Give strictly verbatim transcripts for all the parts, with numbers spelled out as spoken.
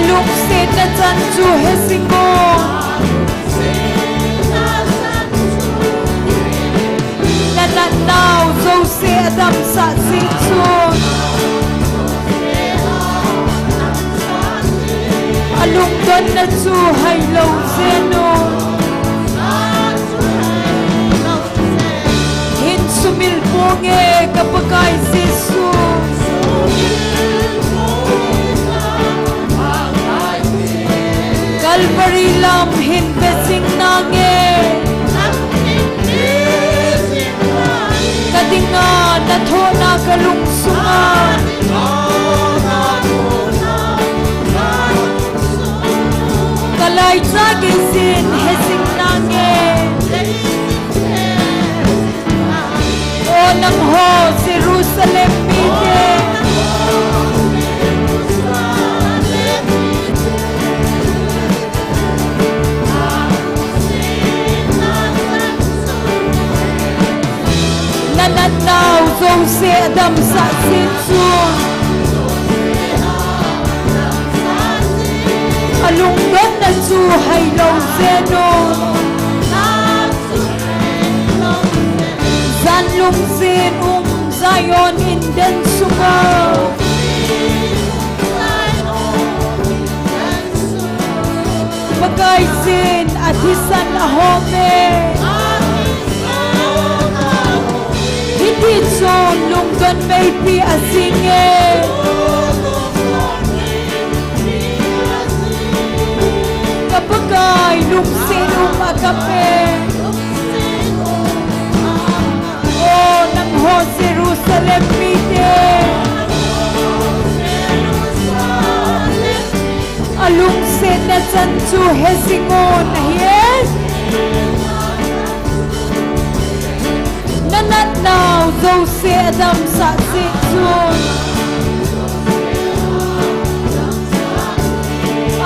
Lungsetna chan chu hejing un. Nanatnau jouse adamsah jeh chun. Alungdonna chu hailou jeng un. Hin sumil ponge ka Pakai Jesu. Calvary lam hin ve jing nange. Ka dinga na thohna ka lungsunga. Ka laicha gei jin hejing nange. O nangho Jerusalem mite. Nanatnau jouse adamsah jeh chun. Alungdonna chu hailou jeng un. Jan lungset um Zion inden sunga. Pakaiyin athisan ahome. Hitichun lungdon meipi ajinge. Ka Pakai lungset um a kape. O nangho Jerusalem mite. Alungsetna chan chu hejing un ahi. Nanatnau jouse adamsah jeh chun.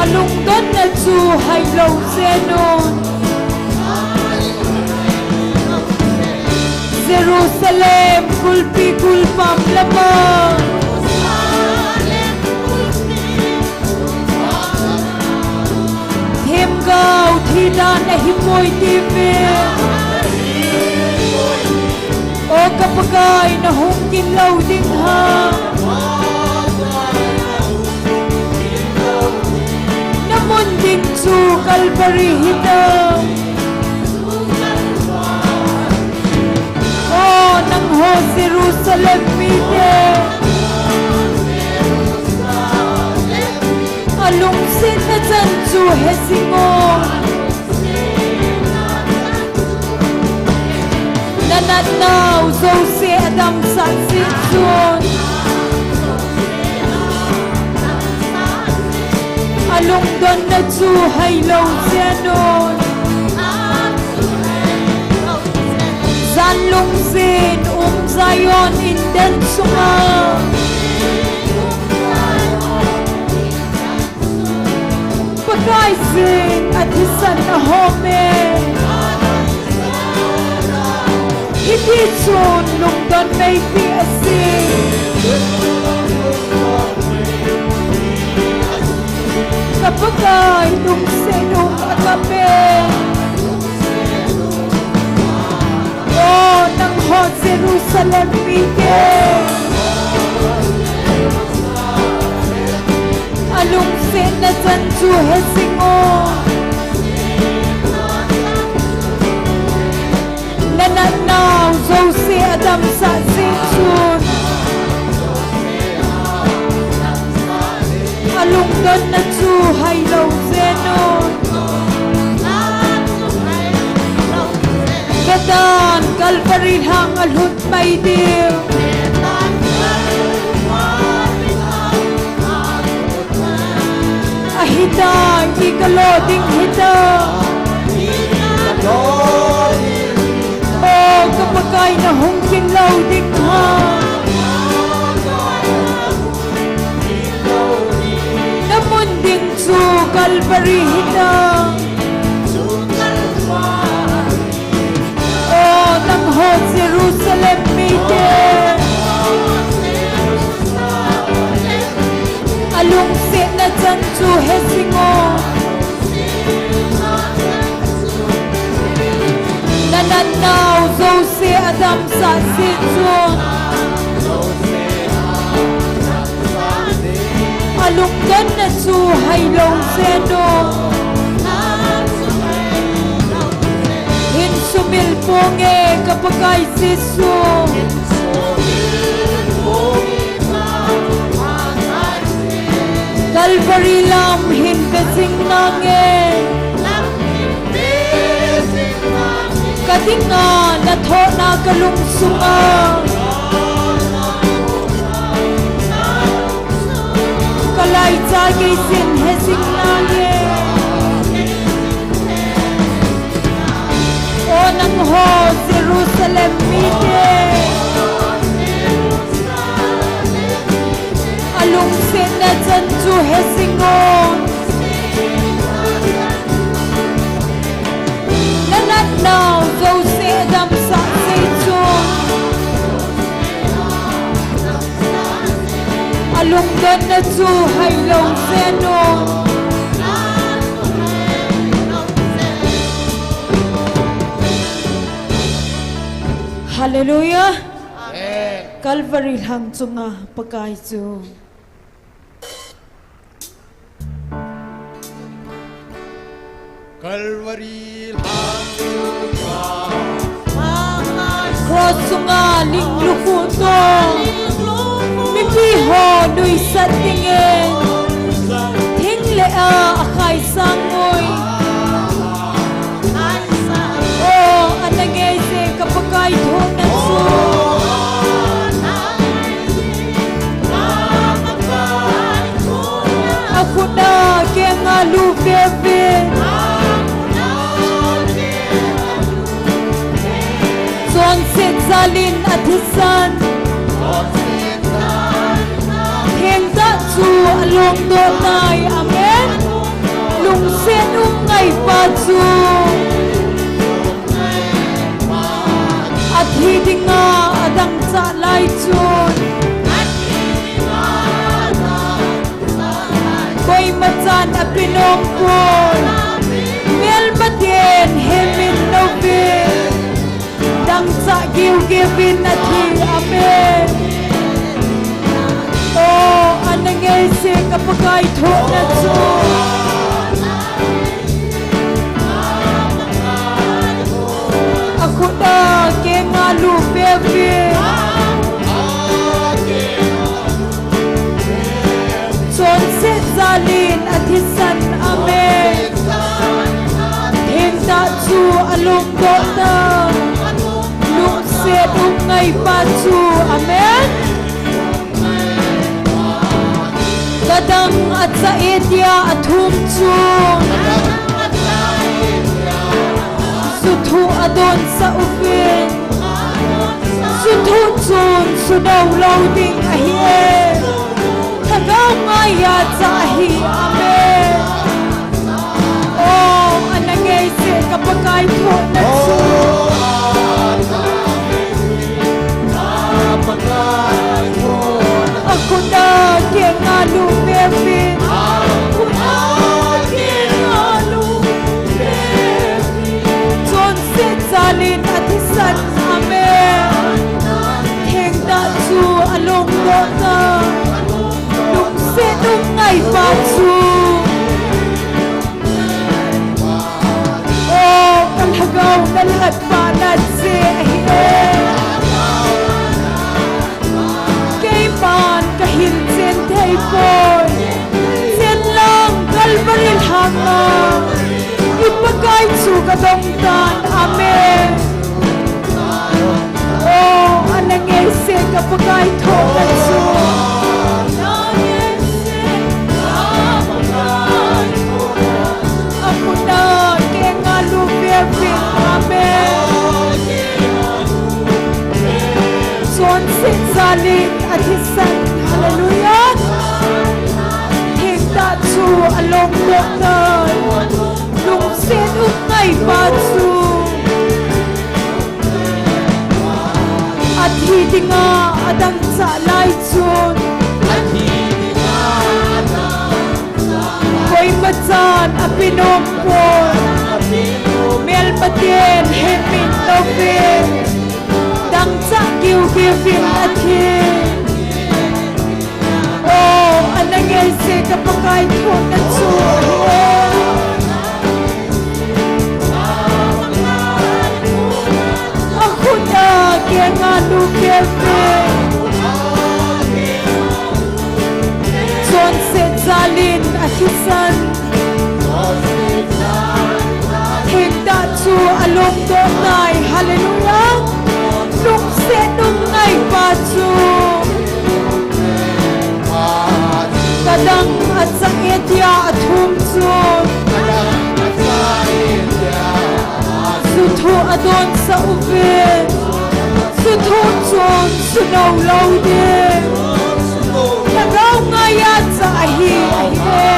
Alungdonna chu hailou jeng un. Jerusalem kulpi kulpam lama. Themgao thidan ahipoi tiuve. O ka Pakai nahung kit lou ding ham. Namun ding chu Calvary hitam. O nangho Jerusalem mite. Alungsetna chan chu hejing un. Nanatnau jouse adamsah jeh chun. Alungdonna chu hailou jeng un. Jan lungset um Zion inden sunga. Pakaiyin athisan ahome. Hitichun lungdon meipi ajing. Ka Pakai lungset um a kape. O nangho Jerusalem mite. Alungsetna chan chu hejing un. Nanatnau jouse adamsah jeh chun. Alungdonna chu hailou jeng un. Vetan Calvary lhang alhut mai diu. Ahitai, i kalo ding hitam. O ka Pakai nahung kit lou ding ham. Namun ding chu Calvary hitam. O nangho Jerusalem mite. Alungsetna chan chu he Ajeh chu alungdonna chu hailou jeng un. Hin sumil ponge ka Pakai Jesu. Calvary lam hin ve jing nange. Ka dinga na thohna ka lungsunga. Ka laicha geiyin he jing nange. O nangho Jerusalem mite, alungsetna chan chu he jing un. Na natnau jouse damsah sei chun. Alungdonna chu hailou jeng un. Hallelujah. Amen. Calvary lhang chunga Pakai chu. Calvary lhang chunga. Cross chunga ling lukhuh toh mipi ho nuisat dingin thing le a akhai sang ngui. O, ana ngeise ka Pakai thohna chu. Akhut a kenga lut vevin. Chonset jalin athisan. Thengtah chu alongdoh tai. Amen. Lungset um ngaipa chu. Athi dinga adangchah lai chun. Koima chan apenom pon. Melmaten hemin louvin. Dangchah giugiuvin athi. Amen. O, ana ngeise ka Pakai thohna chu. Akhut a kenga lut vevin. Chonset jalin athisan. Amen. Thengtah chu alongdoh tai. Lungset um ngaipa chu. Amen. Kadang achah e tia athum chun. Suthu adonsah uvin. Suthu chun sudoh lou ding ahi e. Lhagao ngaiya chah ahi. Amen. O, ana ngeise ka Pakai thohna chu. Akhut a kenga lut vevin. Chonset jalin athisan. Amen. Thengtah chu alongdoh tai. Lungset um ngaipa chu. O, ka lhagao nalhatpa nache ahi e. Keiman kahilchen thei poi. Chen lang Calvary lhanga i Pakai chu kadong tan. Amen. O, ana ngeise ka Pakai thohna chu. Akhut a kenga lut vevin. Amen. Chonset jalin athisan. Hallelujah. Thengtah chu alongdoh tai. Lungset um ngaipa chu. Athi dinga adangchah lai chun. Koima chan apenom pon. Melmaten hemin louvin. Chang kiu kiu vin athi. Oh, ana ngai se ka Pakai thona chu ahi. Akhut a kenga lu keve. Chonset jalin athisan. Thengtah chu alungdoh tai. Hallelujah. Lungset um ngaipa chu. Kadang achang e tia athum chu. Suthu adonsah uve. Suthu chun sunou lou ding. Lhagao ngaiya cha ahi, ahi e.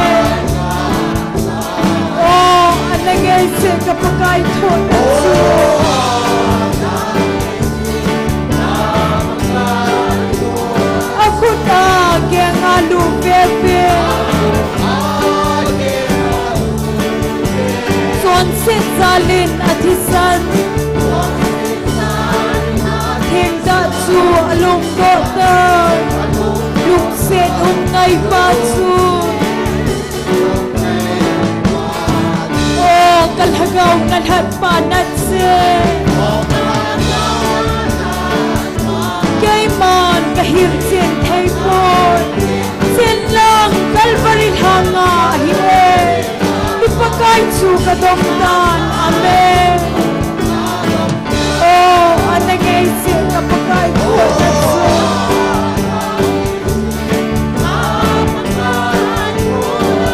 Oh, ana ngai se ka Pakai thona chu. Akhut a kenga lu veve. Chonset jalin athisan. Thengtah chu alungdoh tai. Lungset um ngaipa chu. Oh, ka lhagao nalhatpa nache. Keiman kahil chen thei poi. Chen lang Calvary lhanga ahi e. I Pakai chu kadong tan. Amen. Oh, ana ngai se ka Pakai thona chu.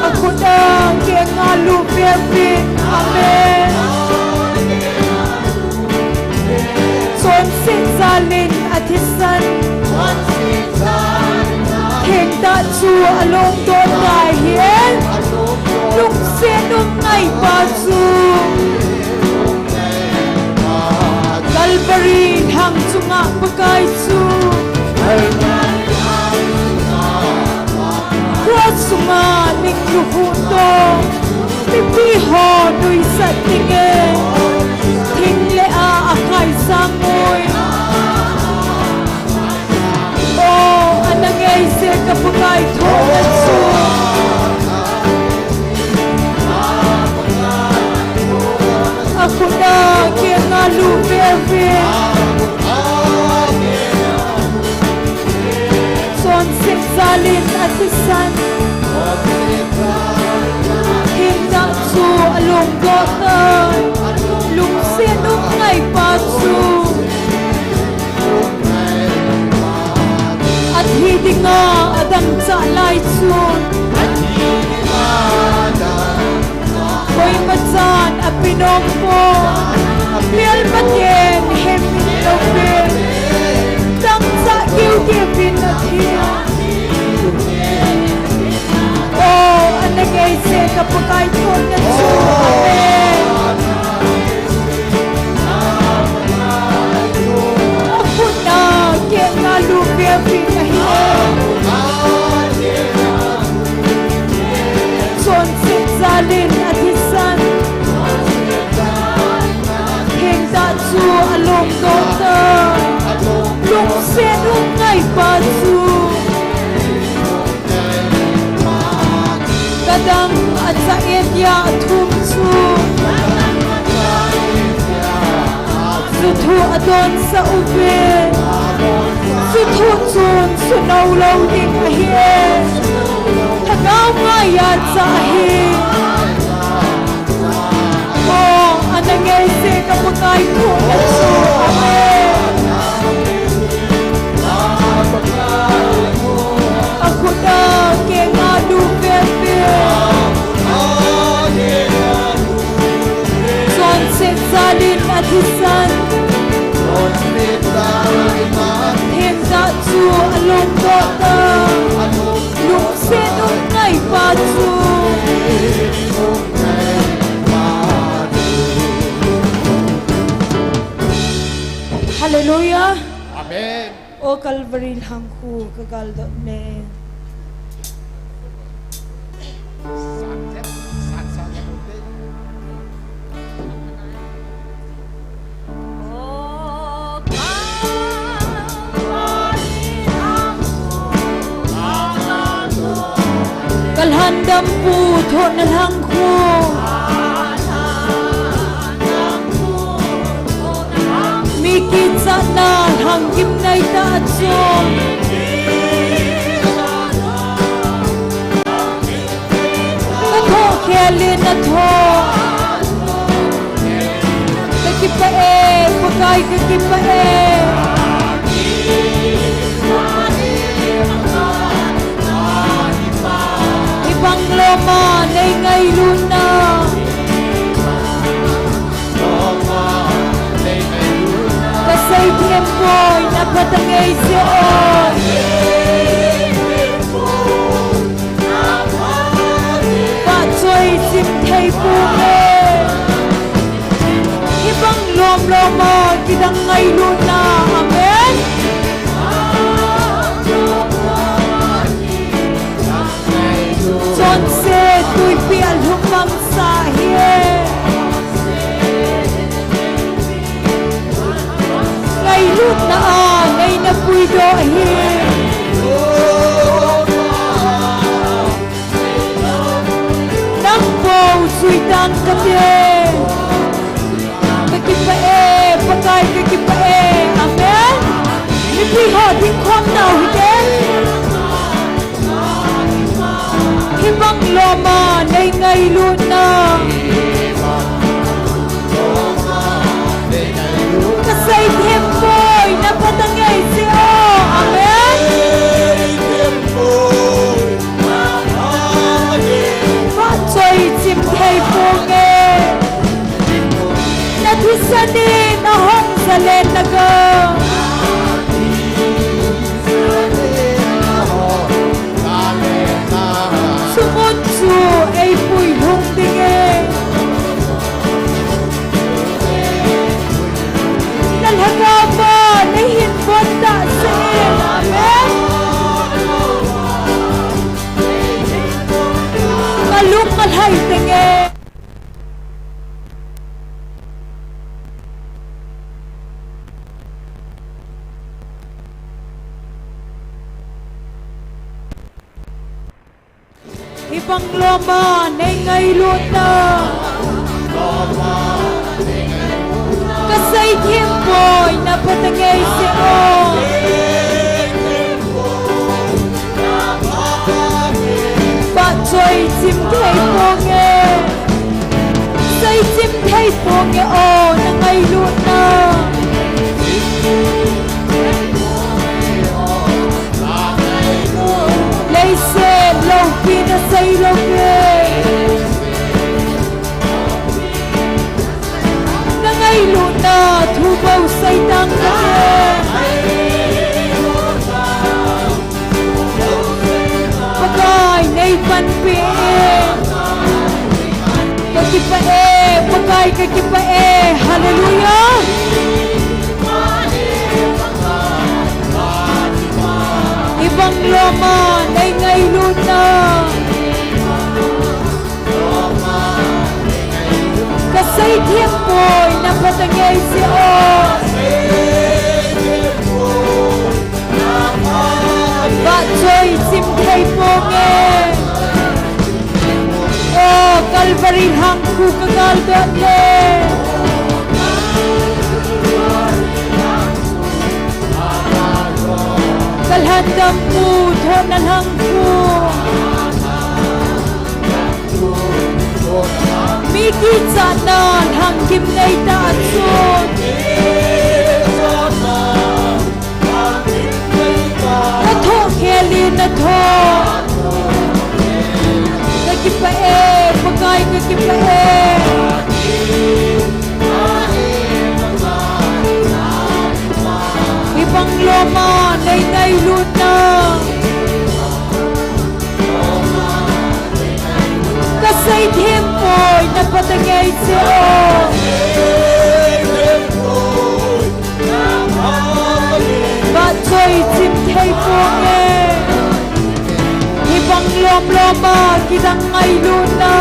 Akhut a kenga lu veve. Amen. Chonset jalin athisan. Thengtah chu alungdoh tai hi e. Lungset um ngaipa chu. Calvary lhang chunga Pakai chu. Cross chunga ning luhu to. Mipi ho nuisat ding e. Thing le a akhai sang ui. Oh, ana ngai se ka Pakai thona chu. Akhut a kenga lu veve. Chonset jalin athisan. Thengtah chu alungdoh tai. Lungset um ngaipa chu. Athi dinga adangchah lai chun. Koimachan ape nom pon. Melmaten hemin louvin. Dangchah kiu kiu vin athi. Oh, ana ngai se ka Pakai thona chu. Amen. Akhut a kenga lu veve ahi. Chonset jalin athisan. Thengtah chu alungdoh tai. Lungset um ngaipa chu. Kadang achang e tia athum chu. Suthu adonsah uve. Suthu chun sunou lou ding ahi e. Lhagao ngaiya cha ahi. Oh, ana ngai se ka Pakai thona chu. Amen. Akhut a kenga lu veve. Chonset jalin athisan. Thengtah chu alungdoh tai. Lungset um ngaipa chu. Hallelujah. Amen. O Calvary lhang khu ka galdot ne. Dampu thohna lhangkhu. Mi kichatna lhang gimnei tah chu. Ka thoh khel in na thoh. Ka kipah e, Pakai ka kipah e. Hibang lom a nei ngailutna. Ka seithem poi, na phat angai jeh o. Vahchoi chim thei ponge. Hibang lom lom a kidang ngailutna. Amen. Chonse tuipi a lhum mangsa hi. Ngailutna a nei na puidoh hi. Nang bou jui tang kate. Ka kipah e, Pakai ka kipah e. Amen. Mipi ho ding khom nau hite. Hibang lom a nei ngailutna. Ka seithem poi, na phat angai jeh o. Amen. Vahchoi chim thei ponge. Na thisan in ahung zalen na ga. Chungun chu eipui lhung ding e. Na lhagao va nei hin von tah seh in. Amen. Ka lung alhai teng e. Hibang lom a nei ngailutna. Ka seithem poi, na phat angai jeh o. Vahchoi chim thei ponge. Sei chim thei ponge o, na ngailutna. Leiset loupi na sei lou ve. Na ngailutna thu bou sei tang kate. Pakai nei panpi e. Ka kipah e, Pakai ka kipah e. Hallelujah. Hibang lom a nei ngailutna. Ka seithem poi, na phat angai jeh o. Vahchoi chim thei ponge. O Calvary lhangkhu ka gal dot le. Ka lhan dampu thohna lhangkhu. Mi kichatna lhang gimnei tah chu. Na thoh khel in na thoh. Ka kipah e, Pakai ka kipah e. Hibang lom a nei ngailutna. Ka seithem poi, na phat angai jeh o. Vahchoi chim thei ponge. Hibang lom lom a kidang ngailutna.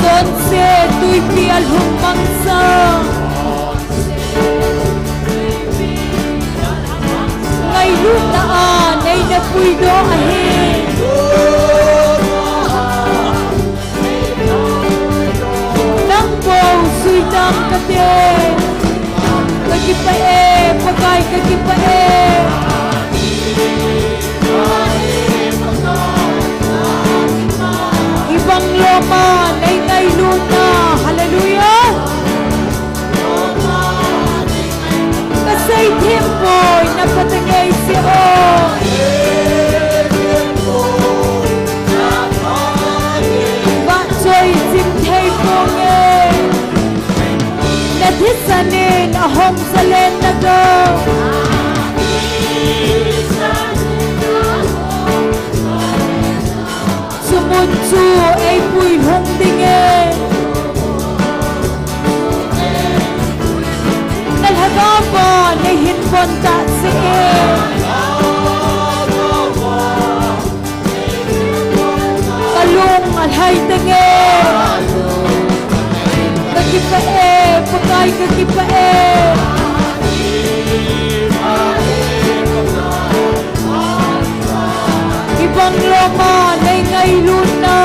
Chonse tuipi a lhum mangsa. Puidoh ahi. Nang bou suitang kate. Kakipah e, Pakai kakipah e. Ibang loma nei ngailutna. Hallelujah. Kasei thempoi, na phatah ngeise o. Vahchoi chim thei ponge. Na thisan in ahung zalen na go. Chumun chu eipui hung dinge. Na lhagao va nei hin pon tah seh e. Kalung alhai tange. Kakipah e, Pakai kakipah e. Ibang loma nei ngailutna.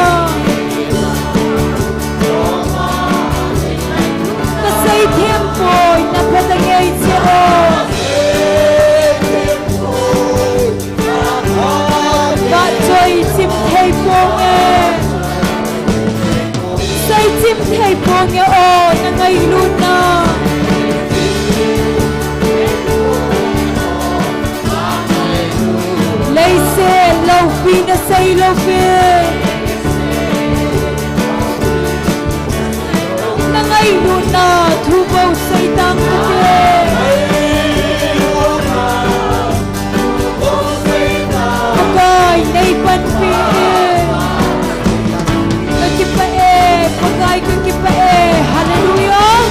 Kasei thempoi, na phatah ngeise o. Vahchoi chim thei ponge. Sei chim thei ponge o, na ngailutna. Leiset loupi na sei loupi. Na ngailutna thu bou sei tang kate. Pakai nei panpi e. Kakipah e, Pakai kakipah e. Hallelujah.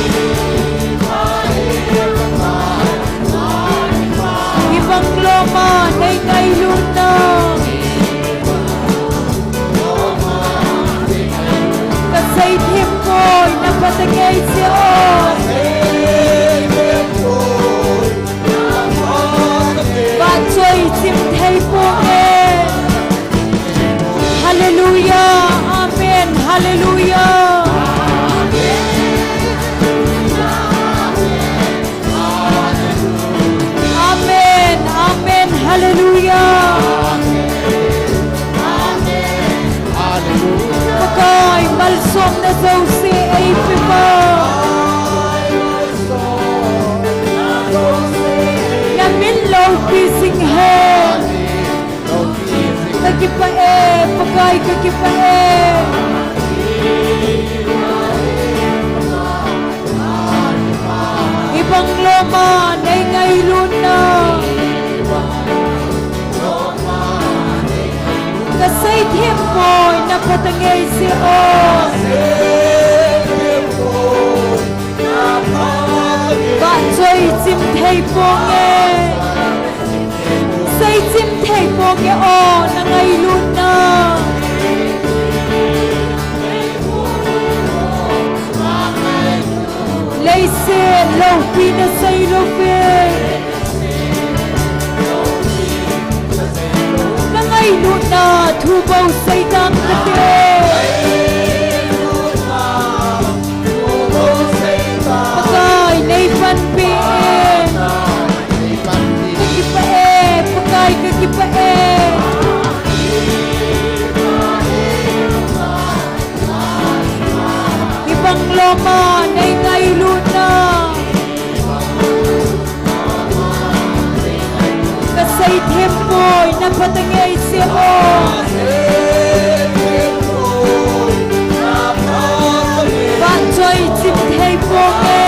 Ibang loma nei ngailutna. Kasei thempoi, na phatah ngeise o. Vahchoi chim thei ponge. Hallelujah. Amen. Hallelujah. Amen. Amen. Hallelujah. Pakai, malsomna jouse eipe uva. Na min loupi jing hen. Kakipah e, Pakai kakipah e. Ibang loma nei ngailutna. Kasei thempoi, na phatah ngeise o. Vahchoi chim thei ponge. Sei chim thei ponge o, na ngailutna. Leiset loupi na sei loupi. Na ngailutna thu bou sei tang kate. Pakai nei panpi e. Kakipah e, Pakai kakipah e. Ibang loma nei ngailutna. Kasei thempoi, na phatah ngeise o. Vahchoi chim thei ponge.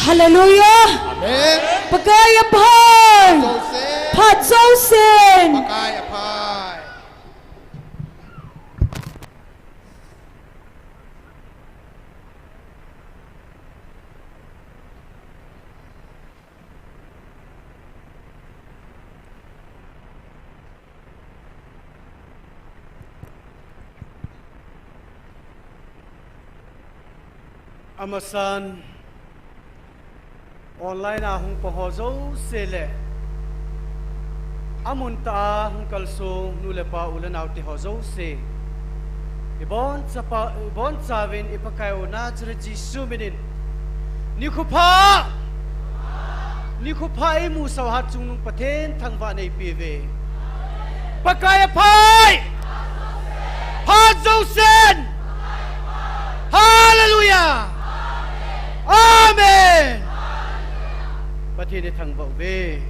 Hallelujah. Amen. Pakai aphai. Phat jousen. Phat jousen. Pakai aphai. Amasan, Online a hung pang ho jouse le, amun tah a hung kalsong nu le pa u le nao te ho jouse, ibon chapa, ibon chauvin i Pakai u Nazareth Jesu minin, nikho pha, nikho pha imusah u hat chungnung Pathen thangvah neipe uve. Pakai aphai! Phat jousen! Hallelujah! Amen! Pathen ithangvah uve.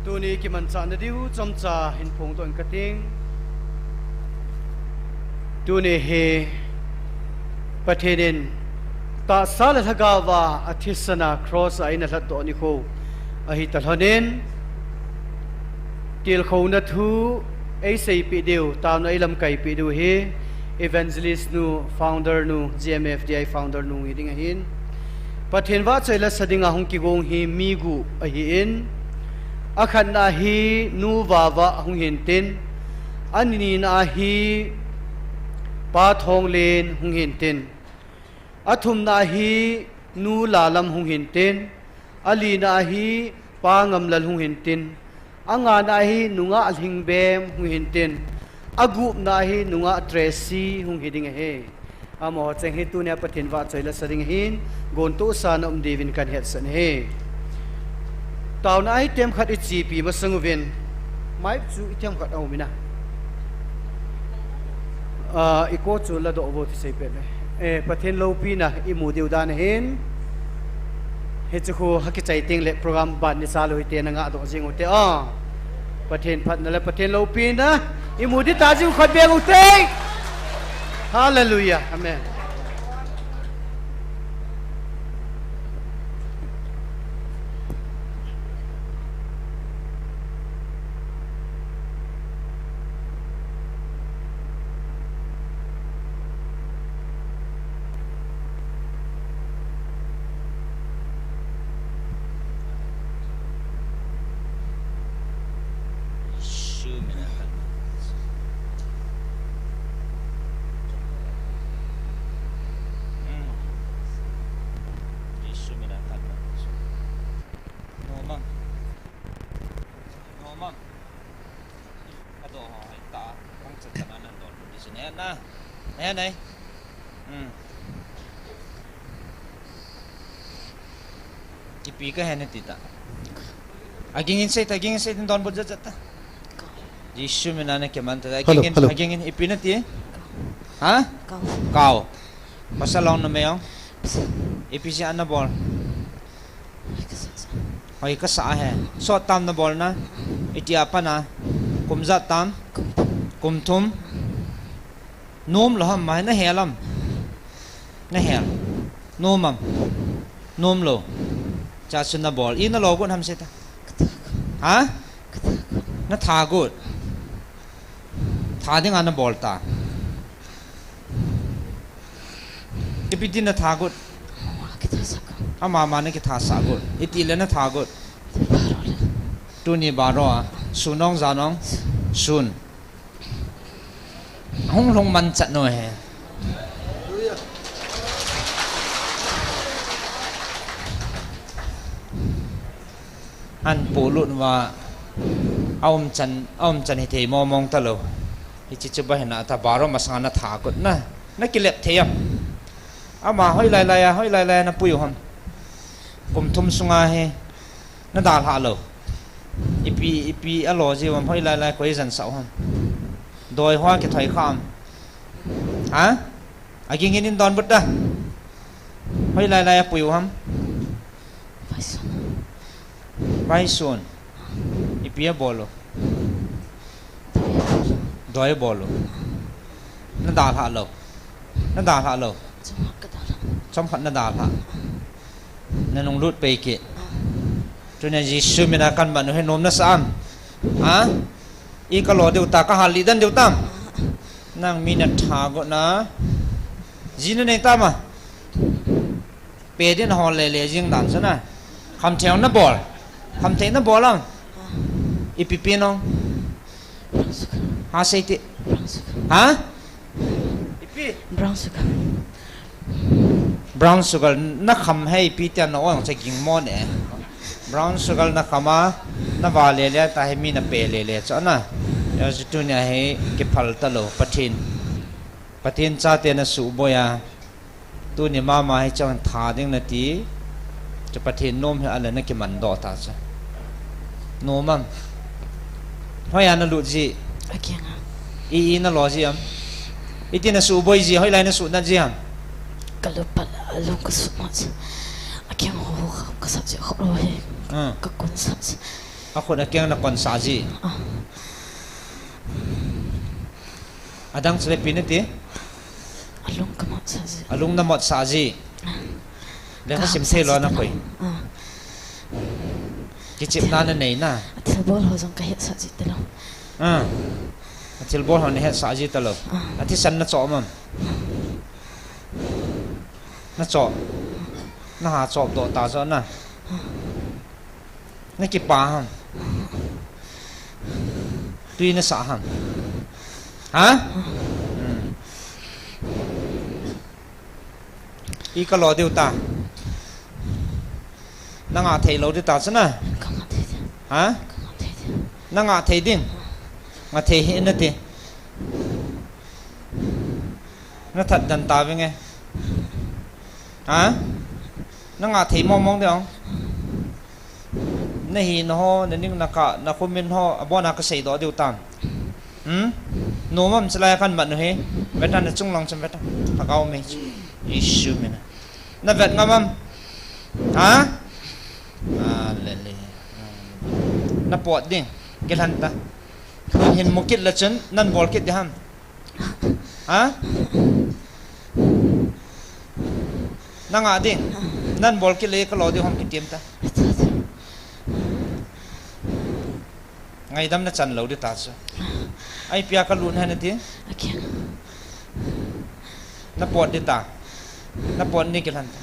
Tuni kimanchahna diu chomcha hin phongdoh inge kating. Tuni hi Pathen in tahsa le lhagaova athisana cross a eina lhatdoh nikho ahitalhonin, tilkhouna thu eiseipeh diu, taona eilamkaipeh diu hi Evangelist nu, Founder nu, G M F D I Founder nu hiding ahin, Pathen vahchoi lasa dinga hung kigong hi mi gup ahin, akhatna hi Nu Vava hung hintin, anina hi Pa Thonglen hung hintin, athumna hi Nu Lalam hung hintin, alina hi Pa Ngamlal hung hintin, angana hi Nungah Lhingbem hung hintin, agupna hi Nungah Tracy hung hiding ahi. Amaho cheng hi tunia Pathen vahchoi lasa ding ahin, gontohsahna um diuvin kahin hetsah ahi. Taona a hi themkhat ichepi masang uvin, mic chu ithemkhat aumin a, ikho chu ladoh uvo ti seipeh uve. Pathen loupina imu diu dan ahin, hiche khu akichai tengle program ban ni chalou hite, nangahdoh jing ute a. Pathen phatna le Pathen loupina imu ding tah jing u khat beng ute. Hallelujah. Amen. Ipi kahi nati ta? Agingin seita, agingin seita, donbut jatjat ta. Jesu mina nakiman ta. Hello, agingin, hello. Agingin, ipi nati? Ha? Kao. Kao. Pasal long numei jong? Ipi jeh a nabol? Hoi, kasa ahi. Sot tam nabolna? Itia pat na? Kum ijat tam? Kum thum. Kum thum. Nom lou ham, mai nahel am? Nahel. Nom am? Nom lou. Chuin nabol. I nalo got ham seita. Ha? Natha got. Tha dinga nabol ta. Ipi ti natha got? Ama ma nakitha sah got. Itile natha got? Tuni baro a. Sun ong jan ong? Sun. Hung lhung man chat nu he. An polut uva, aum chan, aum chan hithei mong mong talou. Hiche chu bahen a ta, baro masanga natha got na, nakilep thei am? Ama hoilai lai a, hoilai lai a napui u ham? Kum thum sunga hi nadalhah lou. Ipi, ipi alo jiu ham, hoilai lai koi jan sah u ham? Doi hoa kithoi kha am? Ha? Agingin in donbut ta. Hoilai lai a pui u ham? Vaisun. Vaisun. Ipi abol u? Doi abol u. Nadalhah lou. Nadalhah lou. Chomkhat kadalhah. Chomkhat nadalhah. Nanung lut pei kit. Ah. Tunia Jesu mina kaman u hi nom nasah am? Ha? I kalo diu ta, kahal lih den diu tam? Ah. Nang mi natha got na. Ji nanei tam a? Pe din hol le le jing dan chu na. Khamthei nabol. Khamthei nabol am? Ipi pen ong? Ha, sei ti. Ha? Ipi Brown sugar. Brown sugar na kham hei pi tia na ong cha ging mo ne. Brown sugar na kham a, na va le le ta hei mi na pe le le cha na. Ya chu tunia hei kiphal ta lo Pathen. Pathen chate na suboi a. Tuni mama hei chang tha ding na ti. Chu Pathen nom hei a le na kiman doh ta cha. Nom am. Hoiya na lut ji. Akiang a. I, i na lo ji am. Iti na suboi ji, hoilai na sunat ji am. Ka lu pal a lung ka sunat ji. Akiang ho ho ka sat ji ho lo hi. Hmm. Ka kon sat ji. A khut akiang na kon sat ji. Ah. Adang chu le pi na ti. A lung ka mot sat ji. A lung na mot sat ji. Ah. Le ka sim thei lo na koi. Ah. Kichepna na nei na. A thilbol ho jong ka het sah ji ta lo. Ah. A thilbol ho na het sah ji ta lo. Ah. A thisan na chom am. Na chom. Na ha chom doh ta jo na. Na kipa ham. Tui na sah ham. Ha? Hmm. I ka lo diu ta. Na ngah thei lo diu ta chu na. Ka ngah thei ding. Ha? Ka ngah thei ding. Na ngah thei ding. Ngah thei hih na ti. Na that dan ta venge. Ha? Na ngah thei mong mong ding. Na hina ho, na ning na kah, na khumin ho, abon a ka seidoh diu tam. Hmm? Nom am chulai a kan mat u hi. Vet a na chung lang chun vet a. Lhagao mei chu. Jesu min a. Na vet ngam am? Ha? Hallelujah. Na pot ding. Kilhen ta. Hin mu kit le chun, nan bol kit ding ham. Ha? Na ngah ding. Nan bol kit le ka lo ding ham kitim ta. Ngaidam na chan lo ding ta chu. Ai pia ka lut hen ti. Okay. Na pot ding ta. Na pot ni kilhen ta.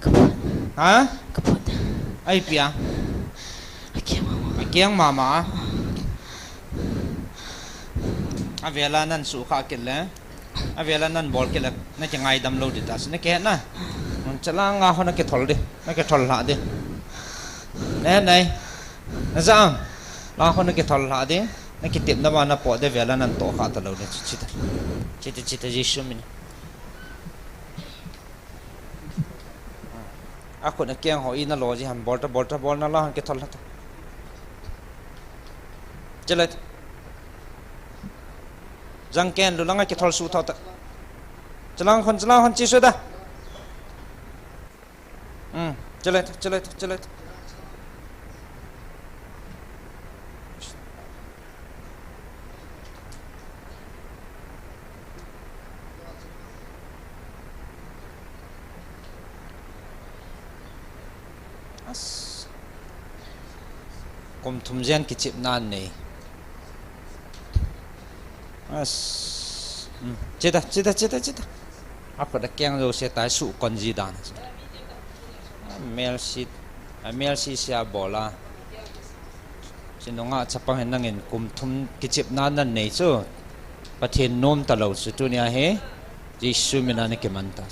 Ka pot. Ha? Ka pot. Ai pia. Akiang mama. Akiang mama. Avela nan su kha kit le. Avela nan bol kit le. Na kingaidam lo ding ta. Na kihet na. Chalanga ho na kithol ding. Na kithol lha ding. Ne, nei. Na ja am. La ho na kithol lha ding. Na kitepna ba na pot ding vela nan toh kha ta lo ding. Chita. Chita, chita, Jesu min. A khut akiang ho i na lo ji ham, bol ta, bol ta, bol na la han kithol ta. Chelai ta. Jang ken lu langa kithol su tho ta. Chelang khon, chelang khon chi su ta. Hmm, chelai ta, chelai ta, chelai ta. As. Kum thum jen kichepna nei. As. Hmm. Chita, chita, chita, chita. A khut akiang jouse tai su kon ji dan. Mel si, a mel si sia bola. Chinunga chapang hin nangin kum thum kichepna nan nei chu. Pathen nom ta lo chu tunia hi. Jesu min a na kiman ta.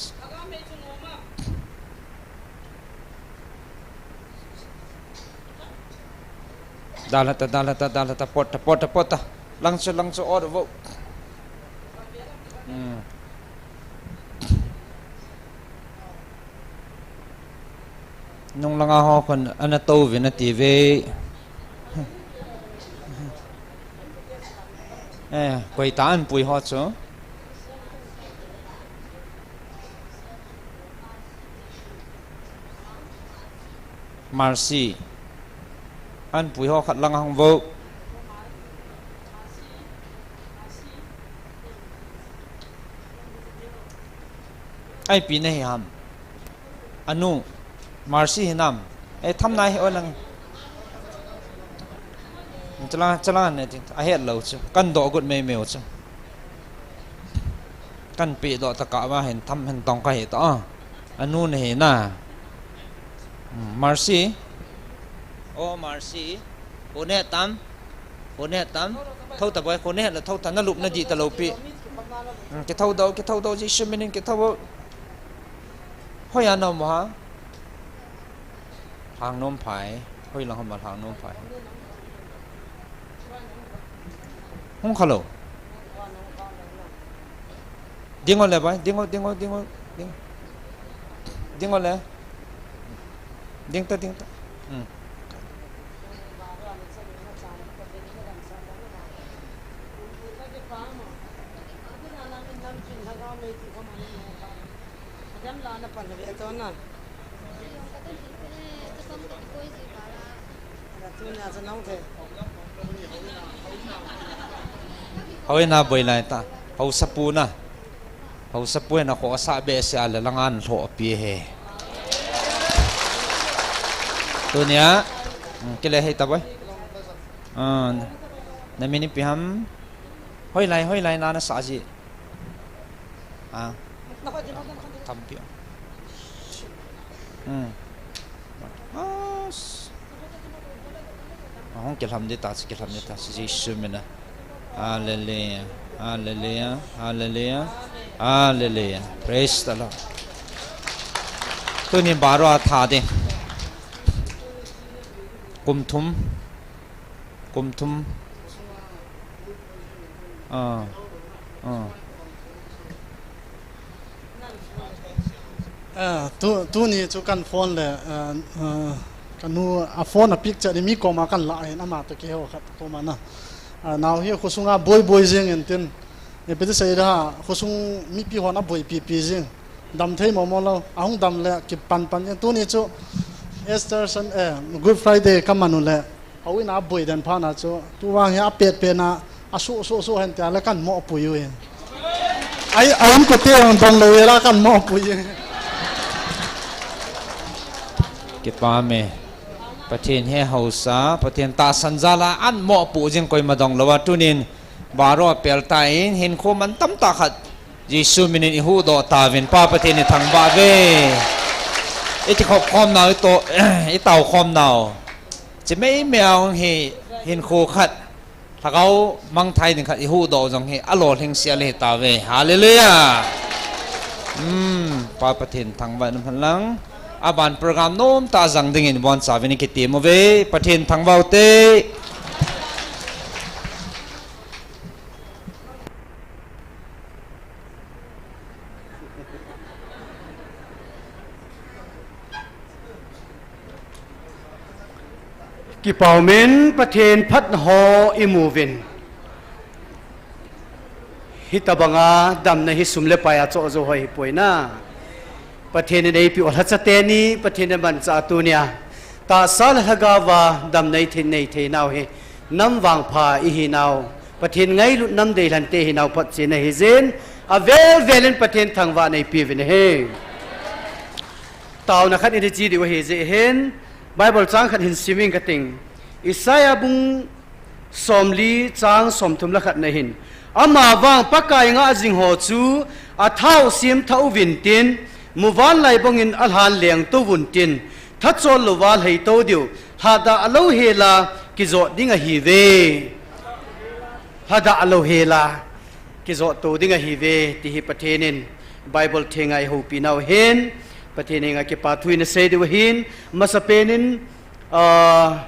Dalha ta, dalha ta, dalha ta, pot ta, pot ta, pot ta. Lang chu, lang chu, or vo. Hmm. Nung langa ho khun ana tou vin ati ve. Eh, koi ta an pui ho chu. Mercy. An pui ho khat lang hang vo. Ai pi na hi ham. Anu. Mercy hi nam. E tham nai hi o lang. Chala, chala ne ti. A het lo chu. Kan do gut mei mei chu. Kan pi do ta ka ma hin tham hin tong ka hi ta. Anu na hi na. Hmm, Mercy. O Mercy. Kho ne tam. Kho ne tam. Tho ta boi, kho ne la tho ta na lup na di ta lo pi. Kithou doh, kithou doh, Jesu minin kithou doh. Hoiya na um ham? Lhang nom phai. Hoilang ham lhang nom phai? Hung khalou. Ding o le bai, ding o, ding o, ding o, ding. Ding o le. Ding ta, ding ta. Hmm. Hoi na boi lai ta. Hausapu na. Hausapu na ko sa be se ale lang an lho pi he. Tunia. Hmm, kile hei ta boi. Ah, na mini pi ham. Hoilai, hoilai na na sa ji. Ah. Tampi. Hmm. Ah, s-, ah, hung kilham di ta, kilham di ta, Jesu mina. Hallelujah. Hallelujah. Hallelujah. Hallelujah. Praise the Lord. Tuni baro a tha di. Kum thum. Kum thum. Ah. Ah. Ah, tu, tuni chu kan phone le, ah, ah, kanu a phone a picture di mi koma kan la hin ama to kihou khat koma na. Ah, nao hi khosunga boi boi jing in tin. Ipi ti sei da, khosung mipi hon a boi pi pi jing. Dam thei mo mo lo, ahung dam le kipan pan in tuni chu Easter Sun-, eh, Good Friday ka man u le, houin a boi den phat na chu, tu vang hi a pet pet na, a su su su hen tia le kan mo pui u hi. Ai, a um ko te ang dong lo la kan mo pui u. Kipa me. Pathen he hausa, Pathen tahsan jal a an mo pu jing koima dong lo a tunin, baro a pel ta in, hinkho man tam ta khat. Jesu minin i huhdoh tauvin, Pa Pathen i thangvah uve. I kikhop khom nau, i to, i tao khom nau. Chi mei mei a hung hi hinkho khat, lhagao mangthai ding khat i huhdoh jong hi a lolhing sia le hi tauve. Hallelujah. Hmm, Pa Pathen thangvah in um hen lang. Aban program nom ta jang dingin bon sa uvin i kitem uve. Pathen thangvah u te. Kipah umin Pathen phatna ho i mu uvin. Hitabanga damna hi sum le pai a choh jou hoi hi poi na. Pathen in eipeh u lhacha teni, Pathen in manchah tunia. Tahsa le lhagao a damna i thei nei thei nau hi. Nam vangpha i hi nau. Pathen ngailut nam deilhen te hi nau phatchena hi jin. A vel vel in Pathen thangvah nei peh uvin ahi. Taona khat in i chi diu ahi jeh hin, Bible chang khat hin sim ing ka ting. Isaiah bung somli chang somthum le khat na hin. Ama vang Pakai ngah jing ho chu a thau sim tha uvin tin, muvanlai bangin a lhan leng to uvin tin, thachol louva lhai to diu, lhadah a lou hel a kijot ding ahi ve. Lhadah a lou hel a kijot to ding ahi ve, ti hi Pathen in Bible thenga i houpi nau hin, Pathen henga kipa thu i na sei diu ahin, masapen in, ah,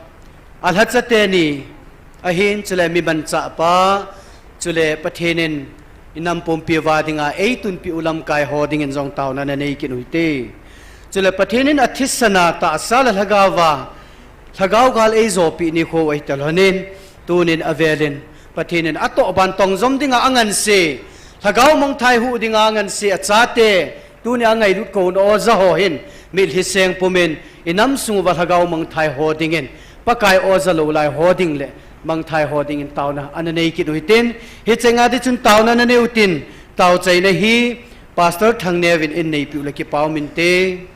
a lhacha teni ahin, chule mi manchah pa, chule Pathen in i nam pumpi uva dinga ei tunpi u lamkai ho dingin jong taona na nei kit u hite. Chule Pathen in a thisan a tahsa le lhagao a, lhagao gal ei jopeh nikho u ahi talhon in, tunin a vel in, Pathen in a tohban tong jom dinga a nganse, lhagao mangthai huh dinga a nganse a chate, tunia ngailut kona oja ho hin, mitlhi seng pumin, i nam sung uva lhagao mangthai ho dingin, Pakai oja lou lai ho ding le, mangthai ho dingin taona ana nei kit u hitin, hichenga di chun taona na nei u tin, tao chaina hi, Pastor Thangneo in in nei peh u le kipa um inte.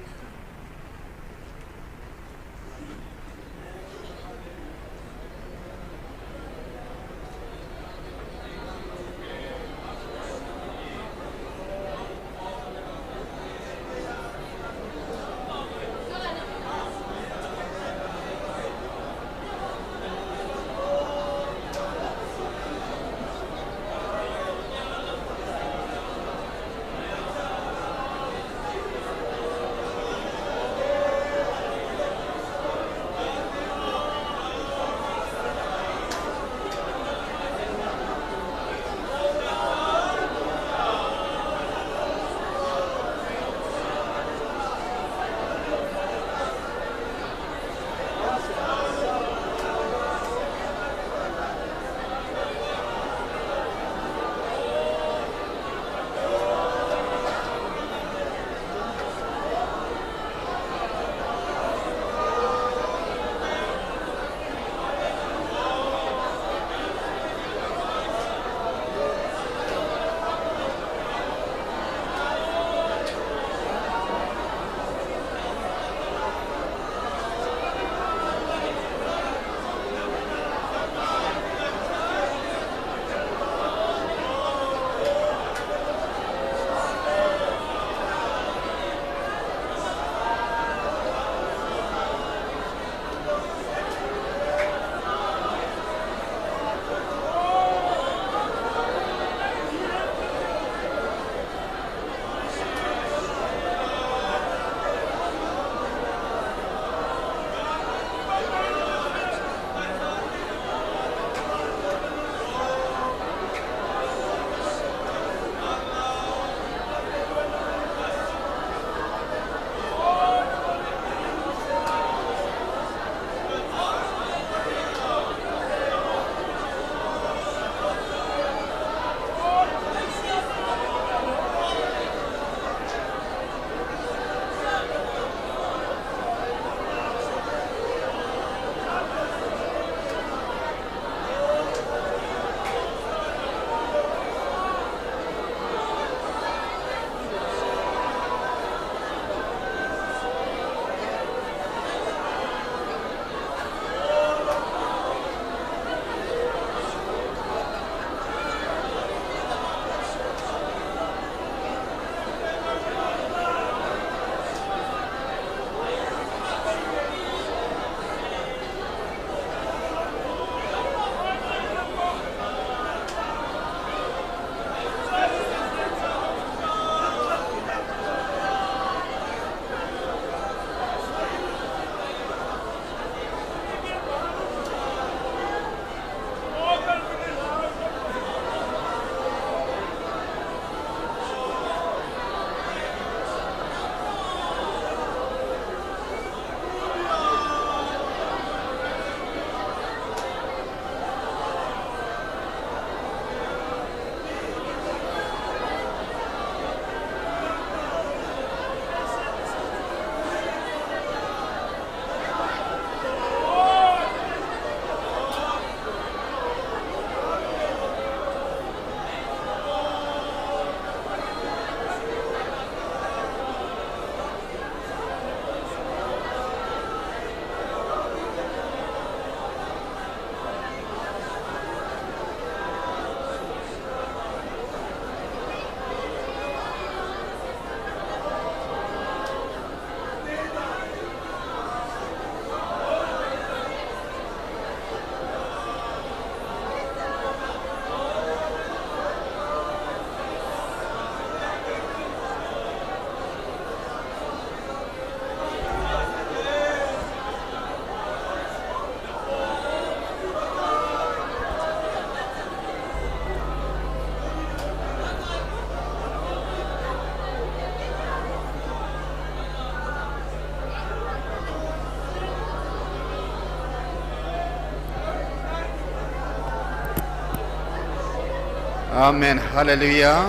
Amen. Hallelujah.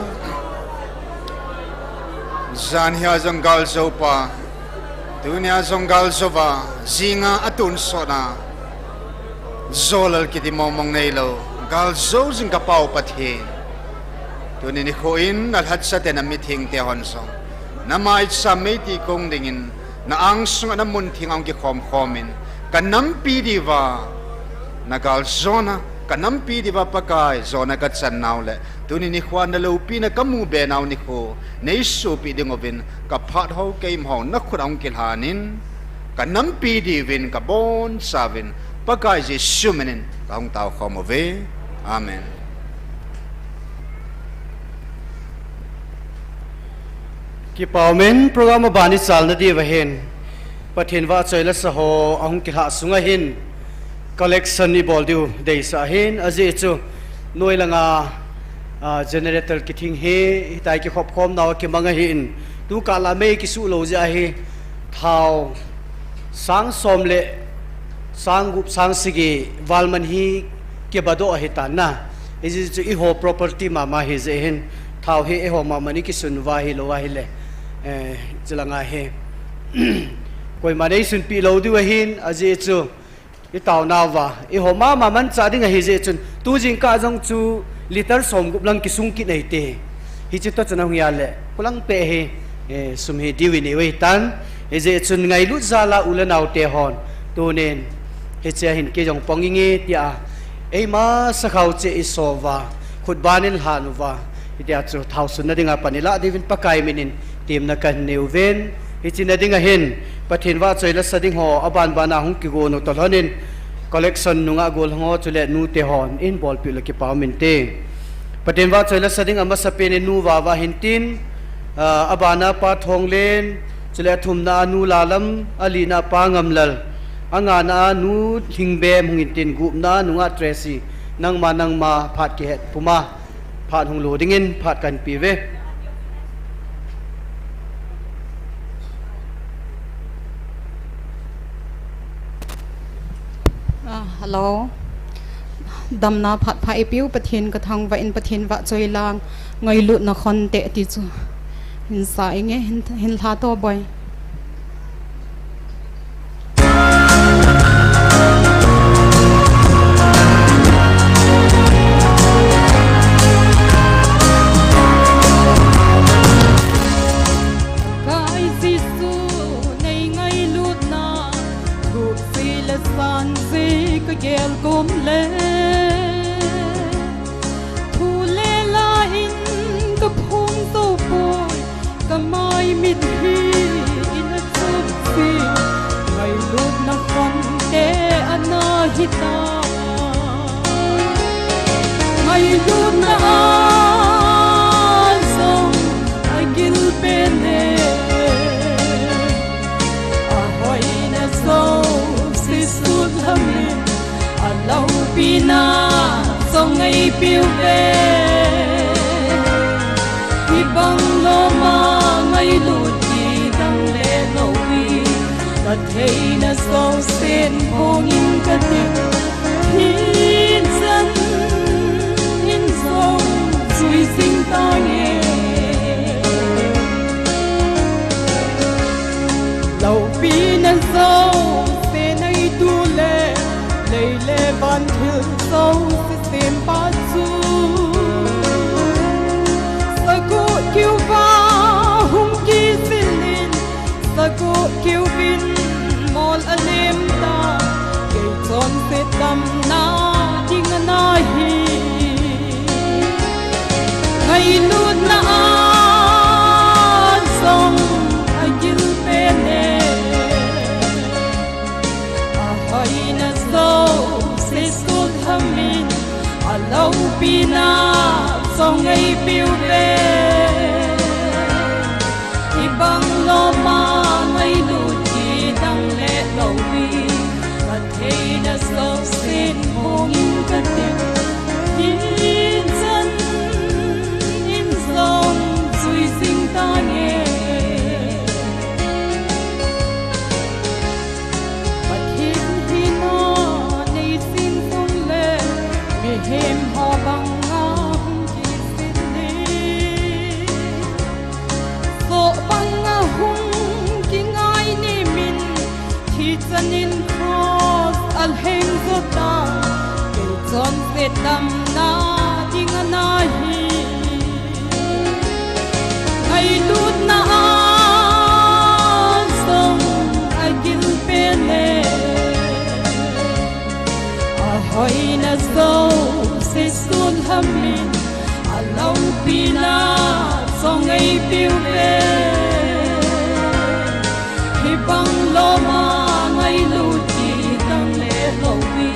Janhia jong galjou pa, tunia jong galjou va, jinga atunsotna, jolal kiti mongmong neilou, galjou jing ka Pa u Pathen. Tuni nikho in nalhatsah te namitheng te hon jong, namaicham meiti kong dingin, na angsunga namun theng a hung kikhom khom in, ka nampi diuva, na galjona, ka nampi diuva Pakai jona ka chan nau le, tuni nikho a na loupina ka mu be nau nikho, nei sopi ding uvin, ka phat ho keima ho na khut a hung kilhan in, ka nampi diuvin, ka bonchauvin, Pakai Jesu min in, ka hung tao khom uve. Amen. Kipa um in, program aban i chalna diuva hin, Pathen vahchoi lasa ho ahung kilhah sunga hin, collection i bol diu deisah ahin, ajeh chu, noi langa, ah, generator kithing hi, hitia kikhop khom nau kimang ahin, tu kah la mei kisuh lou jeh ahi, thao, sang som le, sang gup, sang sagi, val man hi, kibadoh ahi tan na. Hijeh chu eiho property mama ahi jeh hin, thao hi eiho mama in i kisun uva ahilou ahile, eh, chulanga hi, koiman eisunpi lou diu ahin, ajeh chu, i taonauva, eiho mama manchah ding ahi jeh chun, tu jingkah jong chu liter som gup lang kisung kit ahi te. Hiche toh chun ahung hia le, khulang peh hi, eh, sum hi diu i nei u ahi tan. Hijeh chun ngailut jal a u le nao te hon, tunin, hichea hin kei jong pang inge tia, eima sakhao cheh i so uva, khut ban in lhan uva, hitia chu thao sunna dinga pan i lah diuvin Pakai min in temna kahin nei uvin, hiche na dinga hin, Pathen vahchoi lasa ding ho, aban ban a hung kigon u toh lhon in, collection nungah gollhang ho chule nu te hon, in bolpeh u le kipa um inte. Pathen vahchoi lasa ding amasapen in nu Vava ahin tin, ah, aban a Pa Thonglen, chule athumna a nu Lalam, alina a Pa Ngamlal, angana a nu Lhingbem hung in tin, gupna a nungah Tracy, nangma, nangma phat kihet puma, phat hung lo dingin phat kahin pe uve. Ah, hello. Damna phat pha eipeu Pathen kathangvah in, Pathen vahchoi lang, ngailutna khonte ti chu. Hin sa inge, hin, hin lha to boi. Kai Jesu nei ngailutna, thupji le sanji kagel kom le, thu le la in kaphong jou poi, kamai mit hi in achupji, ngailutna khonte ana hita. Ngailutna a jong agil pen e, ahoina jouse sutlham in, aloupina jong eipeu ve. Hibang loma ngailut kidang le lou hi, katheina jousen phong in kati, hin chan in jou jui jing tange. Loupina jouse neitu le, lei le van thil jouse sempa chu, sagoh keuva hung kijil in, sagoh keuvin mol alem ta, kei chonset Damna ding ana hi, ngailutna a jong agil pen e. Ahoina jouse sun hamin, aloupina jong eipiu ve. Hibang loma ngailut ti dang le lou hi,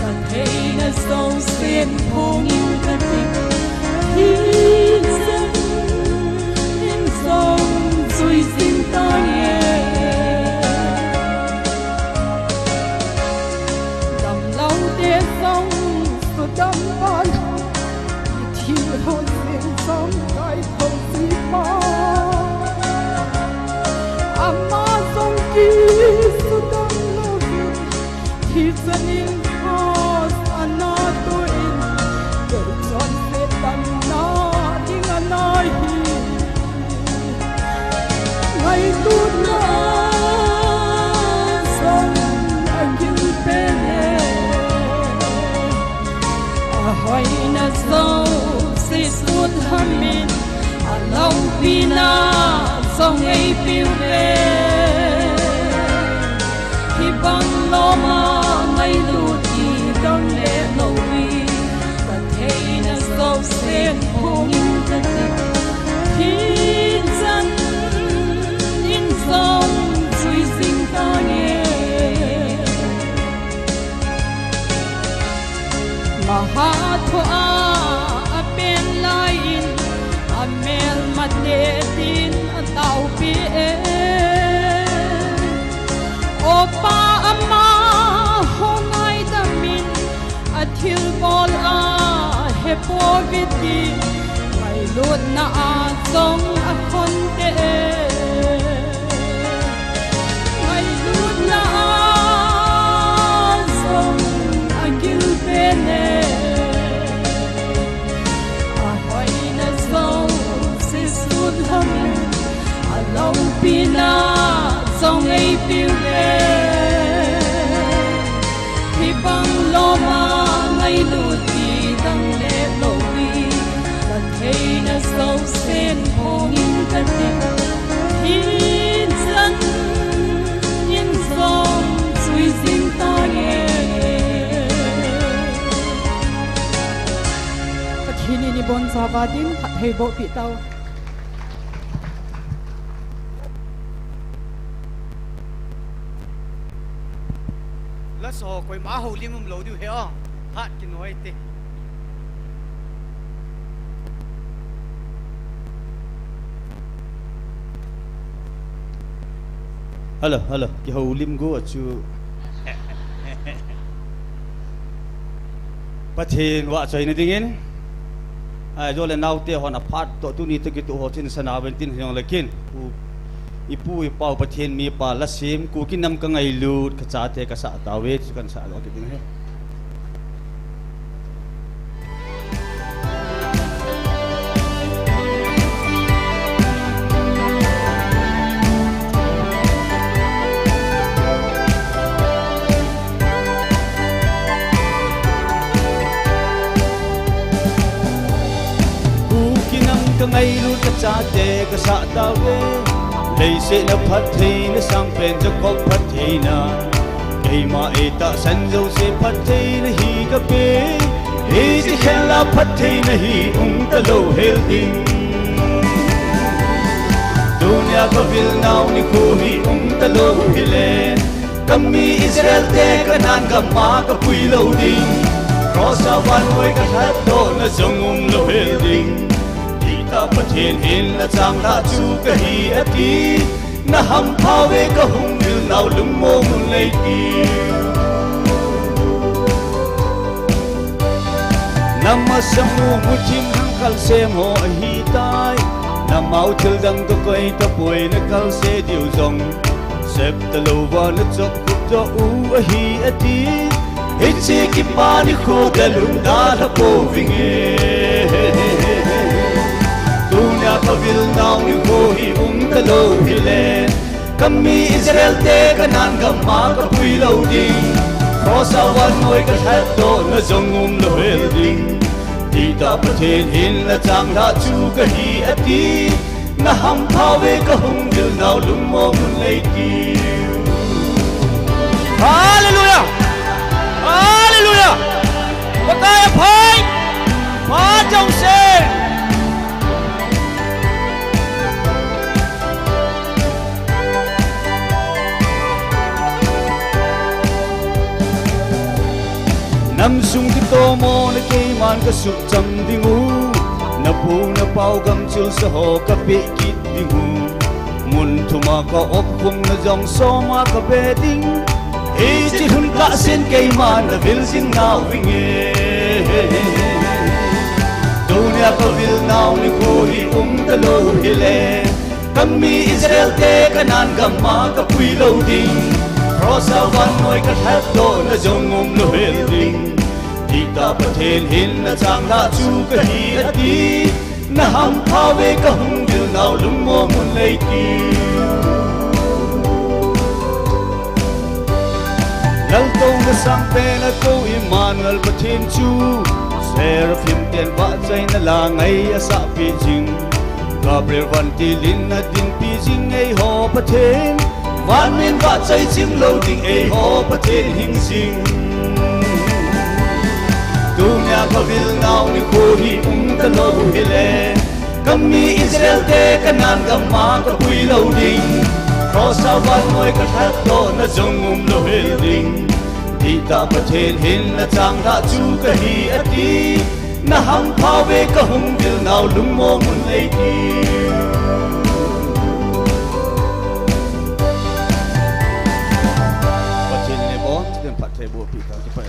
katheina jousen phongin kati. Hijat in jong jui jing tange. Damlou te jong sudam ban, thil ho jing jong kai tho ji ma. Ama jong kisudam louvin, hichan in cross ana toh in, kei chonset damna ding ana hi. Ngailutna jong agil pen e. Ahoina jouse sun hamin, aloupina jong eipiu ve. Hibang loma ngailut ti dang le lou hi, katheina jousen phongin kati. Hichan in jong jui jing tange. Maha thoa apen laiyin, amelmate din ataopi e. O Pa, amaho ngaidamin, athilbol a hepouve ti, ngailutna a jong akhonte e. Ngailutna a jong agil pen e. Ahoina jouse sun hamin, aloupina jong eipiu ve. Hibang loma ngailut ti dang le lou hi, katheina jousen phongin kati. Hichan in jong jui jing tange. Pathen in ibonchauva din phatthei bohpeh tau. Lasa ho koima houlim umlou diu ahi o. Phat kinoi te. Hello, hello. Kihoulim go a chu. Pathen vahchoina dingin, a, jo le naote hon aphat toh tuni toh kitoh ho chun sana uvin tin hijongle kin. Pu, ipu ipau Pathen mipa la sem, Kuki nam ka ngailut, ka chate ka sah tauve, chu kan sah lou kit ding ahi. Kuki nam ka ngailut, ka chate ka sah tauve. Leiset a phattheina sangpen Jacob phattheina, keima eitahsan jouse phattheina hi kape. Hiche khel a phattheina hi um talou hel ding. Tunia ka vil nau nikho hi um talou hile, ka mi Israel te Canaan gam a ka pui lou ding. Cross a vannoi ka lhatdohna jong um lou hel ding. Dihtah Pathen hin na changlhah chu kahi ati. Na hampha uve ka hung vil nau lungmong un nei tiu. Na masang u muthim hang kalsem ho ahitai. Na mau thil dang toh koi tapoi na kalse diu jong. Sep talou va na chop khup jo u ahi ati. Hiche kipa nikho dalha dalha pouvinge. Tunia ka vil nau nikho hi um talou hile, ka mi Israel te Canaan gam a ka pui lou ding. Cross a vannoi kalhatdohna jong umlou hel ding. Dihtah Pathen hin nachanglhah chu kahi ati. Nahampha uve kahung vilnau lungmong un neitiu. Hallelujah! Hallelujah! Pakai aphai! Pha jouse! Namsung kitomona keiman kasuhcham dingu. Napu napau gamchilsa ho kapeh kit dingu. Mun thuma kaopkhumna jong soma kabe ding. Hiche lhun kahsen keiman navil jing nauvinge. Tunia kavilnau nikho hi umtalou hile. Kami Israel te Canaan gama kapuilou ding. Cross a vannoi kalhatdohna jong umlou hel ding. Dihtah Pathen hin nachanglhah chu kahi ati. Nahampha uve kahung vilnau lungmong un neitiu. Laltouna sangpen akou Emmanuel Pathen chu. Seraphim ten vahchoina la ngai asahpeh jing. Gabriel vantil in adinpi jing eiho Pathen. Vanmin vahchoi jing lou ding eiho Pathen hing jing. Tunia kavilnau nikho hi umtalou hile. Kami Israel te Canaan gama kapuilou ding. Cross a vannoi kalhatdohna jong umlou hel ding. Dihtah Pathen hin nachanglhah chu kahi ati. Nahampha uve kahung vilnau lungmong un neitiu. Pathen in eibonchauvin phattheiboh peh tauhite.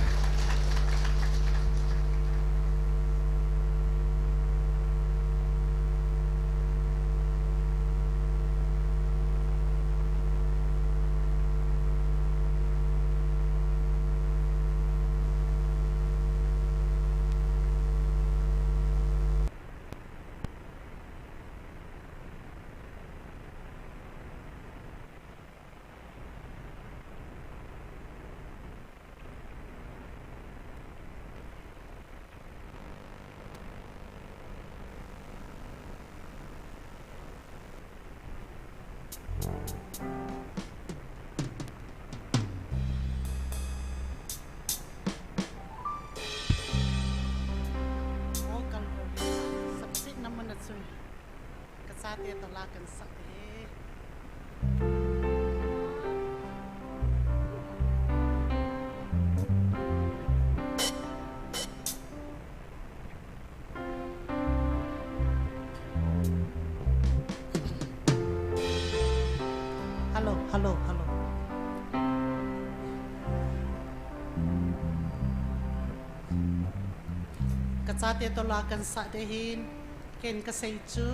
O Calvary, sapsetna mun a chun kachate toh la kahin sah ding ahi. Hello, hello, hello. Kachate toh la kahin sah ding ahin, ken kasei chu,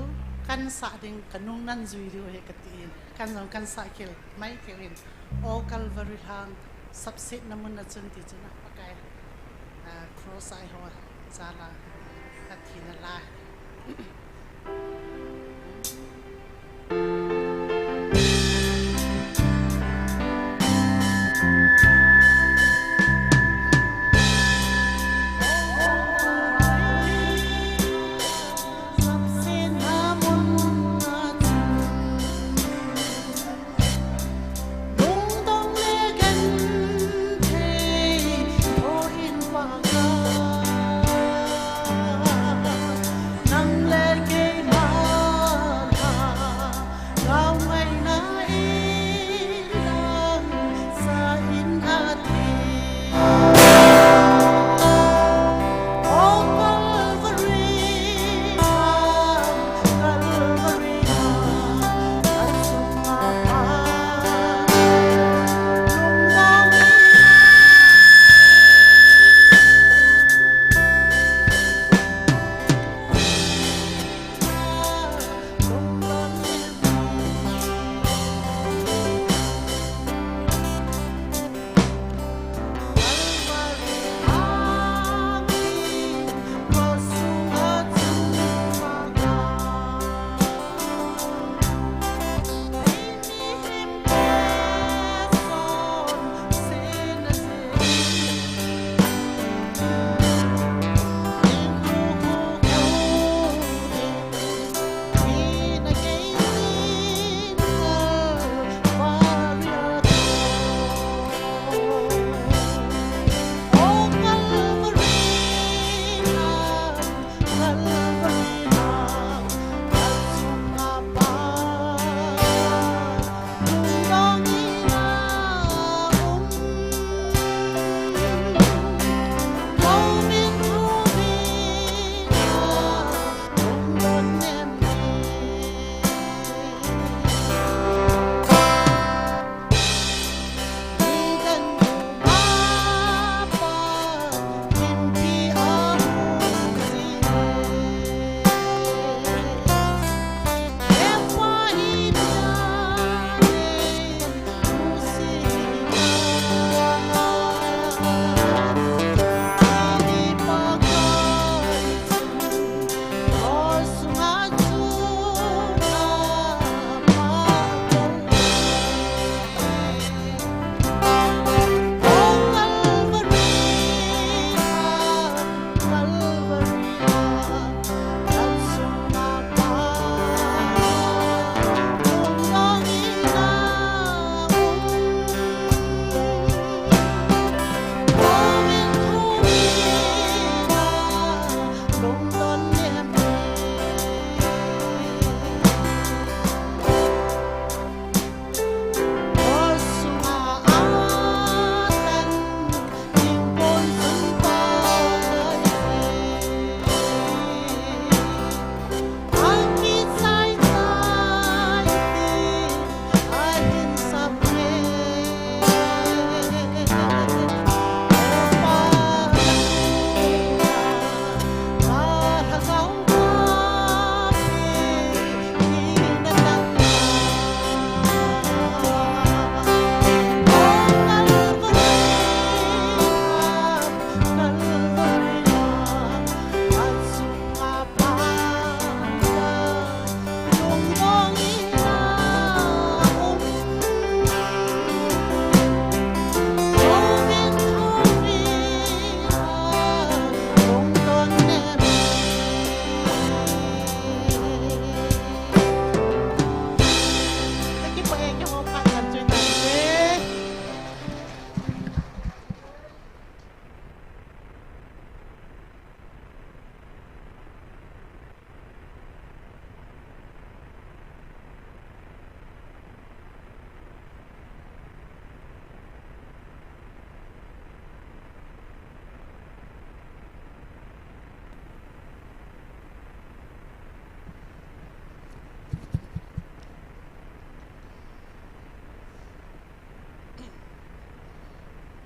kahin sah ding, kanung nan jui diu ahi katin, kahin jong kahin sah khel mai kei uvin. O Calvary lhang, sapsetna mun a chun ti chun a Pakai, ah, cross a eiho jal a, kathina la.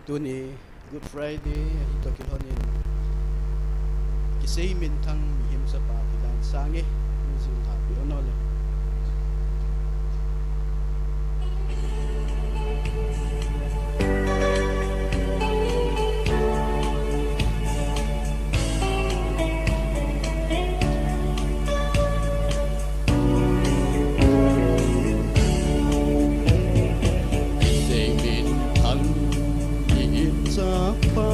Tuni Good Friday ahi toh kilhonin, kisei minthang mihem chapa kidan sange, music thapi ono le. Kisei minthang mihem chapa,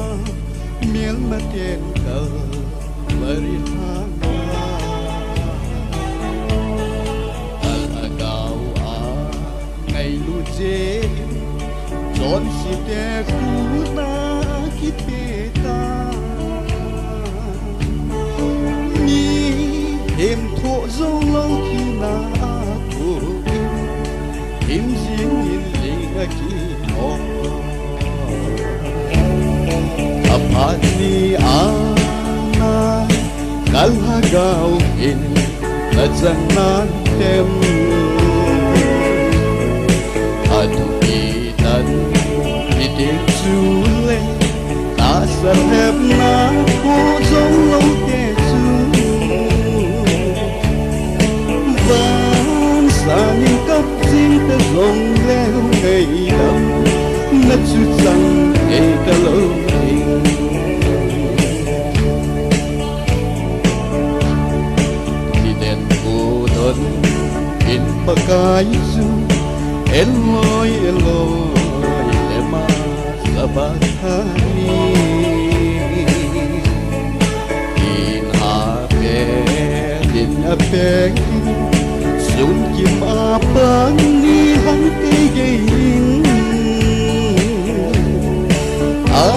melmaten Kalvari lhanga, alhagao a ngailut jeh in, chonsete khut a kipeh tan. Mihem thoh jou lou thina a thoh in, himjing in ling a kihong. Aphat ni a nai, kalhagao in nachang nan tem. Athupi tan hiteng chule, tahsa lhepna thoh jou lou te chu, van sangin kap jing ta jongleu, ngaidam na chu chang thei talou ding. Kiden u don in Pakai chu, Eloi, Eloi, lema sabachthani. Tin ha peng, tin a peng, sun kim a pan ni hang te gei in. A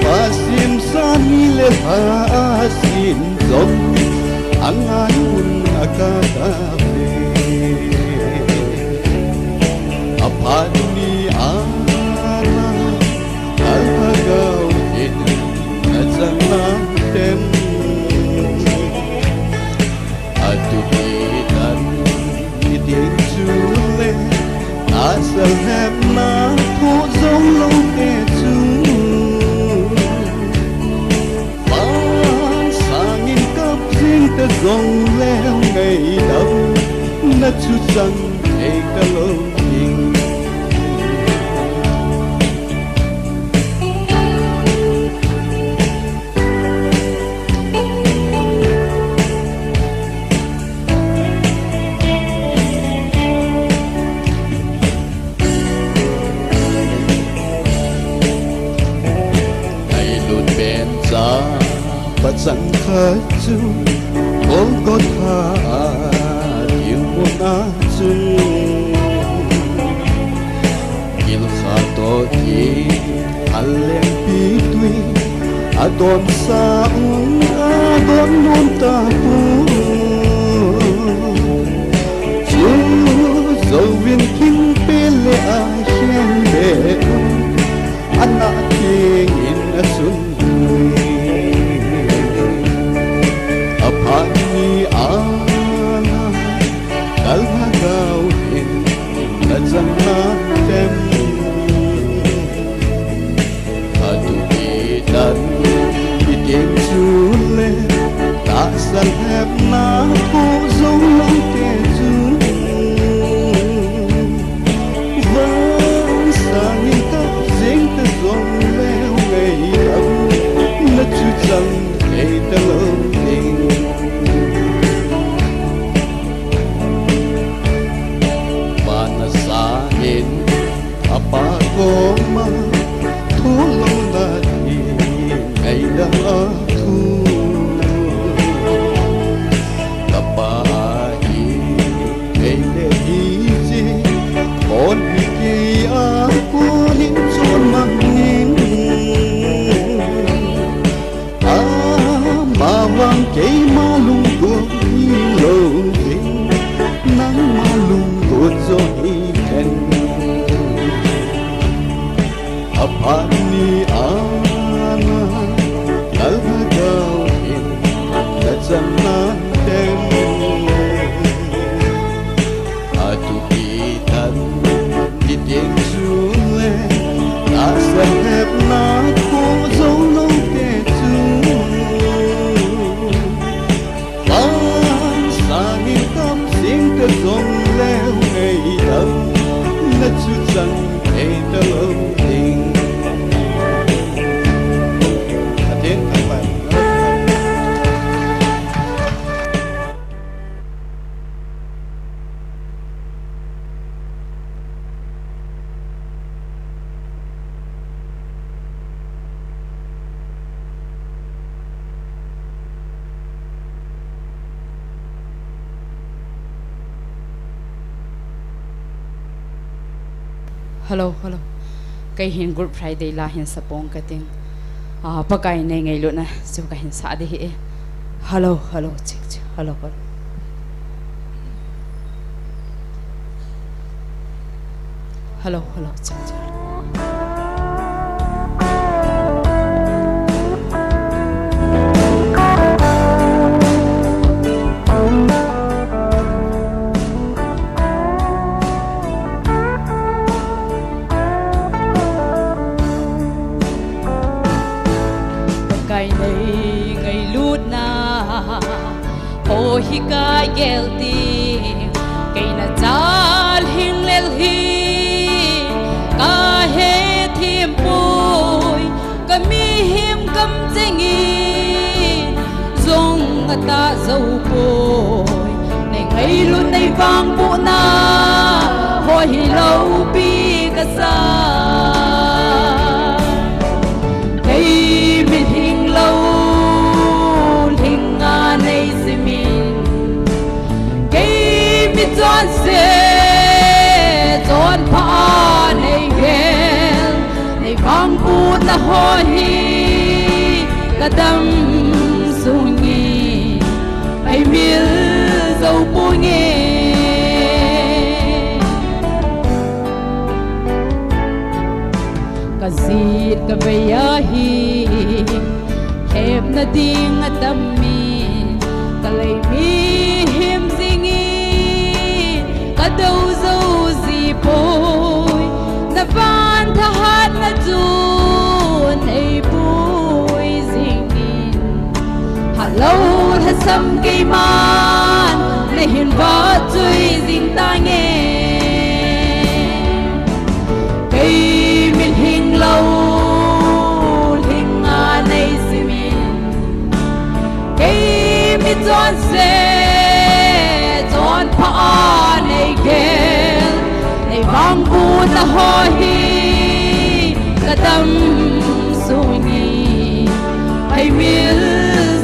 pa sim sa ni le ha a sim jong, a ngai un a ka ta ve. Aphat ni a nai, alhagao in nachang nan tem. Athupi tan hiteng chule, tahsa lhepna thoh jou lou te chu, van sangin kap jing ta jongleu, ngaidam na chu chang thei talou ding. Ngailut pen chapa changkhat chu Golgotha a thilmun a chun, gilkha toh kihal lengpi tui a donsa un, a don nom tapon. Chu jouvin thingpel le a khen be un, a nah tengin a sun tui. Aphat ni a nai, kalhagao in nachang nan tem. Athupi tan hiteng chule, tahsa lhepna thoh jou lou te chu, van sangin kap jing ta jongleu, ngaidam na chu chang thei talou ding. Zong leu ngei tam na chu chang thei ta lo ding. A teng thang pai. Hello, hello. Kei hin Good Friday la hin sapong kating. Ah, Pakai nei ngailutna chu kahin sa ding ahi. Hello, hello, check, check. Hello, hello. Hello, hello, check, check. Pakai nei ngailutna ho hi kagel ding, kei na chal hing lel hi kahe thim poi, kamihem kamcheng in zong atah jou poi, nei ngailut nei vangbohna ho hi loupi kasa. Kei mitlhi lou lhinga nei simin, kei michonse chonpha a nei gel, nei vangbohna ho hi kadam sungin ei mil jou ponge. Kajet kavei ahi, hepna ding atam in, kalei mihem jingin kadou jou ji poi, na van thahatna chu nei pui jingin, hello, lhasam keiman nahin vahchoi jing tange. Kei mitlhi lou lhinga nei simin, kei michonse chonpha a nei gel, nei vangbohna ho hi kadam sungin ei mil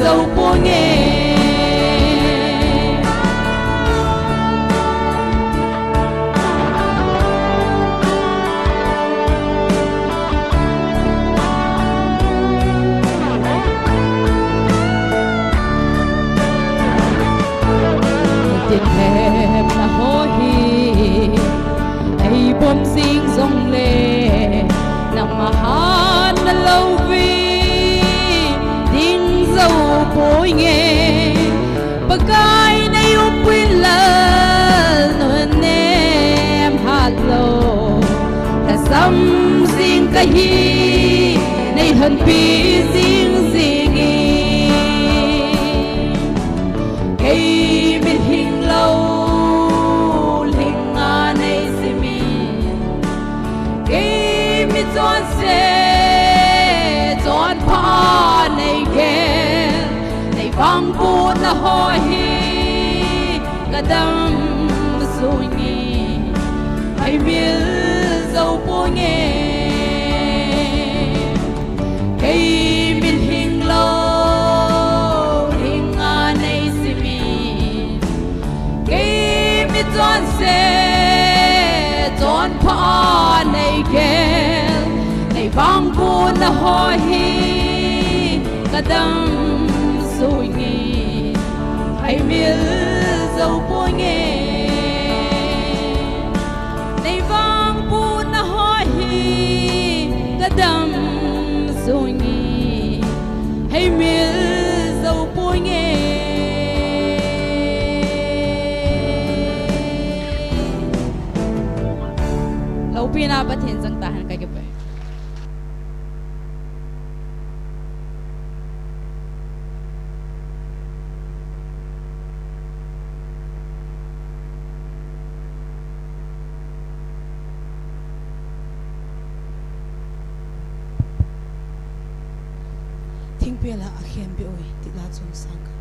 jou ponge. Tin hepna ho hi ei bom jing jongle, nangma hatna lou ve ding jou ponge. Pakai nei umpui lal nunnem hat lou, lhasam jing kahi, nei lhonpi jing jingin. Kei mitlhi lou lhinga nei simin, kei michonse chonpha a nei gel, nei vangbohna ho hi kadam sungin ei mil jou ponge. Kei mitlhi lou lhinga nei simin, kei michonse chonpha a nei gel, nei vangbohna ho hi kadam sungin ei mil jou ponge. Nei vangbohna ho hi kadam sungin ei mil jou ponge. Loupina Pathen chang tahen, kakipah e. Thingpel a akhenbeh uve ti la chun sangkah.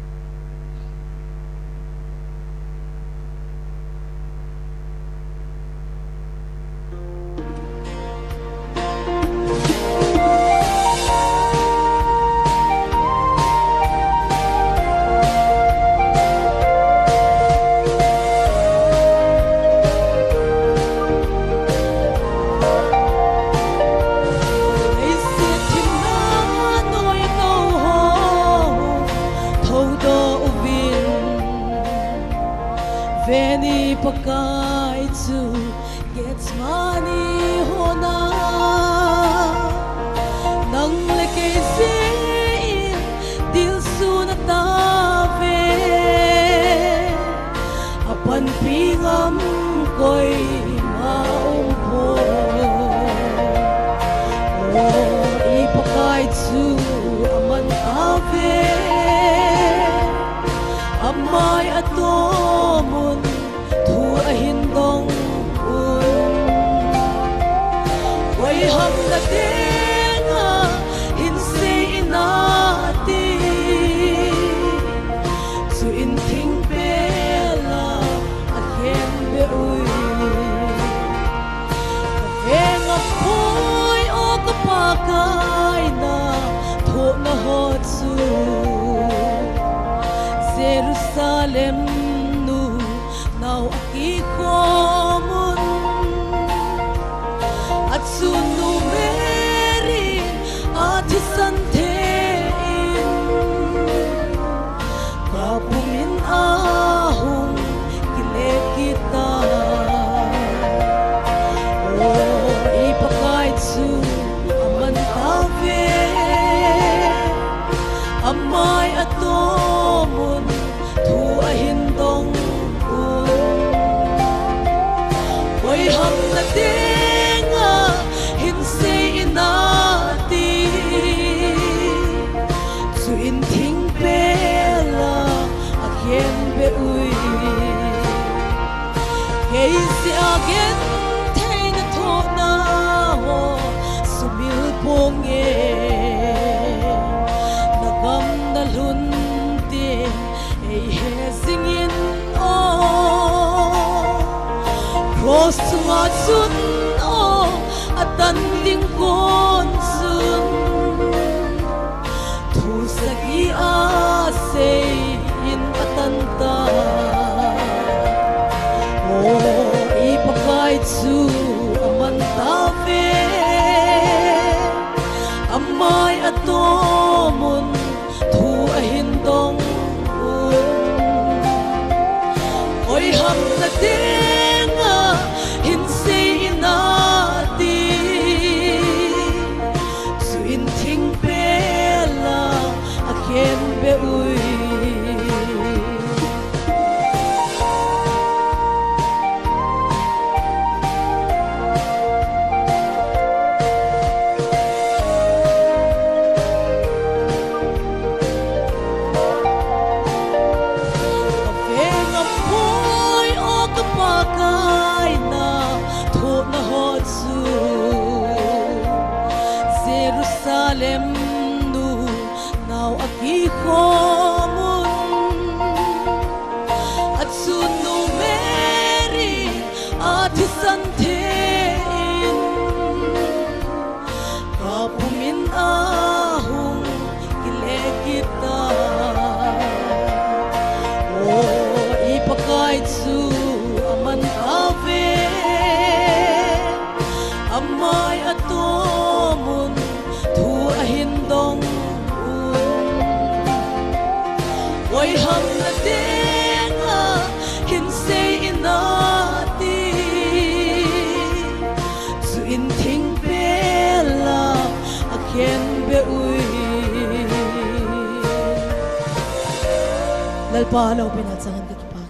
Veni Pakai chu Gethsemane hon a, nang le kei jeh in dilsun atave, apanpi ngam koima umpoi. O, i Pakai chu aman tave, amai atomun thu ahin dong un. Koiham na tenga hinsei inati, chuin thingpel a akhenbeh uve. Kavenga poi o ka Pakai, nathohna ho chu Jerusalem nu nao akikhom un. Achun nu Mary athisan thei in, kapumin ahung kile kit tai. O, i Pakai chu aman tave, amai atomun thu ahin dong un. Koiham na tenga hinsei inati, chuin thingpel a akhenbeh uve. Kei jeh a genthei nathohna ho sumil ponge, nagam nalhun tin eihe jingin o. Cross chunga chun o, atan ding kon chun thu sagi asei in atan tai. O, i Pakai chu aman tave, amai atomun thu ahin dong un. Koiham na tenga hinsei inati, chuin thingpel a akhenbeh uve. Kavenga poi o ka Pakai, nathohna ho chu Jerusalem nu nao akikhom un. Achun nu Mary athisan thei in, kapumin ahung kile kit tai. O, i Pakai chu aman tave, amai atomun thu ahin dong un. Koiham na tenga hinsei inati, chuin thingpel a akhenbeh uve. Lalpa loupina chang hen, kakipah e.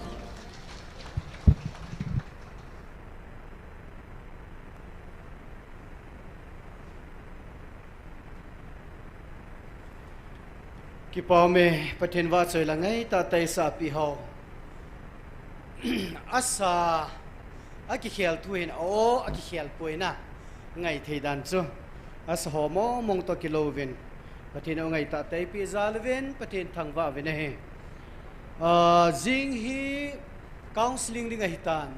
Kipah e, Pathen vahchoi la ngaitah tah eisahpeh ho. Asa akikhel thu hin, o, akikhel poina ngaithei dan chu, asa ho mong mong toh kilouvin, Pathen in angaitah tah eipeh jal uvin, Pathen thangvah uvin ahi. Ah, jing hi counseling ding ahitan.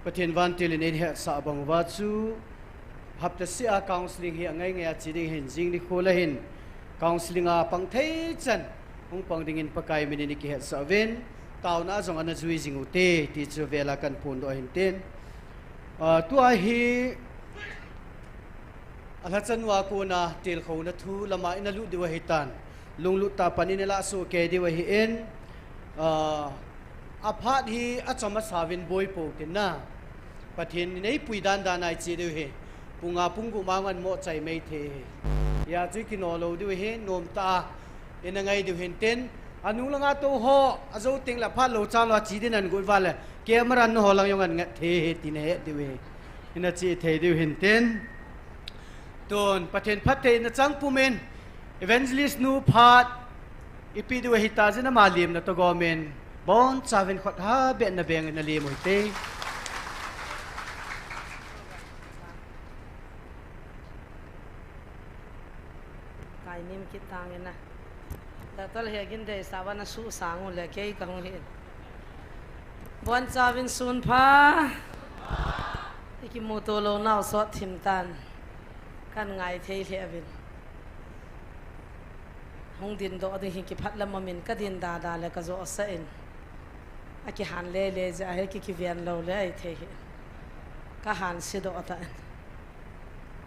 Pathen vantil in eihetsah bang uva chu, hapta seh a counseling hi angai ngai a che ding ahin, jing nikho le hin counseling a pang thei chan hung pang dingin Pakai minin eikihetsah uvin, taona a jong ana jui jing ute, ti chu vel a kahin phondoh ahin tin. Ah, tua hi, alhachan uva kona tilkhouna thu lama ina lut diu ahitan. Lunglut tah a pan ina lah soh kei diu ahin, ah, aphat hi achom asa uvin boi pou tin na. Pathen in eipui dan dan a iche diu ahi. Pung nga pung gup ma ngan mo chai mai thei ahi. Hijeh chun kino lou diu ahi, nom tah a ina ngai diu ahin tin. Anung langa tou ho, ajou teng le aphat lou chan lou a che ding ahin got uva le, camera na ho lang jong ahin ngat thei ahi, ti nahet diu ahi. Ina che thei diu ahin tin. Tun, Pathen phattheina chang pumin, Evangelist nu phat, ipi diu ahita jeh in ama lemna toh gomin, bonchauvin khut habeh in na beng in na lem u hite. Kai nim kit tang in a. Doctor Hegin deisah uva na suhsang u le kei kahung hi. Bonchauvin sun pha. Ikimuto lou nau sot thim tan. Kan ngai thei lheh uvin. Hung dindoh ding hi kiphat lam umin ka din dada le ka johsah in. Akihan lele jeh a hi ki, kiven lou le ahi thei hi. Ka hanse doh tan.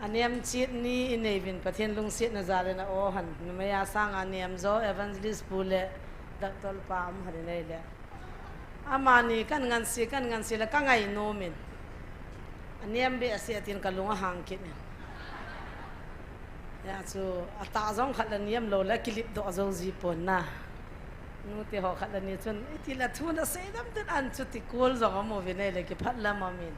Anem chet ni inei uvin Pathen lungsetna jal in a-o han. Numei a sanga nem jo Evangelist pu le Doctor pa um han inei le. Amani kan ngansi, kan ngansi le ka ngai nom in. Anem behseh tin ka lung ahang kit in. Hijeh chun atah jong khat le nem lou le kilip doh jou ji pon na. Nute ho khat le ni chun, iti le thu na sei dam tin an chu ti kul jong amu uvin ei le kiphat lam umin.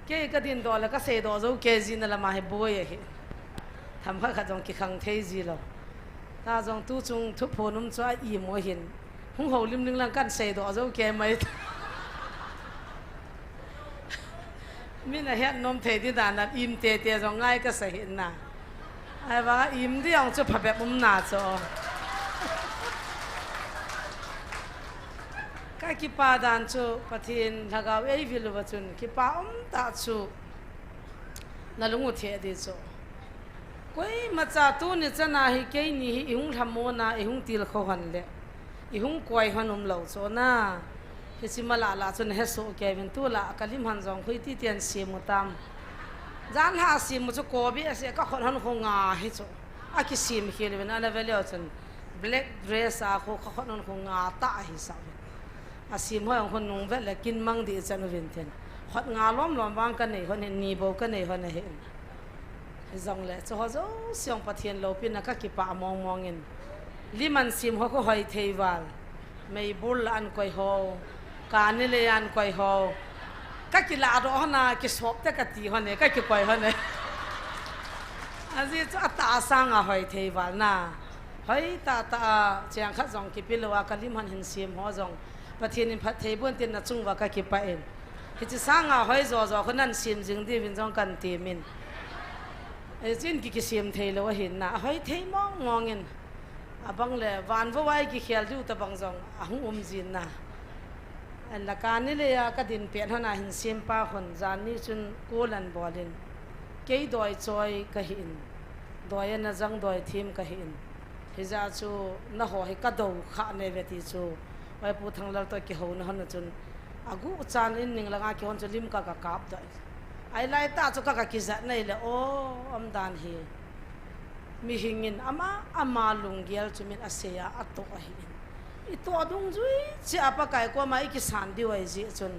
Kei ka dindoh le ka seidoh jou kei ji na lama hi boi ahi. Themkhat khat jong kikhang thei ji lou. Tah jong tu chung thuphon um chu a-im u ahin. Hung houlim ding lang kan seidoh jou kei mai. Min ahet nom thei ding dan a im tete jong ngai kasa hih in na. Ahivang a im ding jong chu phabep um na chu. Ka kipah dan chu Pathen lhagao eivil uva chun kipah um tah chu na lung u thei ding chu. Koima cha tuni chan a hi keini hi ihung lhamon a, ihung tilkhou hon le, ihung koi hon um lou chu na. Hiche ma lah lah chun hesoh kei uvin tulai ka lim hon jong khu iti tin sem u tam. Jan lha sem u chu kobi ase ka khut hon khu nga hi chu. Akisem khel uvin ana ve leu chun black dress a khu ka khut hon khu nga tah ahi sa uvin. Asem ho jong khu nung vet le kin mang dih chan uvin tin. Khut nga lom lom vang ka nei hon hin ni bou ka nei hon ahi. Hijongle, chu ho jouse jong Pathen loupina ka kipah mong mong in. Lim an sem ho khu hoi thei val. Meibol la an koi ho. Kani le an koi ho. Ka kilah doh hon a, kisop te ka ti hon e, ka kikoi hon e. Ajeh chu atah a sanga hoi thei val na. Hoi tah tah a, cheng khat jong kipe lou a, ka lim hon hin sem ho jong. Pathen in phatthei boh in tin na chung uva ka kipah in. Hiche sanga hoi jo jo khu nan sem jing diuvin jong kan temin. Hichun ki, kisem thei lou ahin na, ahoi thei mong mong in. Abang le, van vou a i kikhel diu tabang jong, ahung um jin na. An la kani le a ka din pet hon a hin sem pa hon, jan ni chun kol an bol in. Kei doi choi ka hi in. Doi ana jang doi them ka hi in. Hijeh chun, na ho hi ka do kha ne ve ti chu. Vai Pu Thanglal toh kihouna hon a chun. Agu chan in ning langa kihon chu lim ka, ka kap doh. Ahilai tah chu ka, ka kijat na ile, o, um dan hi. Mihing in ama, ama lunggel chu min asei a, atoh ahi in. I toh dungjui cheh a Pakai koma i kisan diu ahi jeh chun.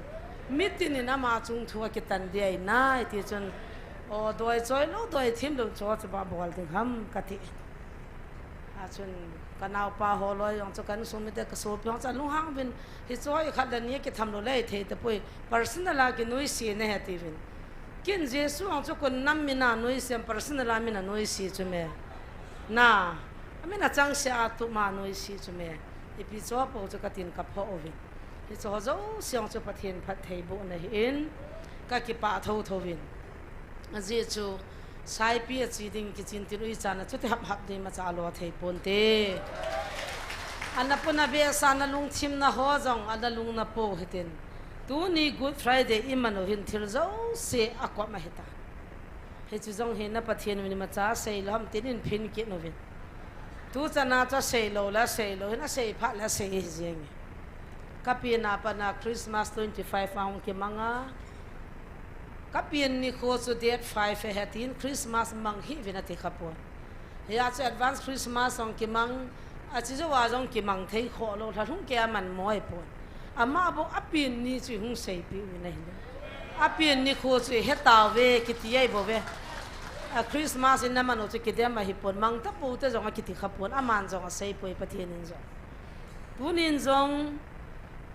Mitin in ama chung thu akitan ding ahi nai ti chun. O, doi choi lou, doi them lou chu, chu ba bol ding ham ka ti. Achun, ka naopa ho loi jong chu ka insung mite ka sopi jong chu alunghang uvin, hichu hi khat le ni kitham lou le thei tapoi, personal a kinoise nahi atiuvin. Ken Jesu jong chu kon nam min a noise am, personal a min a noise chu me. Na, amin achangseh a tup ma noise chu me. Ipi chu apou chu ka tin ka phoh uvin. Hichu ho jouse jong chu Pathen phattheibohna ahin, ka kipah thotho uvin. Ajeh chu, Saipi a chi ding kichin tin ui chana chuti hap hap ding ma cha lo thei pon te. Ana puna be sa na lungthim na ho jong ana lung na po hitin. Tuni Good Friday i manu hin thil jo se a kop ma hita. Hichu jong hi na Pathian vin ma cha sei lo ham tin in phin ki no vin. Tu chana cha sei lo la sei lo hin a sei pha la sei hi jeng. Ka pi na pa na Christmas twenty-five a hung ki manga. Ka pian nikho chu date five a hetin Christmas mang hi vin ati kha pon. Hia chu advance Christmas jong kimang, a chi jo a jong kimang thei kho lo, lha lhung ke a man moi pon. Ama bo a pian ni chu hung sei pi u na hin. A pian nikho chu he ta ve kiti ai bo ve. A Christmas in na man chu kidem a hi pon, mang ta po te jong a kiti kha pon, a man jong a sei poi Pathian in jong. Tunin jong,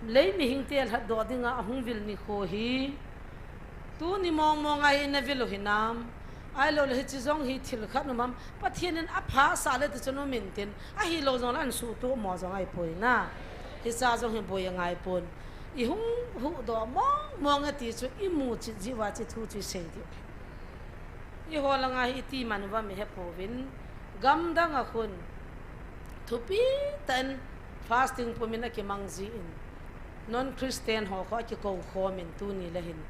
Lei mihing te lhat doh dinga a hung vil nikho hi. Tuni mong mong a hi na vil u hinam. Ai lo le hichi jong hi thil khat numam. Pathian in a pha sa le ti chun um in tin. A hi lo jong la an su tu mo jong ai poi na. Hi sa jong hi boi a ngai pon. I hung hu doh mong mong a ti chu i mu chi ji wa chi thu chi sei di. I ho langa hi i ti man va mi he povin. Gam dang a khun. Thupi tan fasting pumin a kimang ji in. Non Christian ho kho a kikou khomin tuni le hin.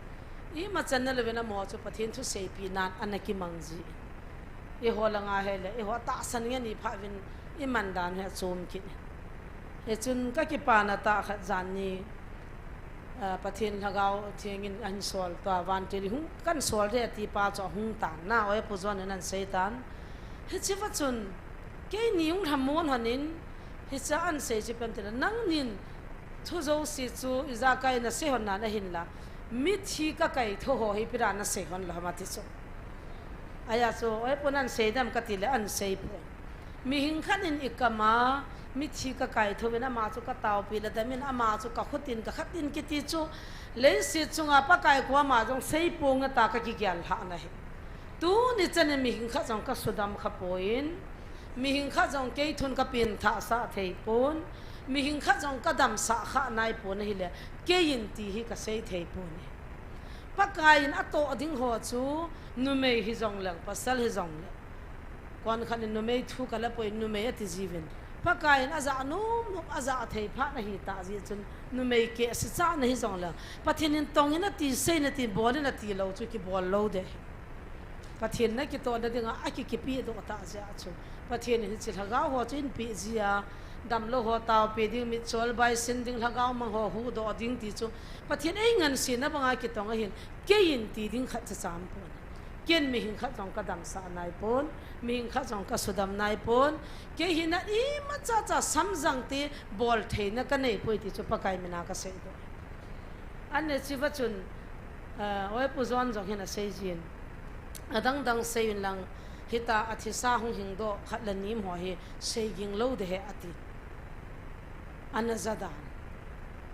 I ma chan na le vena mo chu Pathian thu sei pi nan ana kimang ji in. I ho langa he le, i ho ta san nge ni pha vin i man dan he chom ki. He chun ka kipa na ta khat jan ni. Ah, Pathian Lhagao Theng in an sol to a van te li hung kan sol de ti pa cho hung tan na oi pu zon nan sei tan. Hi chi va chun kei ni hung ham mon han in hi cha an sei chi pen te la nang nin thu jo si chu i ja kai na sei hon na na hin la mi thi ka kai tho ho hi pi ra na sei hon la ma ti chu. Aya chu oi pu nan sei dam ka ti le an sei pu. Mihing khat in i kama, mithi ka kai thovin ama chu ka taopi le damin ama chu ka khutin ka khatin kiti chu leiset chunga Pakai koma jong sei ponge ta ka kigel lhah na hi. Tuni chanin mihing khat jong ka sudam kha poi in, mihing khat jong kei thun ka pin thah sah thei pon, mihing khat jong ka damsah kha nai pon ahile, kei in ti hi ka sei thei pon e. Pakai in a toh ding ho chu numei hi jong leng, pasal hi jong leng. Kon khat in numei thu ka la poi numei a ti jiuvin. Pakai in a ja nom nom a ja thei phat na hi ta ji chun numei keh si cha na hi jong leng. Pathian in tong in a ti sei na ti bol in a ti lo chu kibol lo de. Pathian na kitoh na dinga a ki kipi doh ta ji a chu. Pathian in hichi lhagao ho chu in pi ji a. Damlo ho taopi ding, mitchol bai sin ding, lhagao mang ho huhdoh ding ti chu Pathian ei ngansi na banga kitong ahin, kei in ti ding khat cha cham pon. Ken mihing khat jong ka damsah nai pon, mihing khat jong ka sudam nai pon, kei hi na imacha cha samjang ti bol theina ka nei poi ti chu Pakai mina ka sei doh. An ne chi va chun, ah, oi pu John jong hin a sei jin. Adang dang sei un lang, hita a thisa hung hing doh khat le nim ho hi sei ging lo de he a ti. Ana ja dan.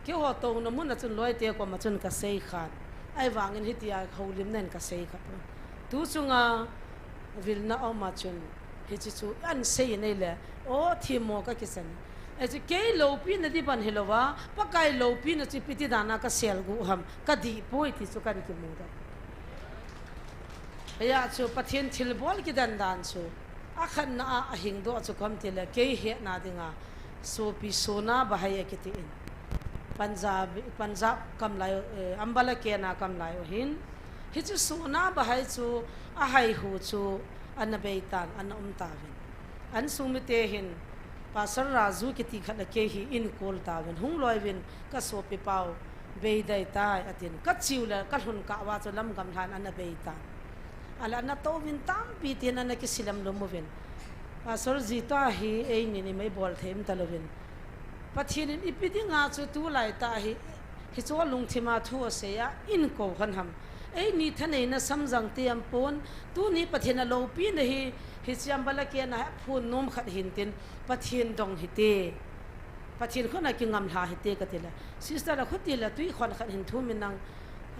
Keiho touna mun a chun loi te koma chun ka sei khan. Ahivangin hitia houlim nen ka sei kha pon. Tu chunga vilna oma chun hichi chu an sei nei le. O thimo ka kisan. E chu kei loupina di ban hilova, Pakai loupina chu piti dana ka sel gu ham, ka di poi ti chu kan kimu da. Aya chu Pathian thilbol kidan dan chu. A khatna a, a hing doh chu kom ti le, kei hetna dinga, sopi Sona Bahai a kiti in. Punjab, Punjab kam lai, eh, Ambala kena kam lai u hin. Hichu Sona Bahai chu, a hai hu chu, ana bei tan, ana um ta vin. An sung mite hin, Pastor Raju kiti khat le kei hi in kol ta vin. Hung loi vin, ka sopi pau. Bei dai tai, atin. Ka chiu le, ka lhun ka va chu lam gam lhan ana bei ta. Ala ana to vin tampi tin ana kisilam lum uvin. Pastor ji ta hi ei ni ni mai bol them ta lovin. Pathian in ipi dinga chu tu lai ta hi, hi chu lungthima thu a sei a, in ko khan ham. Ei ni thaneina samjang te am pon, tu ni Pathian a lopi na hi, hi chiam bala ke na ha phun nom khat hin tin, Pathian dong hi te. Pathian khona kingam lha hite ka ti le. Sister la khuti la tui khon khat hin thum in nang,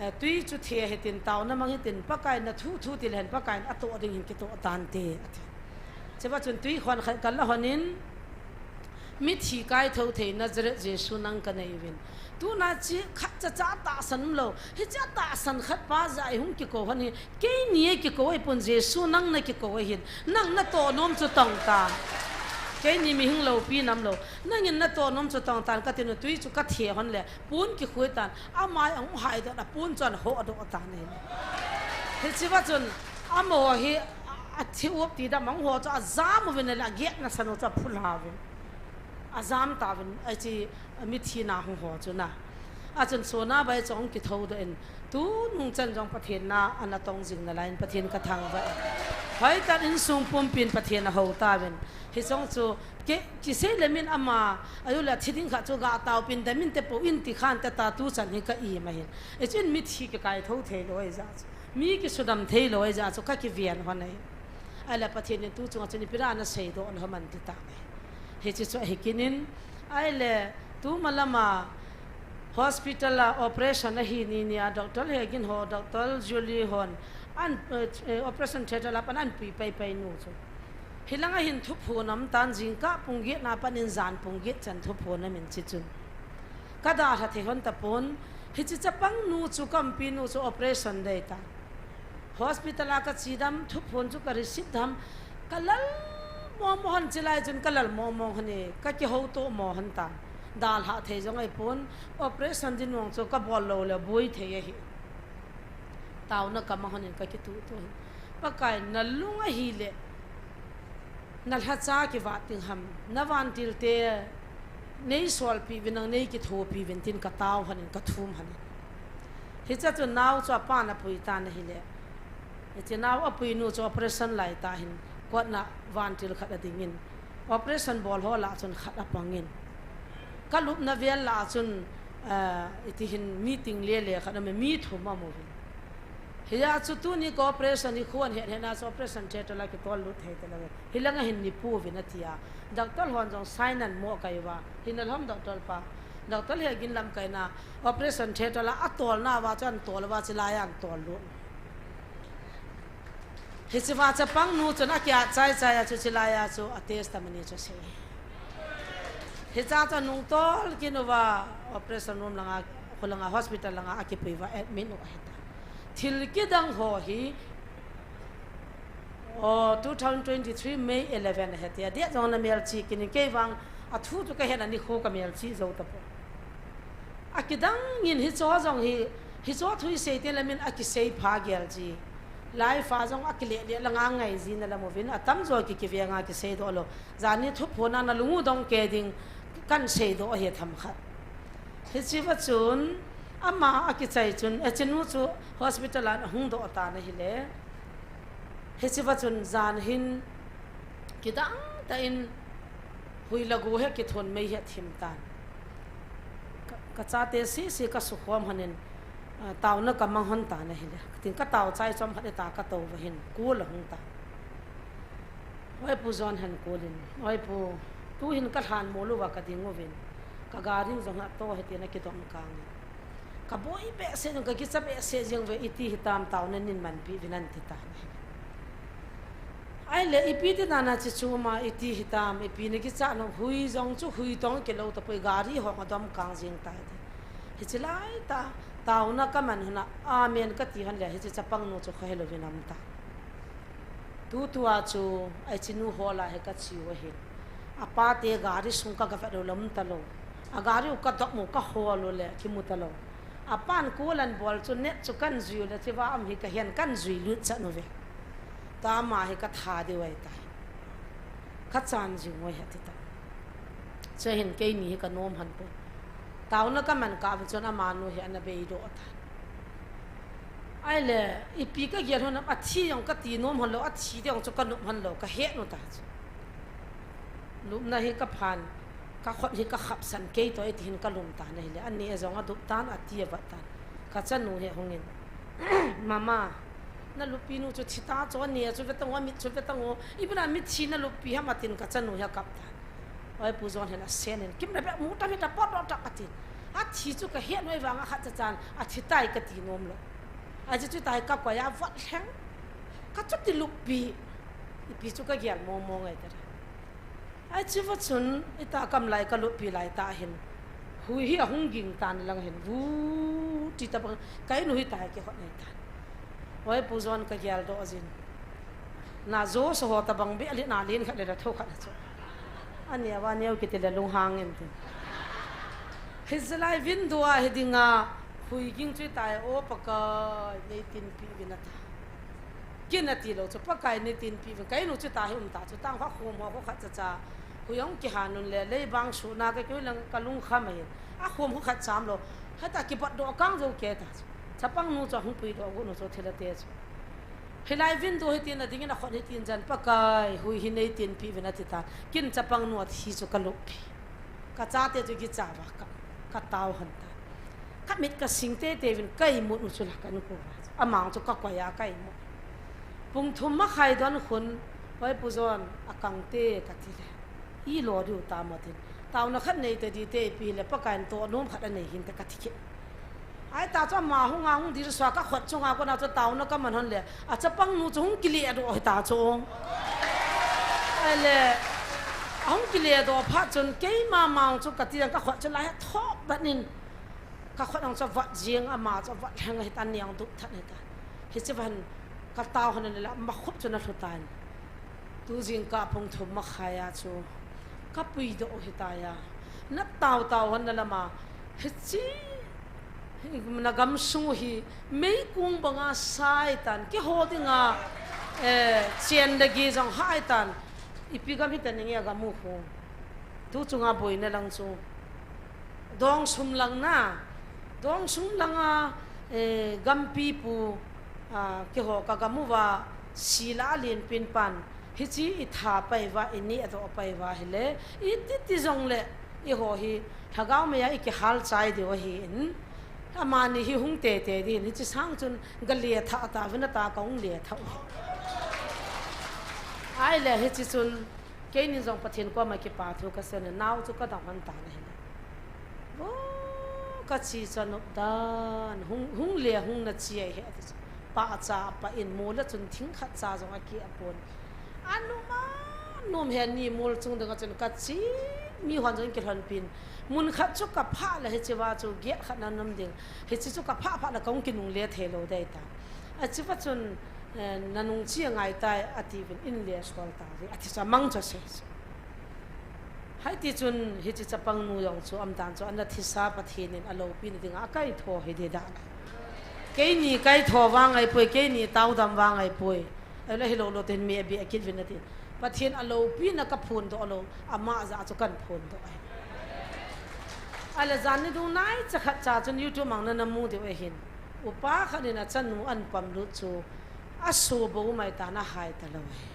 eh, tui chu the hitin taona mang hitin Pakai na thu thu ti le hin Pakai in a to ding hin kito tan te, ati. Cheva chun tui khon khat kal la honin Mithi kaithou thei Nazareth Jesu nang kanei uvin. Tuna chi khat cha cha tahsan umlou. Hiche tahsan khat pa jeh a ihung kikou hon hi. Keini a kikou ahipon Jesu nang nakikou ahin. Nang natoh nom chu tong tan. Keini mihing loupi namlou. Nangin natoh nom chu tong tan katin u tui chu kathe hon le. Pon kikhui tan. Amai ahung haidoh a pon chu ahin hodoh tan ahin. Hicheva chun amaho hi a, athi up ti dam ahung ho chu ajam uvin le agetna san u chu aphulha uvin. Ajam tauvin, achi, mithi na hung ho chu na. Achun Sonabai chu ahung kithoudoh in, tunung chan jong Pathen na ana tong jing nalai in Pathen kathangvah e. Hoitah in insung pumpin Pathen ahou tauvin. Hiche jong chu, ke, kisei le min ama, ahilou le thi ding khat chu gah taopin, damin te pou in ti khan te ta tu chan hi ka im ahin. Hichun mithi kikaithou theilou ahijeh chu. Mi kisudam theilou ahijeh chu kakiven hon ahi. Ahile Pathen in tu chunga chun ipi dia naseidoh lou ham anti tan ahi. Hiche chu ahi kit in, ahile, tu malama hospital a operation ahi ni nia, Doctor Hegin ho, Doctor Julie hon, an, eh, operation theatre a pat anpui paipai nu chu. Hilanga hin thuphon aum tan jingkah pung get na pat in jan pung get chan thuphon aum in hiche chun. Kadalha thei hon tapon, hiche chapang nu chu kaumpi nu chu operation dei tan. Hospital a kachidam, thuphon chu ka receive dam, kalal momo hon chilai chun kalal momo hon e, kakihouto mo hon tan. Dalha thei jong ahipon, operation dinmun chu kabol lou le boi thei ahi. Taona kamang hon in kakituhto hin. Pakai nalung ahile, nalhacha kivat ding ham, navantil te, neisolpi uvin nang neikithopi uvin tin katao hon in kathum hon in. Hiche chun nao chu apan apui tan ahile. Hiche nao apui nu chu operation lai tah hin kotna vantil khat ading in. Operation bol ho lah chun khat apang in. Kalupna vel lah chun, eh, iti hin meeting lele khat aum e, mi thum aum uvin. Hia chu tuni ka operation hi khon het hetna chu operation theatre la kitol lut thei talou e. Hilanga hin neipu uvin atia. Doctor hon jong sign anmo kaiuva. Hinalhom doctor pa. Doctor Hegin lamkaina operation theatre a atolna uva chu antol uva chilai a antol lut. Hicheva chapang nu chun akiat chaichai a chu chilai a chu a testimony chu asei. Hichea chu anungtol kit uva operation room langa, kholanga hospital langa akipui uva admit u ahitan. Thil kidang ho hi, o, two thousand twenty-three May eleven ahitai. Date jong namelchih kit in, kei vang athu chu kahet a nikho kamelchih jou tapoi. Akidang in hicheho jong hi, hicheho thu isei teng le min akisei pha gel ji. Live a jong akile le langa ngai jina lam uvin, atamjo ki kivenga kiseidoh lou. Janhi thuphon a nalung u dong kei ding kahin seidoh ahi themkhat. Hicheva chun, ama akichai chun, hichenu chu hospital a ahung doh tan ahile. Hicheva chun jan hin kidang tah in huila go hi kithon mei hi athim tan. Ka, kachate sese kasukhom hon in, ah, taona kamang hon tan ahile. Tin katao chai chomkhat ita katou uva hin, kol ahung tan. Oi Pu John hin kol in, oi Pu, tuhin kalhanmol uva kading uvin, kagari u jong ato ahi tin akidomkang in. Kaboi behseh jeng, kakicha behseh jeng uve, iti hitam taona nin manpi uvin anti tan. Ahile ipi ti nana hiche choma iti hitam, ipi nakicha nom, hui jong chu hui tong kilou tapoi, gari hong adomkang jeng tai ti. Hiche laitah, taona kaman hon a, amen kati hon le, hiche chapang nu chu kho helouvin aum tan. Tutua chu, hichenu hol a hi kache u ahin. Apate gari sung kagavet u le um talou. Agari u kadop u kahol u le kimu talou. Apan kol anbol chu net chu kahin jui u le cheva um hi kahen kahin jui lut chan uve. Tua ama hi katha diu ahitai. Kachan jing u ahi ati tan. Chuin keini hi kanom hon poi. Taona kaman kah uva chun amanu hi ana beidoh tan. Ahile, ipi kagel hon ham, athi jong kati nom hon lou, athi ding jong chu kanop hon lou, kahet u ta chu. Lupna hi kaphan, kakhut hi kakhapsan kei toh iti hin kalum tan ahile, aneh jong adup tan, ati avat tan. Kachanu hi ahungin, Mama, naluppi nu chu thi ta chu, aneh chu vetan o, amit chu vetan o, ipi na mithi naluppi ham atin kachanu hi akap tan. Oi Pu John hin asen in, kimna beh mu ta hita potdoh ta atin. Athi chu kahet u ahivanga khatcha chan, athi tai kati nom lou. Ajeh chu tai kakoi a vot lheng. Kachuti luppi. Ipi chu kagel momo ngai tara. Ahi, chuva chun, ita kam lai ka luppi lai ta hin. Hui hi ahung ging tan lang hin. Vu ti ta bang, ka inu hi ta kihot nei tan. Oi, Pu John ka gel doh jin. Na jo so ho ta bang be ali na lin khat le la tho khat na chu. Ani awa neo kiti le lunghang in tin. Hi zalai vin dua hi dinga hui ging chu ta o Pakai nei tin pi vin ata. Kin ati lo chu Pakai nei tin pi vin. Ka inu chu ta hi um ta chu tang kha khom ho khat cha cha. Hui ong kihanun le lei bang su na ka keu lang ka lung kha mai. A khom ho khat cham lo. Hata kipat do kang jo ke ta chu. Chapang nu chu hung pui do gu nu chu thila te chu. Hilai vin dua hi tin a dingin a khon hi tin jan Pakai hui hi nei tin pi vin ati ta. Kin chapang nu a thi chu ka luppi. Ka chate chu kicha va ka, ka tao han ta. Ka mit ka sing tete vin ka imut u chu la ka nu ko va. Amang chu ka koi a ka imut. Pung thum ma khai don khun, Oi Pu John, a kang te ka ti le. I lo diu ta mo tin. Tauna khat nei te di te pi le Pakai in to nom khat a nei hin te ka ti kit. Ahi ta chu ama hung a hung dil sua ka khot chunga kona chu tauna ka man hon le. A chapang nu chu hung kile do hi ta chu. Ahi le, a hung kile do phat chun keima mang chu ka ti jang ka khot chu lai a thop bat nin. Ka khot ang chu vat jing ama chu vat lheng hi ta niang dup that hi ta. Hi chu van ka tao hon le la ma khup chu na hlu tan. Tu jing ka pung thum ma khai a chu ka pui do hi ta ya. Na tao tao hon na lama. Hi chi Hi, na gam sung hi meikung banga sai tan, keiho dinga, eh, chen le gi jong hai tan. Ipi gam hi ta ninge gam u khu. Tu chunga boina lang chu. Dong sum lang na. Dong sum langa, eh, gampi pu, ah, keiho ka gam uva sila lin pin pan. Hichi i tha pai va, i ni a do pai va hi le. I ti ti jong le. I ho hi. Lhagao mei a i kihal chai diu ahin, amani hi hung tete din, hichi sang chun ga le tha ta vin a ta ka hung le tha u. Ahi le hichi chun, keini jong Pathen koma kipa thu ka sen, nao chu ka dang hon ta na hi le. Vo, ka chi cha nop dan, hung, hung le hung na chi ai he, ati chu. Pa cha pa in mu le chun thing khat cha jong a ki a pon. A num a num he ni mul chung dinga chun ka chi mi hon jong kilhon pin. Mun khat chu ka pha le hichi va chu giat khat na num ding. Hichi chu ka pha pha le ka hung kinung le thei lo dei ta. A chi va chun, eh, na nung chi a ngai tai a ti vin in le sol ta ve. A ti cha mang cha se. Hai ti chun hichi chapang nu jong chu am dan chu ana thisa Pathen in a lopi na dinga a kai tho hi de da. Keini kai tho va ngai poi, keini tao dam va ngai poi. Ahi le hi lo lo ten mi a bi a kit vin a ti. Pathen a lopi na ka phun do lo, ama ja chu kan phun do ai. Ahi le jan ni dung nai cha khat cha chun YouTube mang na na mu diu ahin. Upa khat in a chanu an pam lut chu a su bo mai ta na hai ta lo ai.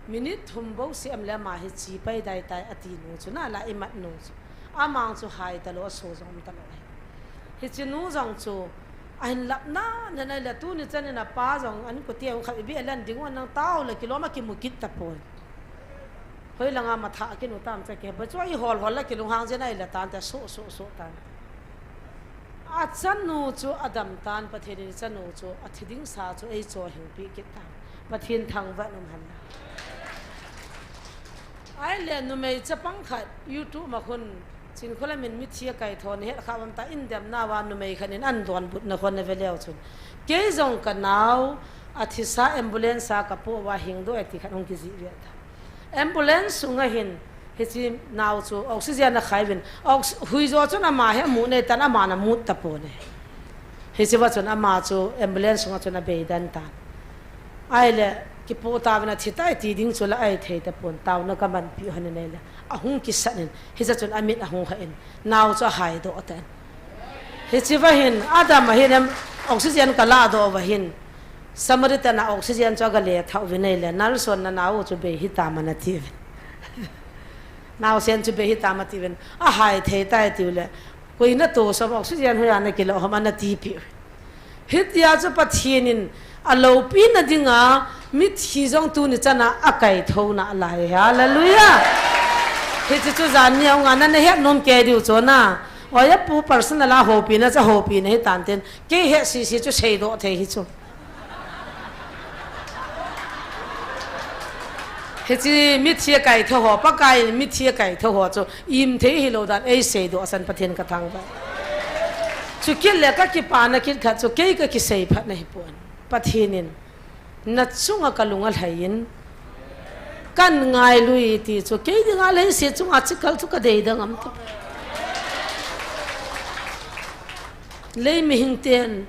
Minute thum bo si am le ama hi chi pai dai tai a ti nu chu na la i mat nu chu. Amang chu hai ta lo a su jong ta lo ai. Hichi nu jong chu, a hin lap na, na nai le tuni chan in a pa jong, an kuti a hung khat, ibi a lan ding wan nang tao le kilom a kimu kit ta poi. Hoi langa matha a kinu tam cha ke, ba chu i hol hol la kilung hang je nai le tan ta, so, so, so tan. A chanu chu a dam tan, Pathen in chanu chu, a thi ding sa chu, ei cho hing pi kit tan. Pathen thangvah in um hen lang. Ahi le numei chapang khat, YouTube ma khun, Chin Kholam in mithi a kai tho, na het kha vam ta in dem na va numei khat in an don but na khon na ve leo chun. Kei jong ka nao, a thisa ambulance a ka po va hing do e ti khat hung kijih ve ta. Ambulance sunga hin, hichi nao chu oxygen a khai vin. Ox-, hui jo chun ama he mu nei tan ama na mut ta po ne. Hichi va chun ama chu ambulance sunga chun a bei dan tan. Ahi le, kipu ta vin a thi tai ti ding chu la ai thei ta pon, tao na ka man pi hon nei le. A hung kisat in, hichi chun a mit a hung ha in, nao chu a hai do ta in. Hichi va hin, a dam a hin em, oxygen ka la do va hin. Samaritan a oxygen chu a ga le thau vin nei le, nalson na nao chu bei hi ta man a ti vin. Nao sen chu bei hi ta man a ti vin. A hai thei tai tiu le, koi na to som oxygen hoi a na kilo hom ana ti pi. Hitia chu Pathen in a lopi na dinga mithi jong tuni chan a a kai tho na lai. Hallelujah. Hichi chu jan ni a hung a na na het nom ke diu chu na. Oi a pu personal a hopi na cha hopi na hi tan tin. Kei he sisi chu sei do thei hi chu. Hiche mithi a kaitho ho, Pakai in mithi a kaitho ho chu im thei hilou dan eisei doh asan Pathen kathangvah. Chukit le kakipana kit khat chu kei kakisei phat na hipon. Pathen in nachunga kalung alhai in, kan ngailu e ti chu kei dinga leiset chunga chikal chu kadei dang am ta. Lei mihing ten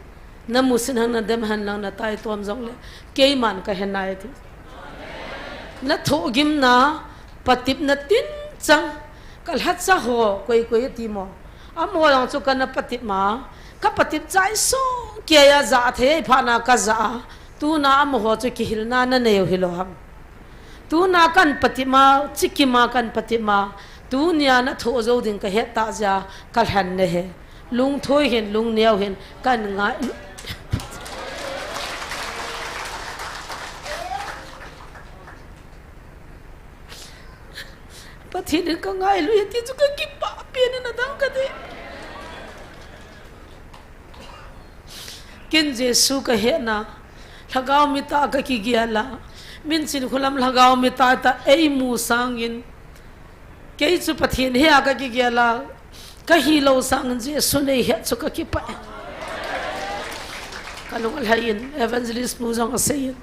namusit hen nadem hen lang nataitom jongle keiman kahe nai ti. Nathohgimna, patepna tinchang, kalhacha ho koi koi ati mo. Amaho jong chu kana patep ma, kapatep chai soh kei a jah thei phat na kajah a. Tuna amaho chu kihilna nanei u hilou ham. Tuna kan patep ma, chikim a kan patep ma, tunia nathoh jou ding kahet tah jeh a kalhen nahi. Lungthoi hin, lungneo hin, kan ngai. Pathen in kangailu e ti chu kakipah pen in adang kadei. Ken Jesu kahetna, lhagao mitah kakigel a, minchin kholam lhagao mitah tah eimu sangin, kei chu Pathen hea kakigel a, kahilou sangin Jesu neihet chu kakipah e. Kalung alhai in, Evangelist pu jong asei in.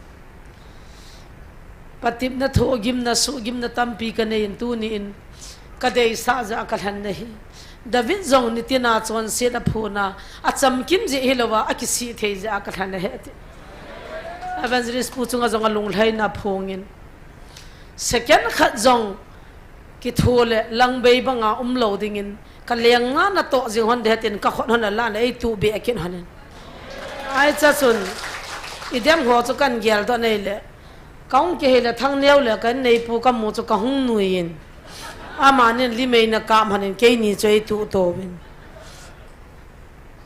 Patepna, thohgimna, suhgimna tampi kanei in tuni in kadeisah jeh a kalhen nahi. David jong nitina chonset aphon a, achamkim jeh hilouva, akisih thei jeh a kalhen ahi ati. Evangelist pu chunga jong alunglhaina aphongin. Second khat jong kitho le langbei banga umlou dingin, kaleng nga natoh jing hon ding tin kakhut hon alan eituhbeh kit hon in. Ahi chachun, idem ho chu kan geldoh nei le, kahung kihei le Thangneo le ka inneipu kamu chu kahung nui in. Amanin limei na kap hon in keini chu eituh touvin.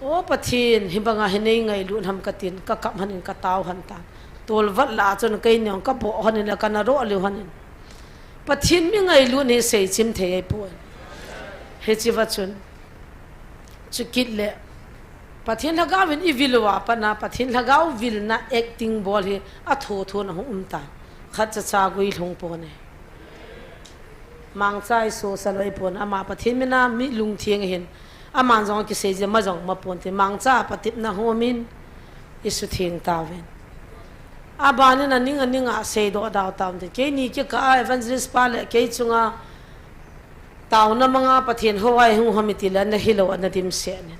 O Pathen, hibanga hi neingailut ham katin, kakap hon in katao hon tan. Tolvat lah a chun keini jong kaboh hon in le kana roh liu hon in. Pathen mi ngailut hi seichim thei ahipoi. Hicheva chun, chukit le, Pathen lhagao in ivil uva pat a, Pathen lhagao vilna acting bol hi athothon ahung um tan. Khatcha cha guilhung pon e. Mangcha isosah lou ahipon, ama Pathen mina mi lungtheng ahin, aman jong akisei jeh ma jong ma pon tin, mangcha patepna hom in isutheng tauvin. Abanin aning aning a seidoh dau tauvin tin, keini kikah a Evangelist pa le kei chunga taona manga Pathen hou a ihung hom iti le ana hilou ana dimset in.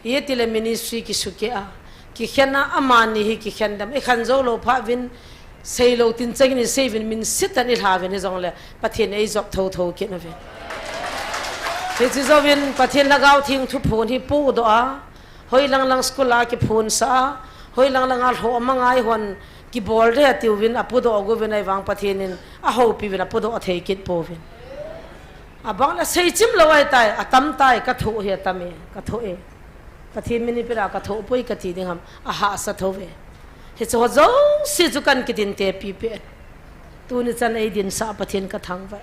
Hitile ministry kisukeh a, kikhen a, amani hi kikhen dem. Ikhen jou lou phat uvin, seilou tin chengin isei uvin, min sitan ilha uvin hijongle, Pathen in eijop thotho kit uvin. Hiche jouvin, Pathen Lhagao Theng thuphon hi podoh a, hoilang lang school a kiphonsah a, hoilang lang a lhoh manga eihon kibol ding atiuvin, apodoh uvin ahivang Pathen in ahoupi uvin apodoh thei kit pouvin. Abang le seichim lou ahitai, atam tai, kathoh hi atam e, kathoh e. Pathen min ipi a kathoh poi kati ding ham, ahahsa thou ve. Hiche ho jouse chu kan kidin tepi peh. Tuni chan eidinsah Pathen kathangvah.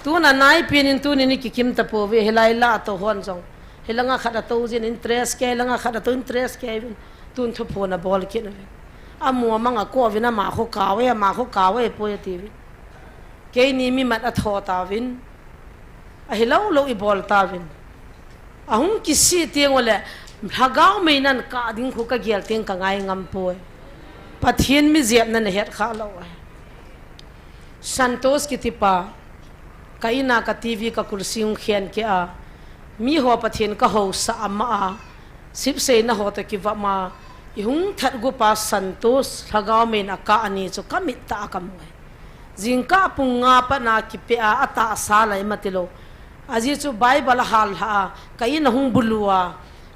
Tuna naipen in tuni ni kikim tapouve, hilai lah a tou hon jong. Hilanga khat atou jin interest kei, langa khat atou interest kei vin. Tun thuphon abol kit uvin. Amu amang akou vin ama khu kave, ama khu kave poi ati vin. Keini mimat atho tauvin, ahilou lou ibol tauvin. Ahung kisih teng ule, lhagao meinan kah ding khu kagel teng kangai ngam poi. Pathen mi jepna nahet kha lou ahi. Santos kitipa, ka ina ka TV ka kursi hung khen keh a, miho Pathen kahousah ama a, sipseina ho toh kivop ma, ihung that gupa Santos, lhagao mein akah ani chu kamit tah a kamu ahi. Jingkah pung nga pat a kipeh a, atahsa lai mati lou. Ajeh chu Bible ahal lha a, ka in ahung bulu a,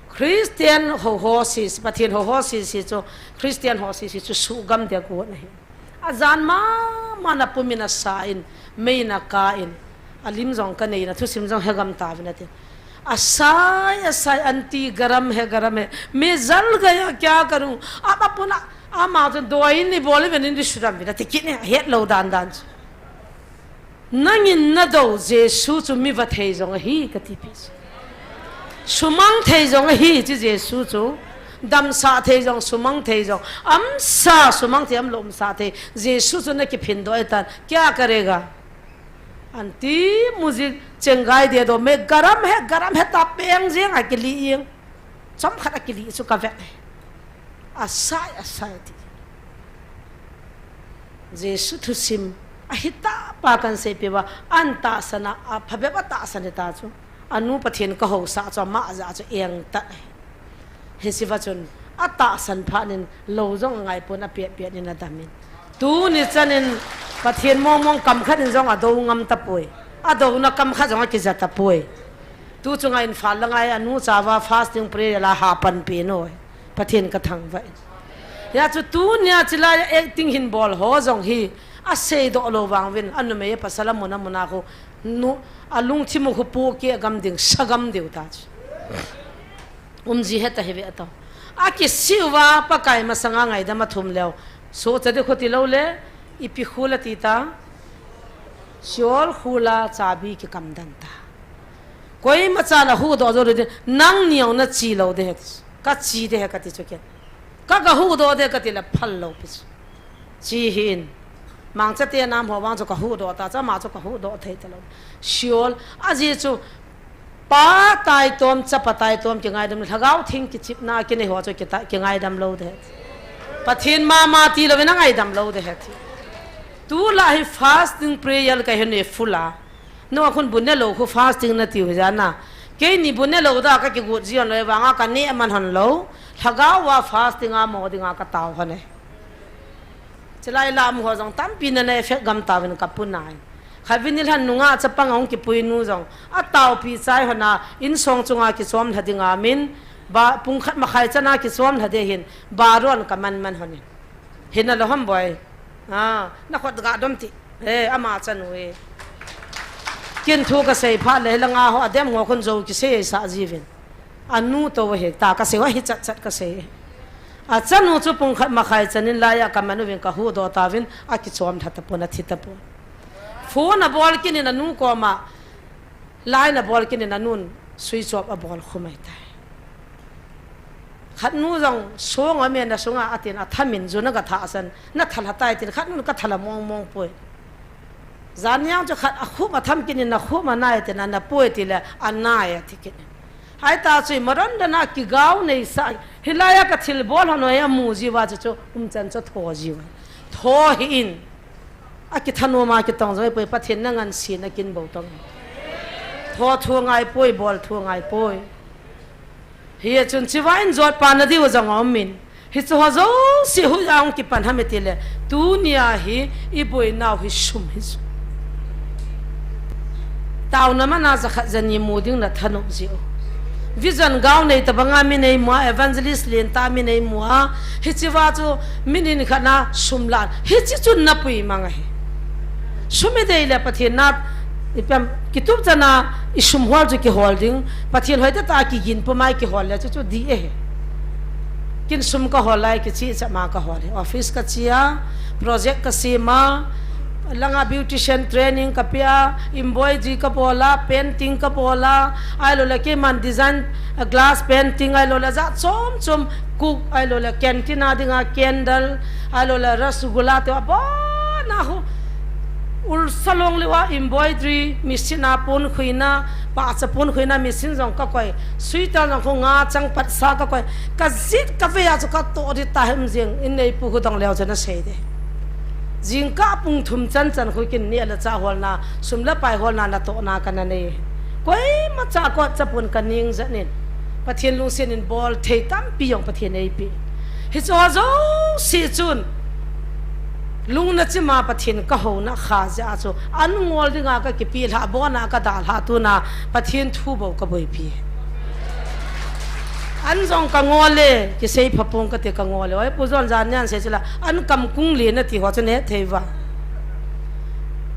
Christian ho ho sese, Pathen ho ho sese chu, Christian ho sese chu suhgam dia gon ahi. Ajan mama na pum in asa in, mei in akah in, alim jong kanei in, athusim jong hegam tauvin atin. Asai, asai, aunty, garam hai, garam hai. मैं जल गया, क्या करूं? Ama pun a, ama chun doi in ibol uvin in isuhgam uvin ati kit e, hetlou dan dan chu. Nangin nadou Jesu chu mi vathei jong ahi kati pi chu. Sumang thei jong ahi ti Jesu chu. Damsah thei jong, sumang thei jong, amsa sumang thei, amlou umsah thei. Jesu chu na kiphin doh e tan, kya karega? Anti music chengai de do, me garam he, garam he ta peng jeng a kili ing. Chomkhat a kili chu ka vek e. Asai, asai ti. Jesu thusim, ahi tah pa kan seipeh uva, an tahsan a, aphabep a tahsan hita chu. Anu Pathen ka housah chu, ama jah chu eng tah e. Hiche va chun, atahsan phat in, lou jong angai pon apet pet in adam in. Tuni chan in, Pathen mong mong kam khat in jong adou ngam tapoi. Adouna kam khat jong akija tapoi. Tu chunga Imphal langa hi anu chauva fasting prayer la hapan pen uve. Pathen ka thangvah in. Hia chu tunia chilai acting hin bol ho jong hi asei doh lou vang uvin, anumei pasal amun amun a khu nu, alungthim u khu pohkeh gam ding, sa gam diu ta chu. Um ji heta hi ve ato. Akisih uva Pakai masanga ngaidam athum leu. Sohcha ding khu tilou le, ipi khu la ti ta. Sheol khu la chabi kikam dan ta. Koima chan ahuhdoh jou lou ding, nangni jong nache lou ding ahi, kache ding ahi kati chu ken. Ka, kahuhdoh ding ahi kati le phal lou pi chu. Che hih in. Mangcha te nam ho vang chu kahuhdoh ta, chama chu kahuhdoh thei talou. Sheol, ajeh chu, Pa taitom, Chapa taitom kingaidam, Lhagao Theng kichepna kinei ho chu kita, kingaidam lou ding ahi. Pathen mama tilou in angaidam lou ding ahi. Tulai hi fasting prayer kahin nei full a. Nangho khun bu nelou khu fasting natiu hijeh a. Keini bu nelou da kakigot ji hon lou, vang a kaneh man hon lou. Lhagao a fasting a mo dinga katao hon e. Chilai lam ho jong tampi nana effect gam tauvin kapu nai. Khatvei nilhah nunga chapang ahung kipui nu jong. Ataopi chai hon a, insung chunga kichom lha dinga min. Ba, pung khat makhai chan a kichom lha ding ahin. Baron kaman man hon in. Hinalou ham boi. A, nakhut ga dom ti. E, ama chanu e. Ken thu kasei phat le, hilanga ho, adem ho khun jou kisei sah jiuvin. Anu tou ahi, ta kasei, ahi chat chat kasei. Achanu chu pung khat makhai chan in laiya kaman uvin kahuhdoh tauvin, akichom lha tapon, athi tapon. Phone abol kit in anu koma, line abol kit in anun, switch off abol khum ahitai. Khat nu jong song a mena sunga atin atham in ju na gatha asan, natha lha tai tin khat nun katha lha mong mong poi. Jan jang chu khat akhum atham kit in nakhum anai tin ana poi tile anai ati kit in. Hita chu maron dana kigao nei sa, hilaiya kathilbol hon a amu jiuva chu chu umchan chu tho jiuva. Tho hih in. Akithanom a kitong jong ahipoi, Pathen na ngansena kin bou tong. Tho thu ngai poi, bol thu ngai poi. Hichun chiva in jot pa nadiu jong aumin. Hiche ho jouse hoiya hung kipan ham itile, tunia hi iboinau hi sum hi chu. Taona mana jakhat jani mu ding nathanop jiu. Vision gao nei tabanga mi neimu a, evangelist lentah mi neimu a, hicheva chu mi nikhat na sum la, hiche chun napui mang ahi. Sum idei le Pathen na, ipi ham, kitup chana isum hol chu kihol ding, Pathen hoitah tah a kigin puma ikihol le chu chu dih ahi. Ken sum kahol lai kicheh cheh ma kahol ahi. Office kache a, project kasem a, langa beautician training kape a, embroidery kabol a, painting kabol a, ahiloule keiman design, glass painting ahiloule jat chom chom, cook ahiloule canteen a dinga candle, ahiloule rasgulla te abon a khu. Ulsa long leuva embroidery machine a ponkhuina, pahcha ponkhuina machine jong kakoi, sweater jong khu nga chang patsa kakoi, kajet kavei a chu katoh ding tahem jeng, inneipu khu dong leu chu nasei ding. Jingkah pung thum chan chan khu ken neh le chah holna, sum le pai holna natohna kana nei. Koima cha kot chapon kaning jat in. Pathen lungset in bol thei tampi jong Pathen eipeh. Hicheho jouse chun lungna chima Pathen kahouna kha jeh a chu an ngol dinga kakipeh lhah, abona kadalhah tuna Pathen thu bou kaboipi. An jong kangol e, kisei phapong kati kangol e. Oi, Pu John jan nia sei chula, an kam kung len ati ho chu nehthei uva.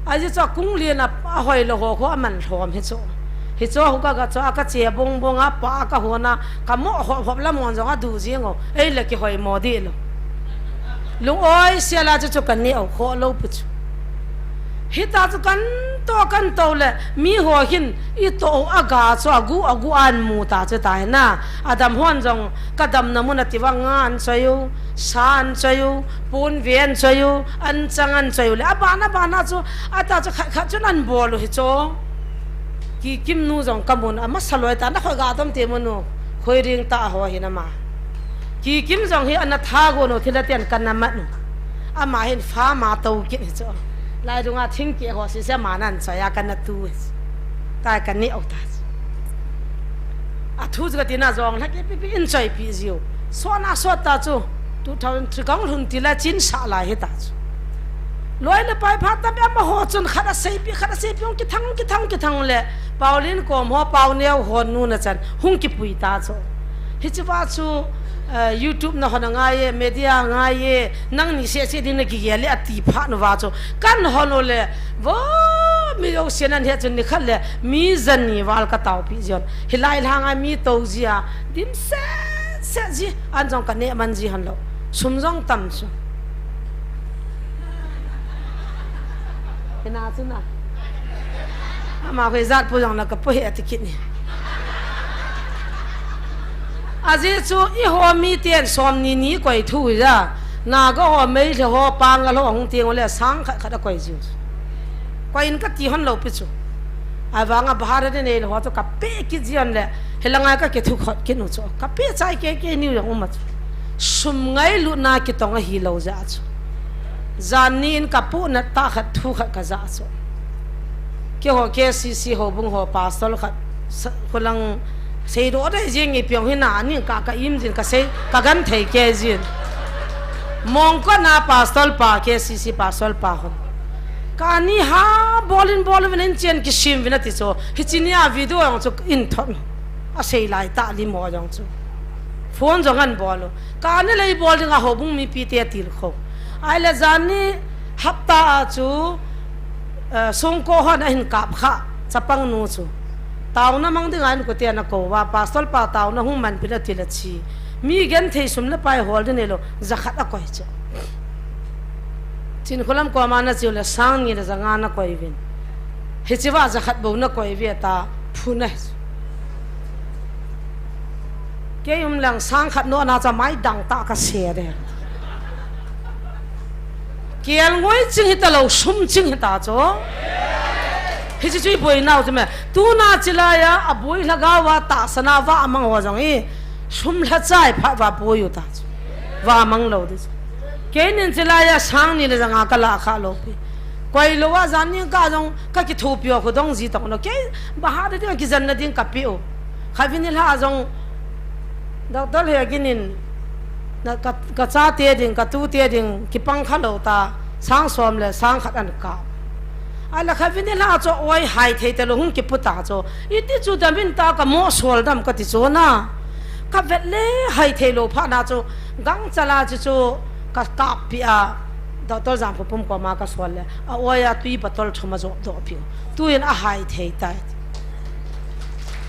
Ajeh chu akung len a, ahoilou ho khu aman lhom hi chu. Hicheho khu kaga chu a kache bong bong a pa kahon a, kamoh hop hop lamon jong adu jeng o. Eile kihoimo dih lou. Lung oi sel a chu chu kaneh u khoh lou pu chu. Hita chu kan to, kan to le, mi ho hin i to u aga chu agu, agu an mu ta chu ta hi na. Adam hon jong ka damna mun a ti vang nga an choi u, sa an choi u, pon ve an choi u, an chang an choi u le. Abana, bana chu, ata chu khat, khat chun an bol u hi chu. Kikim nu jong ka mun a masa loi ta na khoi ga tom te mun u. Khoi ring ta ho hi na ma. Kikim jong hi ana tha go no thila tian kan na mat nu. Ama hin fa ma to kit hi chu. Lai dunga thing ke ho si se ma nan choi a kan na tu. Ta kan ni au ta. A thu chu ka ti na jong la ke pi pi in choi pi jiu. So na so ta chu. Two thousand three kong lhun ti la chin sa lai hi ta chu. Loi le pai pha ta be ma ho chun khat a sei pi, khat a sei pi ong ki thang, ki thang, ki thang le. Paulin kom ho, Pau Neo ho nu na chan. Hung ki pui ta chu. Hi chi va chu, eh, YouTube na hon a ngai e, media ngai e, nang ni se se ding na ki ye le a ti pha nu va chu. Kan hon o le, vo mi yo se nan he chun ni khat le, mi zan ni val ka tau pi zion. Hi lai lhang a mi to zia, dim se, se zi, an jong ka ne man zi han lo. Sum jong tam su. Ina chu na. Ama khoi zat pu jong na ka pu he ati kit ni. Aji chu i ho mi ten som ni ni koi thu ja. Na ga ho mei le ho pa nga lo hung tiang le sang khat khat a koi jiu. Koi in ka ti hon lo pi chu. Avanga bahar de nei le ho chu ka pe kit jian le. He la ngai ka ke thu khot kit nu chu. Ka pe chai ke ke ni jong um a chu. Sum ngai lu na ki tong a hi lo ja chu. Jan ni in ka pu na ta khat thu khat ka ja chu. Ke ho K C C ho bung ho pastor khat sa-, ko lang sei do dai jing i piong hi na ni ka ka im jin ka sei ka gan thei ke jin. Mong ko na pastor pa K C C pastor pa ho. Ka ni ha bolin bol vin in chen ki sim vin a ti chu. Hi chi ni a video ang chu in thon. A sei lai ta li mo jong chu. Phone jong an bol u. Ka ni lei bol ding a ho bung mi pi te til kho. Ai le jan ni hapta a chu, eh, sung ko hon a hin kap kha, chapang nu chu. Tauna mang ding a in ko te na ko va, pastor pa tauna hung man pi la ti la chi. Mi gen thei sum le pai hol ding nei lo, za khat a koi chu. Chin kholam ko ma na chiu le sang ni le za nga na koi vin. Hi chi va za khat bo na koi ve ta, phu na. Kei um lang sang khat no na cha mai dang ta ka se de. Kial ngoi ching hi ta lo, sum ching hi ta cho. Hi chi chui boi nau chu me. Tu na chi la ya, a boi la ga wa ta sa na va mang ho jong i. Sum la chai pha va boi u ta cho. Va mang lo de cho. Kei nin chi la ya sang ni le jang a ka la kha lo pi. Koi lo wa jan ni ka jong ka ki thu pi o khu dong ji tong lo. Kei ba ha de ding ki jan na ding ka pi o. Kha vin ni la jong Doctor Hegin in, na ka, ka chate ding, ka tute ding, kipang kha lo ta, sang som le sang khat an ka. A la kha vin la cho oi hai thei ta lo hung kipu ta cho. Iti chu da min ta ka mo sol dam ka ti cho na. Ka vet le hai thei lo pha na cho. Gang chala chu cho ka kap pi a. Doctor Jangphupum ko ma ka sol le. A oi a tui bottle thum a jo do pi. Tu in a hai thei tai.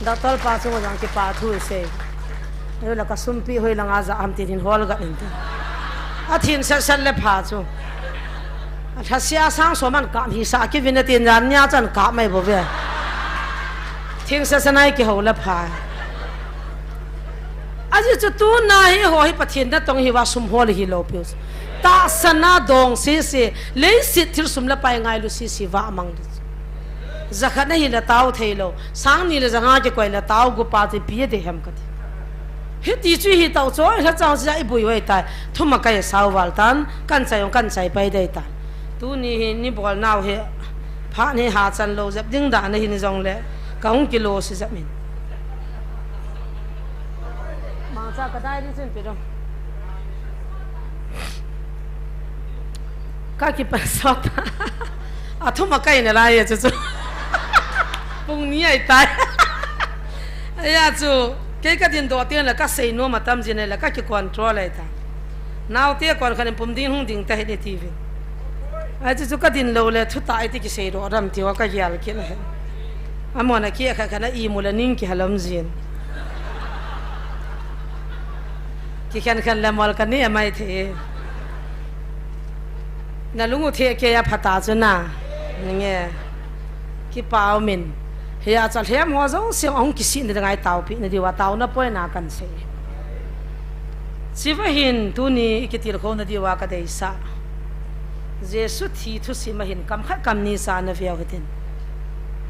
Doctor pa chung jong kipa thu sei. Ayo la ka sumpi hoi langa ja am tin hin hol ga in te. A thin sat sat le pha chu. A tha sia sang so man kam hi sa ki vin a tin jan nia chan ka mai bo ve. Thin sat sat nai ki ho le pha. Aji chu tu na hi ho hi Pathen na tong hi va sum hol hi lo piu. Ta sana dong si si. Leisit thil sum le pai ngai lu si si va mang. Zakhat na hi la tau thei lo. Sang ni le janga kikoi la tau gu pa ti pi de hem ka ti. Hiti chu hi tau choi la chang sia i bui wai tai. Thuma kai sau val tan, kan chai ong kan chai pai dei tan. Tu ni hi ni bol nau hi. Pha ni ha chan lo jep ding da na hi ni jong le. Ka hung kilo si jep min. Mang cha ka dai ni chin pi dong. Ka kipan sot. A thuma kai na lai chu chu. Pung ni ai tai. Aya chu, kei ka din do tian la ka sei no ma tam jin la ka ki control ai ta. Nau te kon khan pum din hung ding ta he ni T V. Ai chu chu ka din lo le thu ta ai ti ki sei ro ram ti wa ka yal ki na he. Amona ki kha kha na i mu la ning ki halom jin. Ki khan khan la mol ka ni amai the. Na lungu the ke ya phata chu na. Nge, kipa umin. Hiya cha lhem ho jouse ahung kisih nading a taopi nadiuva taona poina kahin sei. Chuva hin tuni ikitilkhou nadiuva kadeisah. Jesu thi thusim ahin kam khat kam ni sa naveu hitin.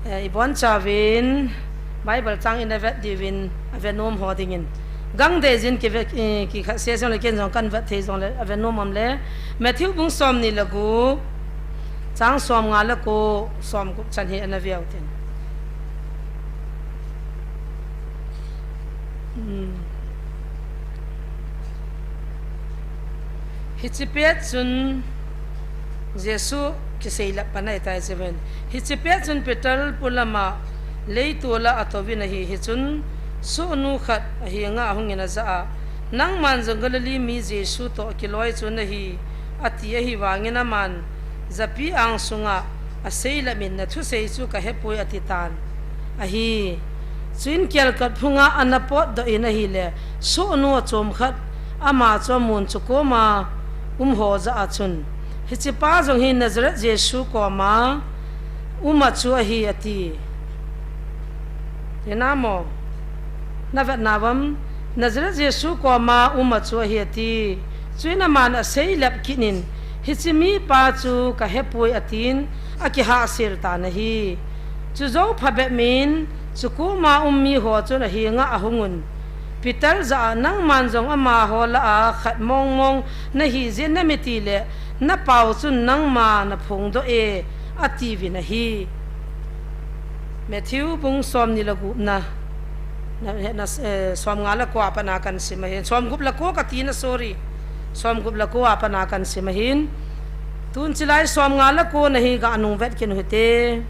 Eh, ibonchauvin Bible chang ina vet diuvin ave nom ho dingin. Gangdei jin kive, eh, kikhat se jongle ken jong kahin vet thei jongle ave nom um le. Matthew bung somni le gup. Chang somnga le ko, somgup chan hi ana veu tin. Hmm. Hiche pet chun Jesu kiseilep pan ahitai chuin. Hiche pet chun Peter polama leitol a atouvin ahi, hichun sohnu khat ahenga ahungin ajah a, "Nangman jong Galilee mi Jesu toh kiloi chu nahi," ati ahivangin aman japi ang sunga aseilepin, "Nathusei chu kahepoi," ati tan ahi. Chuin kelkhat phunga ana potdoh in ahile, sohnu achom khat ama chu amun chu koma um ho jah a chun, "Hichepa jong hi Nazareth Jesu koma uma chu ahi," ati. Tina mo? Na vetna uvam, Nazareth Jesu koma uma chu ahi ati. Chuin aman aseilep kit in, "Hiche mipa chu kahepoi," atin, akihahsel tan ahi. Chujou phabep in, chu koma um mi ho chun ahenga ahungun, Peter jah a, "Nangman jong amaho lah a khat mongmong nahi jeh in, namiti le napao chun nangma naphongdoh e," atiuvin ahi. Matthew bung somni le gupna. Na, na, eh, somnga le ko a pat a kahin sim ahin. Somgup le ko kati na, sorry. Somgup le ko a pat a kahin sim ahin. Tun chulai somnga le ko na hi ganung vet kit u hite.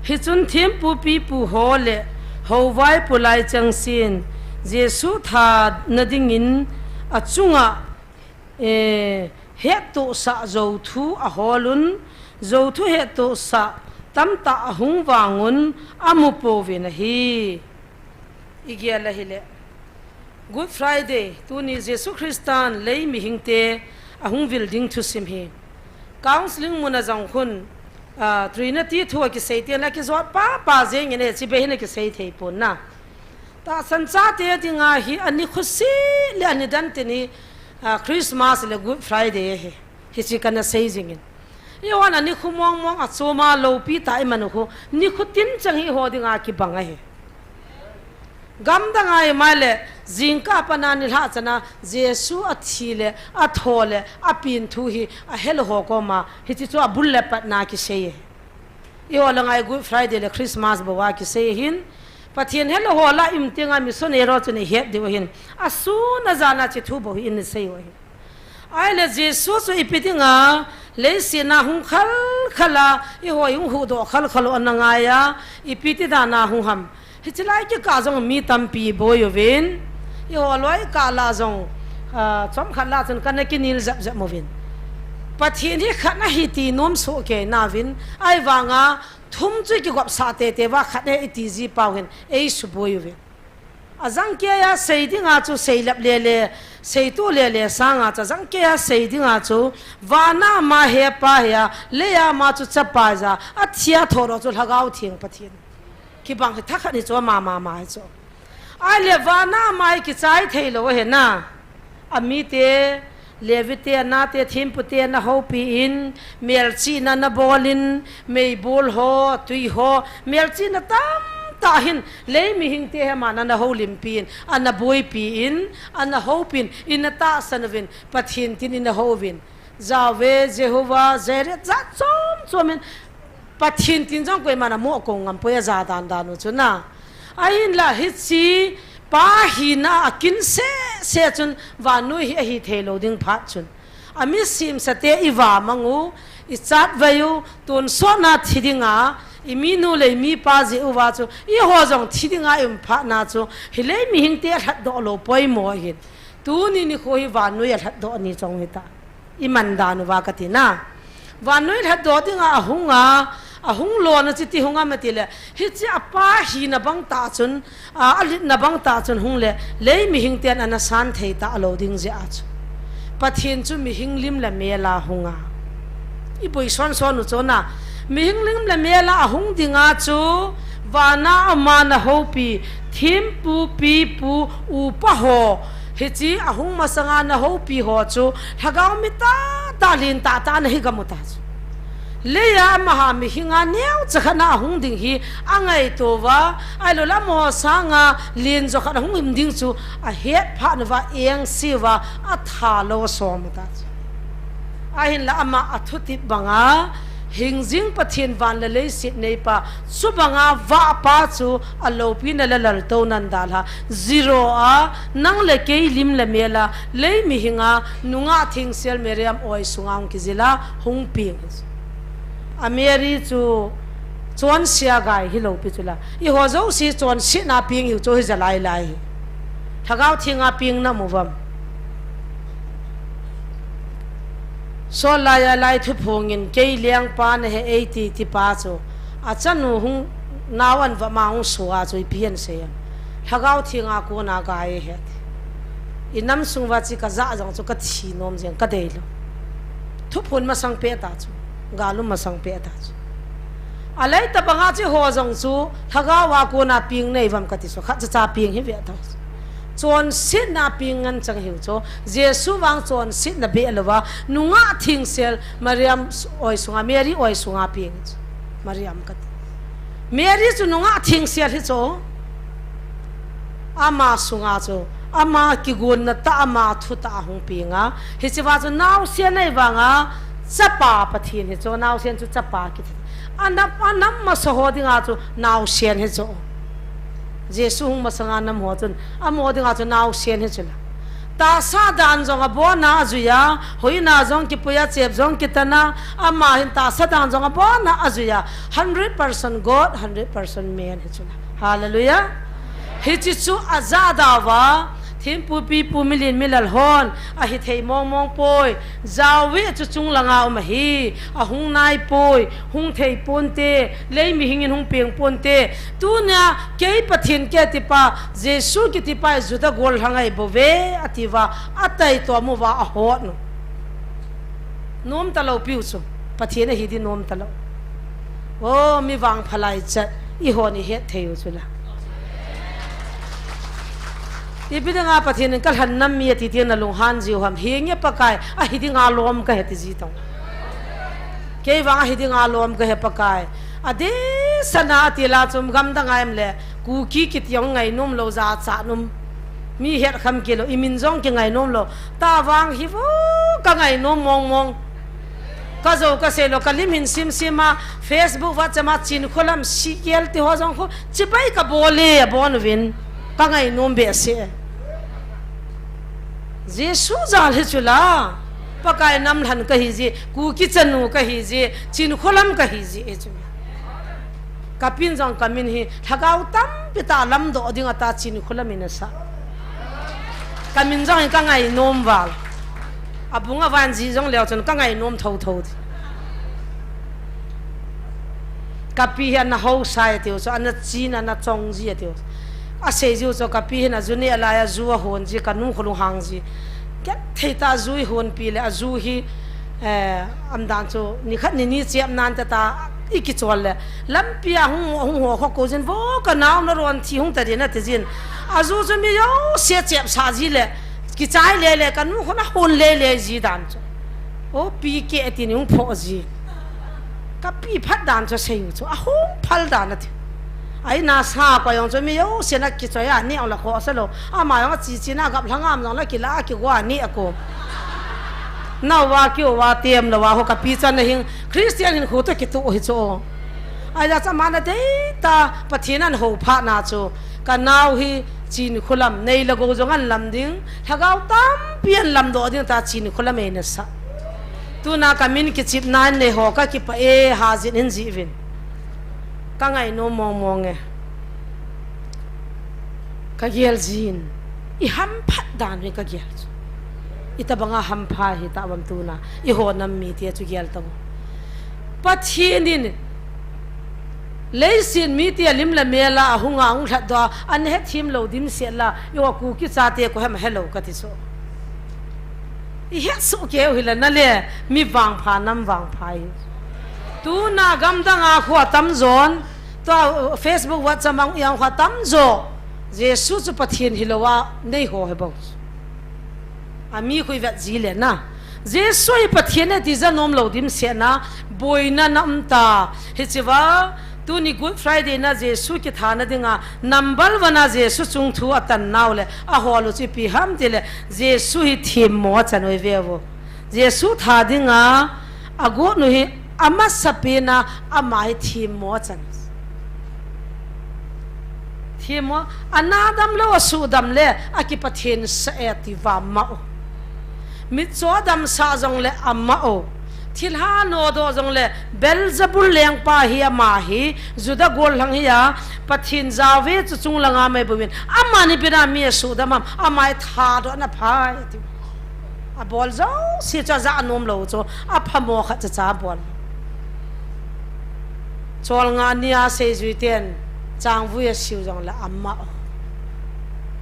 Hichun thempu pipu ho le houvaipo lai chengsen Jesu thana dingin achunga, eh, hettohsah jouthu aholun, jouthu hettohsah tamtah ahung vangun amupouvin ahi. Igel ahile, Good Friday, tuni Jesu Christan lei mihingte ahung vil ding thusim hi. Counseling muna jong khun, ah, Trinity thu akisei ten akijot papa jengin, hiche bep hin akisei thei pon na. Tahsan chate dinga hi ani khusi le ani dan teni, ah, Christmas le Good Friday ahi. Hiche kana sei jingin. Ihon ani khu mongmong achoma loupi tah iman u khu, nikho tin chang hi eiho dinga kibang ahi. Gamdang a ima le, jingkah a pat a nilhah chan a Jesu athi le, atho le, apen thu hi, ahel ho koma, hiche chu abul le pat na kisei ahi. Eiho langa hi Good Friday le Christmas bou a kisei ahin, Pathen hel ho lah a um tenga missionary ho chun eihet diu ahin, asun ajan a hiche thu bou hi eisei u ahi. Ahile Jesu chu ipi dinga leiset a hung khalkhal a, eiho ihung huhdoh khalkhal u ana ngai a, ipi ti dan a hung ham. Hiche lai kikah jong mi tampi boi uvin, eiho loi kah lah jong, ah, chomkhat lah chun kana kinel jep jep uvin. Pathen hi khat ahi ti nom soh kei nauvin, ahivanga thum chu ikigopsah tete uva khat ahi iti ji pau hin eisuboi uvin. Ajang keiya sei dinga chu seilep lele, seitoh lele sanga chu ajang keiya sei dinga chu, vana ama hepa hi a, leiya ama chu chapa ahi a, athi a athodoh chu Lhagao Theng Pathen. Kibang hi thakhat ni chu ama mama hi chu. Ahile vana ama hi kichai thei lou ahi na. Amite, Levi te, anate, thempu te ana houpi in, melchihna ana bol in, meibol ho, tui ho, melchihna tamtah hin, lei mihingte hi aman ana houlimpi in, ana boipi in, ana houpin, in atahsan uvin, Pathen tin in ana houvin. Yahweh, Jehovah, Jireh, jat chom chom in, Pathen tin jong koiman amoh kou ngam poi aja dan dan u chu na. Ahinla hiche pa hina akin seh seh chun vannoi hi ahi thei lou ding phat chun, ami semsate iva mang u, ichatvei u, tonsot na thi dinga, iminu le imipa jeh uva chu, eiho jong thi dinga i um phat na chu, hilei mihingte alhatdoh lou poimo ahin. Tuni nikho hi vannoi alhatdoh ni jong hita. Iman dan uva kati na. Vannoi lhatdoh dinga ahunga, ahung lona chu iti hung ham itile, hiche apa hina bang tah chun, a, alhitna bang tah chun hung le, lei mihingten ana san thei talou ding jeh a chu. Pathen chu mihing lim le mel a hunga. I pui son son u chona. Mihing lim le mela ahung dinga chu, vana ama na houpi, thimpu, pipu, upa ho, hichi ahung masanga na houpi ho chu, lhagao mi tah tah lin tah tah na hi gamu ta chu. Leiya amaha mihinga neo chakhat na ahung ding hi, angaito va, ailo la mo sanga lin jo khat ahung him ding chu, ahet pha na va, eng si va, atha lo som ta chu. Ahinla ama athutip banga, hingjing Pathen van le leiset neipa, chubanga vahpa chu aloupina le laltouna dalha, zero a, nang le kei lim le mela, lei mihinga, nungah thingsel Mariam oi sunga hung kijila, hung peng. A Mary chu, chonse a gai hilou pi chula. Eiho jouse chonsetna peng hiu chu hija lai lai hi. Lhagao Thenga peng na mu vam. Sol laiya lai thuphongin kei lengpa nahi eiti tipa chu. Achanu hung nao an vama hung sua chu ipi asei em. Lhagao Thenga kona gai ahi. Inam sung va chi kaja jong chu kathi nom jeng kadei lou. Thuphon masang peh ta chu. Gal um masang peh ta chu. Alei tabanga chi ho jong chu, lhagao a kona peng nei vam kati chu, khat cha cha peng hi ve ta. Chonsetna peng ngen chang hiu chu, Jesu vang chonsetna be lou va, nungah thingsel, Mariam oi sunga, Mary oi sunga peng chu, Mariam kati. Mary chu nungah thingsel hi chu. Ama sunga chu, ama kigonna tah, ama thutah ahung penga. Hiche va chu naosen ahi vanga, chapa Pathen hi chu, naosen chu chapa kiti. Anam, anam masa ho dinga chu, naosen hi chu. Jesu hung masanga nam ho chun, amaho dinga chu naosen hi chu la. Tahsa dan jong abona ajuiya, hoina jong kipuiya, chep jong kitana, ama hin tahsa dan jong abona ajuiya, hundred percent God, hundred percent man hi chu la. Hallelujah. Hiche chu ajada uva, thimpu pipu milin milal hon, ahithei mong mong poi, jaovi chu chunglanga um ahi, ahung nai poi, hung thei ponte, lei mihingin hung peng ponte, tunia kei Pathen kei tipa, Jesu kitipa Juda gollhang ahi bouve, ati uva, atai to mu uva, ahot nu. Nom talou piu chu. Pathen ahi di nom talou. O, mi vangpha lai chat. Eiho ni het thei u chu la. Ipi dinga Pathen in kalhan nam mi ati ti na lunghan jiu ham. Hinge Pakai, ahi dinga lom kahe ti ji tong. Kei vang ahi dinga lom kahe Pakai. Adeh sana ati la chum gamdang a em le. Kuki kiti jong ngainom lou jachat nom. Mi het kham kilou, imin jong kingai nom lou. Tavang hi vo, kangai nom mong mong. Kajou kasei lou, kalim hin sim sim a, Facebook, WhatsApp a, Chinkholam, C L T ho jong khu, chibai kabol e, abon uvin. Kangai nom behseh. Jesu jal hi chu la. Pakai nam lhan kahi ji, Kuki chanu kahi ji, Chinkholam kahi ji, e chu. Kapin jong kamin hi, lhagao tampi tah lamdoh ding ata Chinkholam in asah. Kamin jong hi kangai nom val. Abung avan ji jong leu chun kangai nom tho tho di. Kapi hi ana hausa e tiu chu, ana chin, ana chong ji e tiu. Asei jiu chu kapi hin aju neh lai a ju ahon ji, kanu khu lunghang ji. Kei thei ta ju ihonpi le, aju hi, eh, amdan chu, nikhat nini chep nan te ta, ikichol le. Lampi a hung, hung ho kho ko jin vo kanao na ron thi hung ta din ati jin. Aju chu mi jouse chep sa ji le, kichai le le, kanu khu na hon le le ji dan chu. O, pi ke tin hung pho ji. Kapi phat dan chu sei u chu, ahung phal dan ati. Ai nasa ko jong chu mi jouse na kichoi a, neo la khosa lou. Ama jong achi chi na gap lhang am jong la kila kigua ni ako. Nao va kiu va tem lou va ho kapi chan na hing Christian hin khu to kitu hi chu. Ai la cha ma na dei ta Pathen an hou phat na chu. Kanao hi Chinkholam nei le gou jong an lam ding. Lhagao tampi an lamdoh ding ta Chinkholam e na sa. Tuna kamin kichip nan nei ho kakipah e, hajin hin ji uvin. Kangai nom mong mong e. Kagel jin. I hamphat dan hi kagel. Itabanga hampha hi ta bam tuna. Eiho nam mite chu gel tong. Pathen in leiset mite lim le mel a ahung a hung lhat doh a, an hethem lou dimset la, eiho Kuki chate koi ham helou kati chu. I het suh keu hile na le, mi vangpha, nam vangpha hi. Tuna gamdang a khu atam jon, tua Facebook, WhatsApp a khu atam jo. Jesu chu Pathen hilou a, nei ho hi bou. Ami khu i vet ji le na. Jesu hi Pathen ahi ti ja nom lou dimset na, boina na um ta. Hiche va, tuni Good Friday na Jesu kithana dinga, number one a Jesu chungthu atan nau le, ahol u chu ipi ham ti le, Jesu hi themmo achan u hi ve vo. Jesu tha dinga, agot u hi, amasapen a, ama hi themmo achan. Themmo, ana damlou asuh dam le, aki Pathen sa e ti va ama u. Mitcho damsah jongle ama u. Thilha nodoh jongle, Beelzebul lengpa hi ama hi, Juda gollhang hi a, Pathen jao ve chu chunglang a mai bouvin. Amani bena mi asuh dam am, ama hi thadoh na phai, ati. Abol jouse chu aja nom lou chu, aphamo khat cha cha abol. Cholngah nia seijui ten, changvui asiu jongle ama u.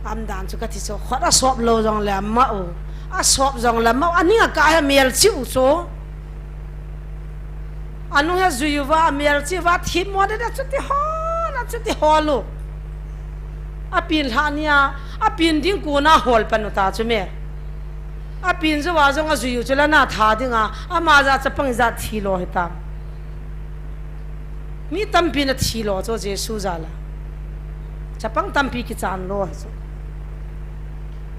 Umdan chu kati chu, khut asop lou jongle ama u. Asop jongle ama u, aning akah a melchih u chu. Anung hi ajui uva, amelchih uva, themmo dede chuti hol, achuti hol u. Apen lhah nia, apen ding kona hol pan u ta chu me. Apen jouva jong ajui u chu la na tha dinga, ama ja chapang ijat thilo hitam. Mi tampi na thilo chu Jesu jal a. Chapang tampi kichan lo hi chu.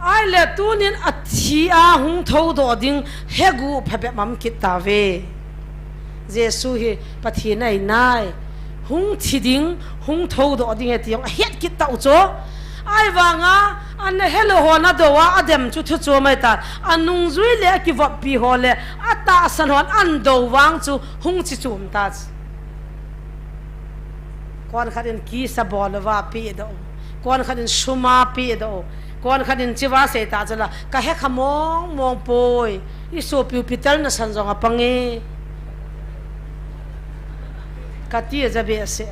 Ahile tunin athi a hung thoudoh ding hegu phabep um kit tauve. Jesu hi Pathen ahi nai. Hung thi ding, hung thoudoh ding ahi ti jong ahet kit tau chu. Ahivanga, ana helou hon adou a, adem chu thu chom ahitan. Anungjui le akivoppi ho le, atahsan hon ana dou vang chu hung chi chom ta chu. Konkhat in kiss abol uva pehdoh u. Konkhat in sum apehdoh u. Konkhat in hicheva sei ta chu la, kahekha mong mong poi. Isopiu Peter nasan jong apang e. Kati aja behseh.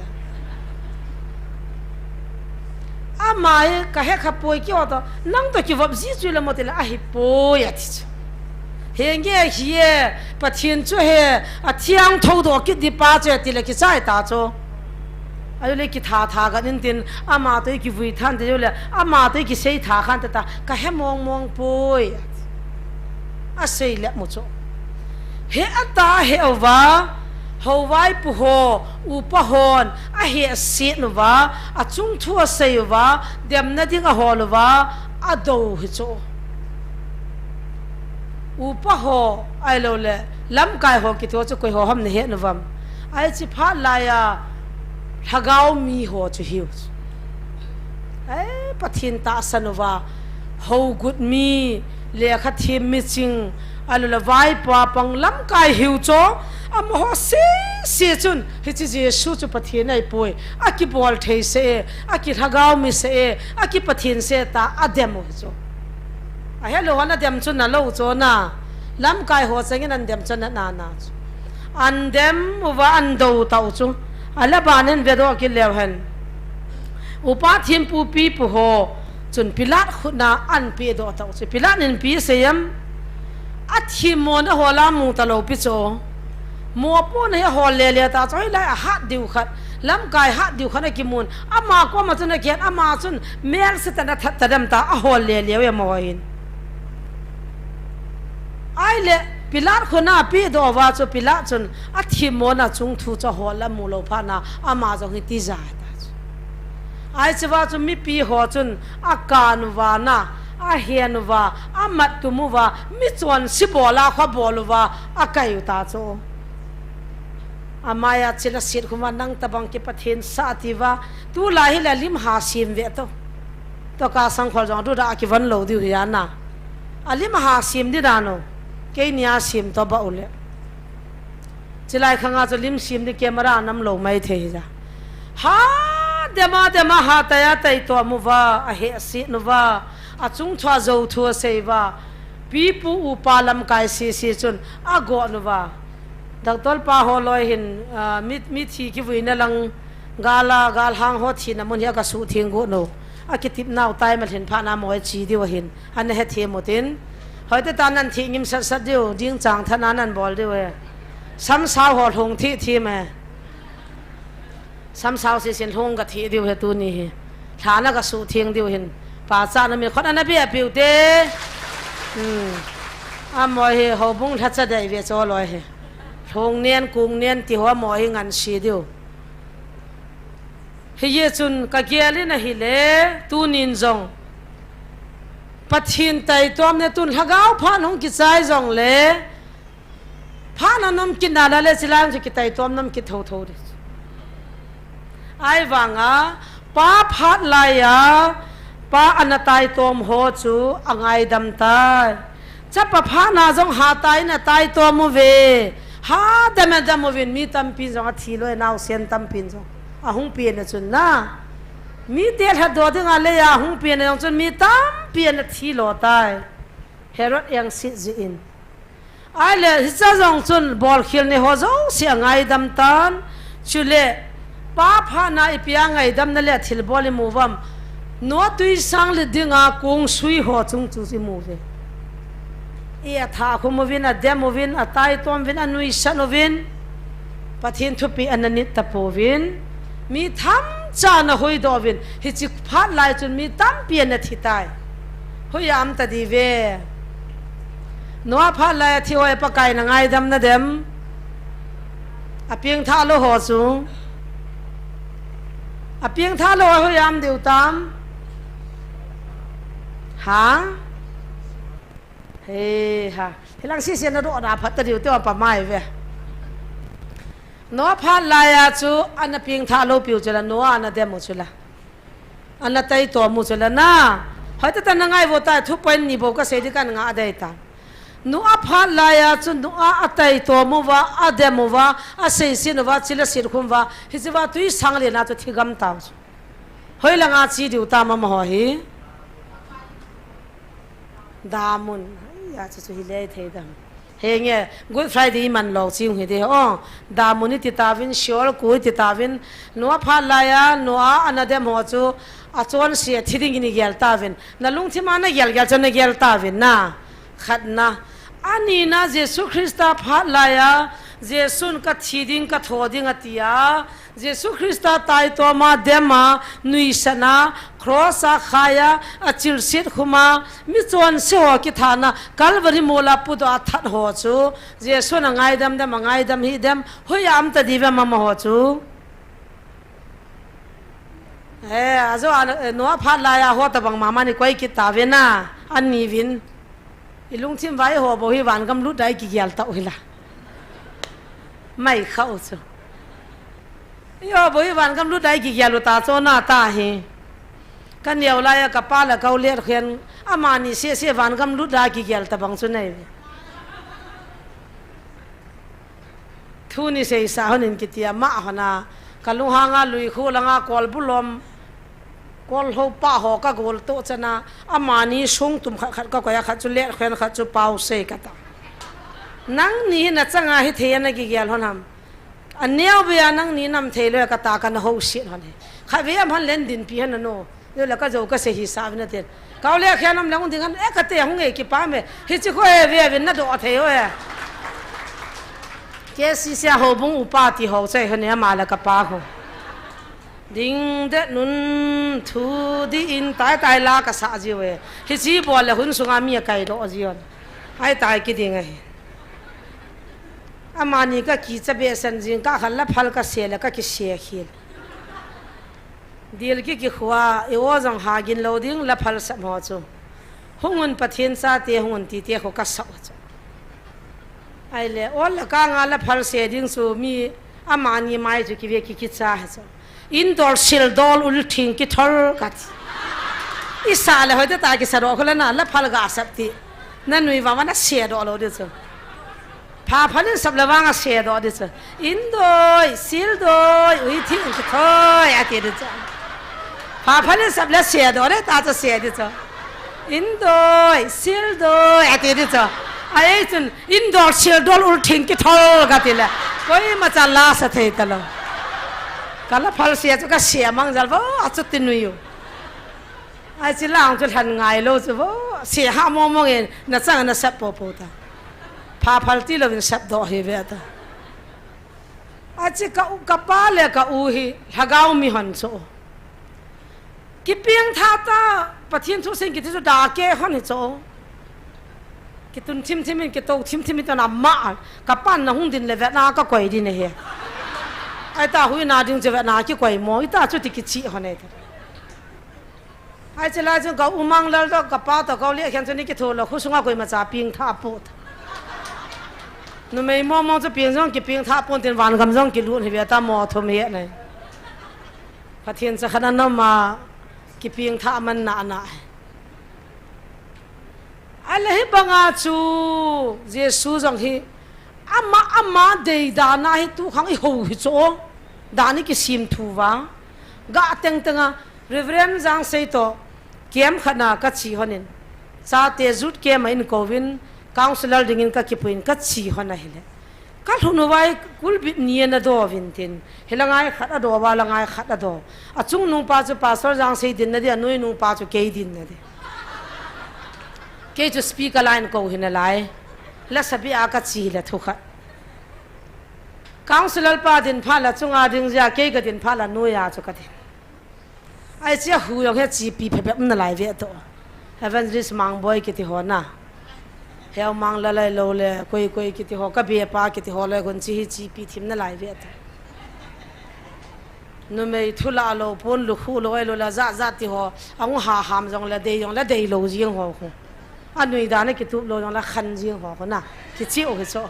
Ama hi kahekha poi kihou toh, nang toh kivop ji chu le mo tile ahipoi ati chu. Henge hi e, Pathen chu hi, athi a hung thoudoh kit ding pa chu e tile kichai ta chu. Ahile kitha tha khat in tin, ama toh ikivui tha inte le, ama toh ikisei tha kha inte ta, kahe mong mong poi. Asei le mu chu. He ata he uva, houvaipu ho, upa hon, ahehset uva, achung thu asei uva, demna ding ahol uva, adou hi chu. Upa ho, ahiloule, lamkai ho kiti ho chu koi ho ham nahet uvam. Ahi hiche phat laiya, lhagao mi ho chu hiu chu. Ei, Pathen tahsan uva, hougut mi, lekha them mi ching, ahiloule vaipa pang lamkai hiu chu, amaho sese chun, hiche Jesu chu Pathen ahipoi, akibol thei seh e, akilhagao mi seh e, aki Pathen seh e ta, adem u hi chu. Ahelou hon adem chu nalou chu na, lamkai ho chengin ana dem chu nana na chu. Ana dem uva ana dou tau chu. Ahile aban in vedoh kit leu hen. Upa thempu pipu ho chun Pilat khut na ana pehdoh tau chu. Pilat in ipi asei em? Athemmona hol a mu talou pi chu. Mopohna hi ahol lele ta chu, hoilai ahat diu khat, lamkai hat diu khat akimun, ama koma chun akihen, ama chun melse tah in athat tadem ta, ahol lele u e amaho hin. Ahile, Pilat khut na apehdoh uva chu, Pilat chun athemmona chungthu chu ahol amu lou phat na, ama jong hi tija ta chu. Ahi hicheva chu mipi ho chun akan uva na, ahen uva, amat tum uva, michonse bol a khu abol uva, akai u ta chu. Amaiya chila set khu ma nang tobang ki Pathen sah atiuva, tulai hile alim ha sem ve to. Toh ka sangkhol jong duda akivon lou diu hi ana. Alim ha sem di dan u. Keini a sem to ba u le. Chilai khanga chu lim sem di camera nam lou mai thei hi ja. Ha, dema, dema, ha, taiya, tai to amu uva, ahehset uva, achung thu ajou thu asei uva, pipu upa lamkai sese chun agon uva. Doctor pa ho loi hin, ah, mi, mithi kivuina lang gal a, galhang ho thina mun hi aga suhtheng got u. Akitep nau tai ma lhin phat na moi chi diu ahin. Ana hethem u tin. Hoitah tah nan thi ngim sat sat diu, ding chang tha nan bol diu e. Samsao ho lhung thi thi me. Samsao sisin lhung ka thi diu he tuni hi. Lhana ka su thing diu hin. Pachatna mi khut ana bia piu te. Hmm. Amaho hi houbung lhacha dei ve cho loi hi. Lhung nen, kung nen, ti ho amaho hi ngan si diu. Hijeh chun ka gel in ahile, tunin jong. Pathen taitom ne tun lhagao phat hung kichai jongle, phat na nom kit na le, chilai chu kitaitom nom kit tho tho di. Ahivanga, pa phat laiya, pa ana taitom ho chu angaidam tai. Chapa phat na jong hatah in ataitom uve. Hadam adam uvin mi tampi jong athi loi, naosen tampi jong. Ahung pen a chun na. Mite lhatdoh dinga leiya ahung pen a jong chun mi tampi ana thi lo tai. Herod engse jeh in. Ahile, hiche jong chun bolkhel nei ho jouse angaidam tan. Chule, pa phat na ipi a ngaidamna le thilbol imu uvam. Noah twisang lit dinga kong sui ho chung chu imu uve. I atha khum uvin, adem uvin, ataitom uvin, anuisat uvin. Pathen thupeh ana nit tapouvin. Mi themcha ana huhdoh uvin. Hiche phat lai chun mi tampi ana thi tai. Hoiya um tadi uve. Noah phat laiya thi ho hi Pakai in angaidam nadem. Apengthah lou ho chu. Apengthah lou ho hoiya um diu tam. Ha? He ha. Hilang sese nadoh da phat tadiu te pa mai uve. Noah phat laiya chu ana pengthah lou piu chu la, Noah ana dem u chu la. Ana taitom u chu la na. Hoitah tah na ngai vo ta, two point ni bou kasei di kan nga adei ta. Noah phat laiya chu Noah ataitom uva, adem uva, aseiset uva, chule silkhum uva, hiche uva twisang len a chu thigam tau chu. Hoilanga che diu tam amaho hi. Damun. Hia chu chu hilei thei dam. Henge, Good Friday iman lou ching hi de o. Damun iti tauvin, Sheol ku iti tauvin, Noah phat laiya, Noah ana dem ho chu, achonse thi dingin igel tauvin. Na lungthim a nagel gel chu nagel tauvin na. Khatna. Anina Jesu Christa phat laiya, Jesun kathi ding, katho ding atia, Jesu Christa taitom a, dem a, nuisat na, cross a khai a, achilset khum a, michonse ho kithana, Calvary mol a pudoh a that ho chu, Jesun angaidam dem, angaidam hih dem, hoiya um tadi uve amaho chu. Eh, ajo a, eh, Noah phat laiya ho tabang mama ni koi kit tauve na, ani uvin. Ilungthim uva eiho bou hi vangam lut dai kigel tau hila. Mai khau chu. Eiho bou hi vangam lut dai kigel u ta chu na ta hi. Kaneo laiya kapa le ka u Letkhen amani sese vangam lut dai kigel tabang chu nei. Thu ni seisa honin kitia ma hona, kalunghanga lui khu langa kolbulom, kolhou pa ho kagol to chana, amani sung tum khat khat kakoi a, khat chu Letkhen, khat chu Pausei kata. Nangni hi nachanga hithei a nagigel hon ham. Aneo bia nangni nam thei lou kata kana houset hon hi. Khatvei am hon len dinpi hon ano. Yo le ka jo ka se hi sa vin atin. Ka u Letkhen um le hung ding an, e kate hung e kipah me. Hiche khu e ve vin nadoh thei o e. K C C a houbung upa ti ho chai ho ne ama le kapa ho. Ding det nun thu di in tai tai la kasa jiu e. Hiche bol le hun sunga mi akaidoh jiu an. Ai tai kiding ahi. Amani ka kicha behseh jing, ka khan la phal ka se le ka kise khel. Dil ki kikhua, i o jong ha gin lou ding, la phal sap ho chu. Hung un Pathen chate, hung un tite khu ka sap chu. Ahile, ol le kanga la phal se ding chu mi amani mai chu kive ki kicha he chu. Indol sildol ul thing kithol kati. I sa le hoitah tah kisa doh khu la na, la phal ga sap ti. Na nui vang vang na se doh lou di chu. Pha phalin sap le vang a se doh di chu. Indoi, sildoi, ui thing kithoi, ati di chu. Pha phalin sap le se doh di ta chu se di chu. Indoi, sildoi, ati di chu. Ai chun, indol, sildol, ul thing kithol kati le. Koima cha la sa thei ta lou. Ka la phal se chu ka se mang jal vo, achu ti nui u. Ai chi lang chu lhan ngai lou chu vo. Seha mong mong in, na chang na sep popo ta. Pha phal ti louvin sep doh hi ve ta. Achi ka u, ka pa le ka u hi, lhagao mi hon cho. Kipeng tha ta, Pathen thu sing kiti chu da ke hon hi cho. Kitun thim thim in, kito thim thim in tana ma, ka pan na hung din le ve na ka koi din hi. Ai ta hui na ding che ve na ki koi mo, ita chu ti kichi hon e ta. Ai, chilai chun ka u Manglal to, ka pa to, ka u Lekhen chu ni kitho lou, khosunga koimacha peng tha pon. Numei mong mong chu peng jong kipeng tha pon tin vangam jong kilut hi ve ta mo thum hi nai. Pathen cha khat ana ma kipeng tha man na na. Ahile hi banga chu Jesu jong hi ama, ama dei dan a hi tu khang i ho hi cho. Dan i kisim thu va. Ga teng teng a Reverend Jangsei to camp khat na ka chi hon in. Chate youth camp a in kou vin, counselor ding in ka kipui in ka chi hon ahile. Ka lhun uva i kulbit ni ana do vin tin. Hi la ngai khat a do va, la ngai khat a do. A chungnung pa chu Pastor Jangsei din na di, a nuinung pa chu kei din na di. Kei chu speaker line kou hi nalai. La sabi a ka chi le thu khat. Counselor pa din pha la chunga ding jia, kei ka din pha la nuia chu ka din. Ai chia hu jong he chi pi phe phe um nalai ve to. Evangelist Mangboi kiti ho na. Heu Mangla lai lo le, koi koi kiti ho, ka be pa kiti ho le, gon chi hi chi pi thim nalai ve to. Numei thu la lo pon lu khu lo ai lo la ja ja ti ho. Ang ha ham jong la dei jong la dei lo jing ho khu. A nui da na kitup lo jong la khan jing ho khu na. Kichi o kicho.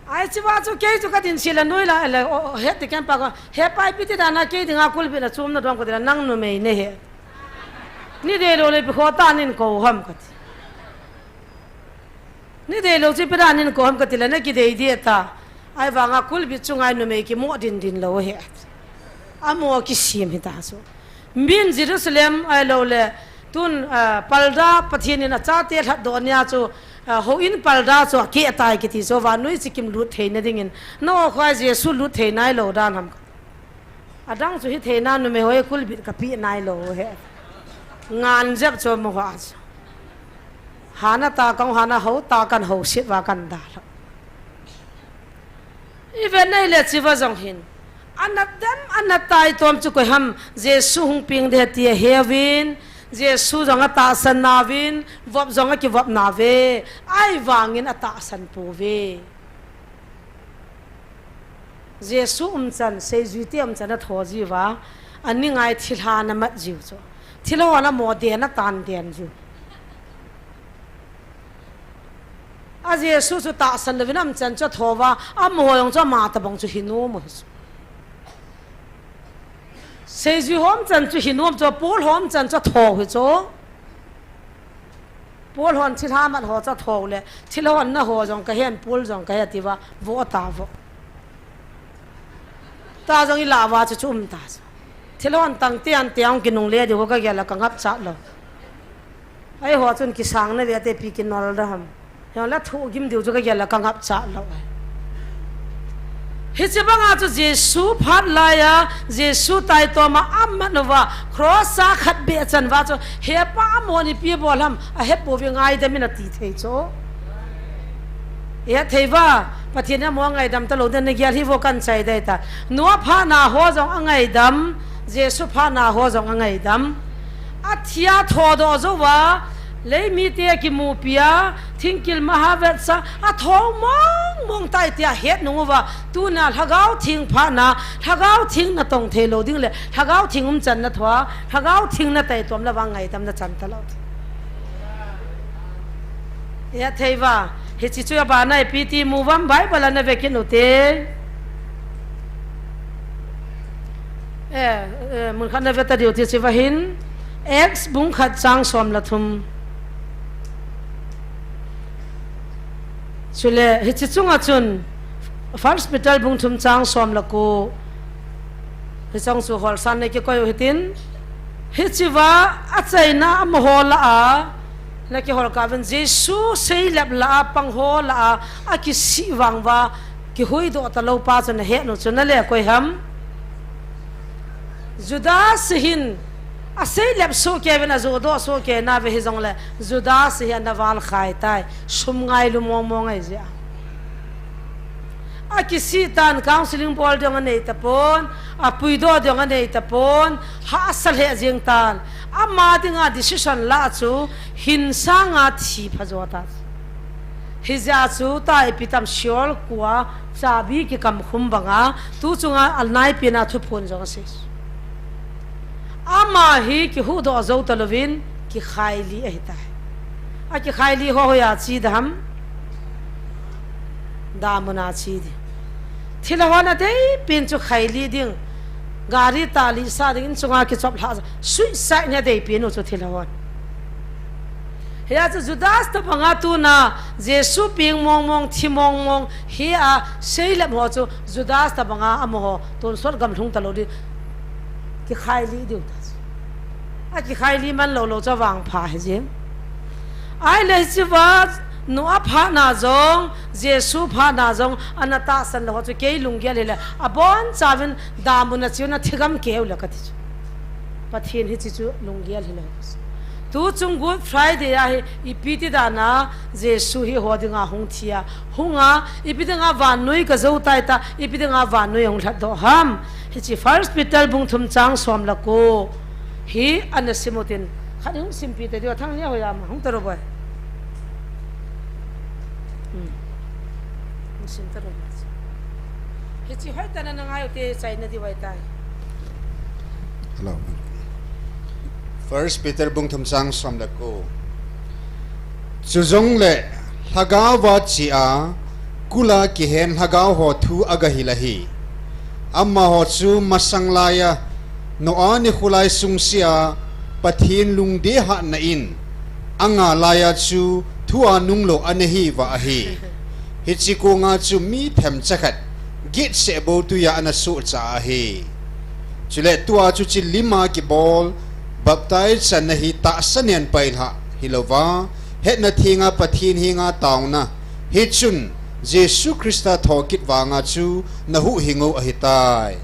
Ai chi va chu kei chu ka din si la nui la le o, o, he ti ken pa ko. He pai pi ti da na kei dinga kulbit na chum na dong ko ti la nang numei ne he. Ni dei lo le pi kho ta nin ko ham ka ti. Ni dei lo chi pera nin ko ham ka ti la na ki dei di ta. Ai vanga kulbit chu ngai numei ki mo din din lo he. A mo ki sim hi ta chu. Min Jerusalem ai lo le tun, ah, palda Pathen in a chate lhat do nia chu, ah, ho in palda chu a ke tai kiti chu va nui chi kim lut thei na ding in. No khoi Jesu lut thei nai lo dan ham. Adang chu hi theina numei hoi kulbit ka pi nai lo he. Ngan jep chu mo ha chu. Hana ta kong hana ho ta kan ho sit va kan da lo. I ve nei le chi va jong hin. Ana dem, ana tai tom chu koi ham Jesu hung ping de ti a he vin. Jesu jong a tahsan na vin. Vop jong a ki vop na ve. Ai vangin a tahsan pu ve. Jesu umchan, seijui te umchan a tho jiu va, a ni ngai thilha na mat jiu chu. Thilha na mo den a tan den jiu. A Jesu chu tahsan lovin umchan chu a tho va, a mo jong chu a ma ta bang chu hi nom mo hi chu. Seijui hom chan chu hi nom chu, Paul hom chan chu a tho hi chu. Paul hon thilha mat ho cha tho le, thilha hon na ho jong ka hen, Paul jong ka he ti va, vo ta vo. Ta jong i la va chu chu um ta chu. Thilha hon tang te an te ang ki nung le di ho ka gel la ka ngap cha lo. Ai ho chun ki sang na ve te pi ki nol da ham. Hiang la thu gim diu chu ka gel la ka ngap cha lo. Hiche banga chu Jesu phat lai a, Jesu tai toma amat nova, cross a khat be chan va chu, he pa a mo ni pi bol ham, a he po ve ngaidam in a ti thei chu. E thei va, Pathen a mo ngaidam ta lo den na gel hi vo kan chai dai ta. Noah phat na ho jong a ngaidam, Jesu phat na ho jong a ngaidam. A thia tho do jo va, lei mi te ki mu pia, thingkil ma ha vet sa, a tho mong mong tai tia het nung uva, tuna Lhagao Theng phat na, Lhagao Theng na tong thei lo ding le, Lhagao Theng um chan na thoa, Lhagao Theng na tai tom la va ngaidam na chan ta lo. Ya thei va, hiche chu a ba nai pi ti mu vam Bible a na ve kin u te. Eh, eh, mun khat na ve ta diu ti chi va hin. Acts bung khat chang som le thum. Chule, hiche chunga chun, First Peter bung thum chang som le ko. Hiche chang chu hol san na ki koi u hitin. Hiche va a chaina a mo ho la a. Na ki hol ka ven Jesu sei lep la a pang ho la a. A ki si vang va. Ki hui do ta lo pa chu na he nu chu na le koi ham. Judas hin Aseilep sohkei uvin ajohdoh sohkei nauve hijongle Judas hi ana valkhai tai, sum ngailu mongmong ahi jeh a. Akisih tan, counseling bol ding anei tapon, apuidoh ding anei tapon, hahsa lheh jeng tan. Ama dinga decision lah chu hin sanga thi phajo ta. Hijeh a chu tua ipi tam Sheol kua chabi kikamkhum banga, tu chunga anaipina thuphon jong asei. Ama hi kihuhdoh jou talouvin, kikhailih ahitai. Akikhailih ho hoiya che ding ham? Damun a che ding. Thilha hon adeipen chu khailih ding. Gari talih sah ding, in chunga kichoplhah, suicide hi adeipen u chu thilha hon. Hia chu Judas tobanga tuna Jesu peng mongmong, thi mongmong, hia seilep ho chu Judas tobanga amaho tonsot gamlhung talou ding, kikhailih diu ta chu. Akikhailih man lou lou chu avangpha hi jeng. Ahile hichea Noah phatna jong, Jesu phatna jong, ana tahsan lou ho chu kei lunggel hile, abonchauvin damun a cheuna thigam keu le kati chu. Pathen hiche chu lunggel hilou. Tuchung Good Friday a hi ipi ti dana Jesu hi eiho dinga hung thi a, hunga, ipi dinga vannoi kajou tai ta, ipi dinga vannoi ahung lhatdoh ham? Hiche First Peter bung thum chang som le ko hi ana sim utin, khat hung simpeh ta diu, Thangnia hoiya ma, hung taro boi. Hmm. Hung sim taro boi. Hiche hoitah in ana ngai ute, chaina diu ahitai. Hello. First Peter bung thum chang som le ko. Chujongle lhagaova chea kula kihen lhagao ho thu agahil ahi. Amaho chu masang laiya Noah nikho lai sungsea Pathen lungdei hatna in anga laiya chu thua nunglou ana hiuva ahi. Hiche konga chu mi themcha khat gitseh bou twiya ana sohcha ahi. Chule tua chuche lima kibol baptize channa hi tahsa nen pailhah hilouva, hetna thenga Pathen henga taona, hichun Jesu Christa thokit vanga chu nahuhhing u ahitai.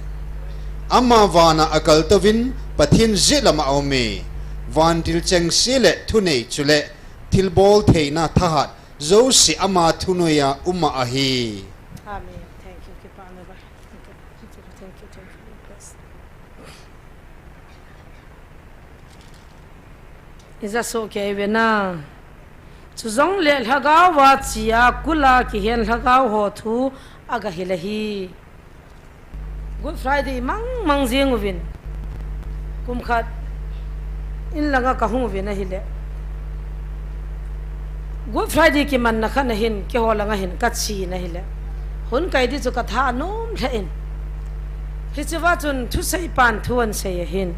Ama vana akaltouvin Pathen jet lama aume. Vantil chengse le thunei chule thilbol theina thahat jouse ama thunoiya uma ahi. Amen. Thank you. Kipana ba. Thank you. Thank you. Thank you. Ija sohkei uvin a. Chujongle lhagaova chea kula kihen lhagao ho thu agahil ahi. Good Friday mang mang jeng uvin. Kum khat in langa kahung uvin ahile, Good Friday kimanna khat ahin, keiho langa hin kachen ahile, hun kai di chu katha anom lheh in. Hichea chun thuseipan thu ahin sei ahin.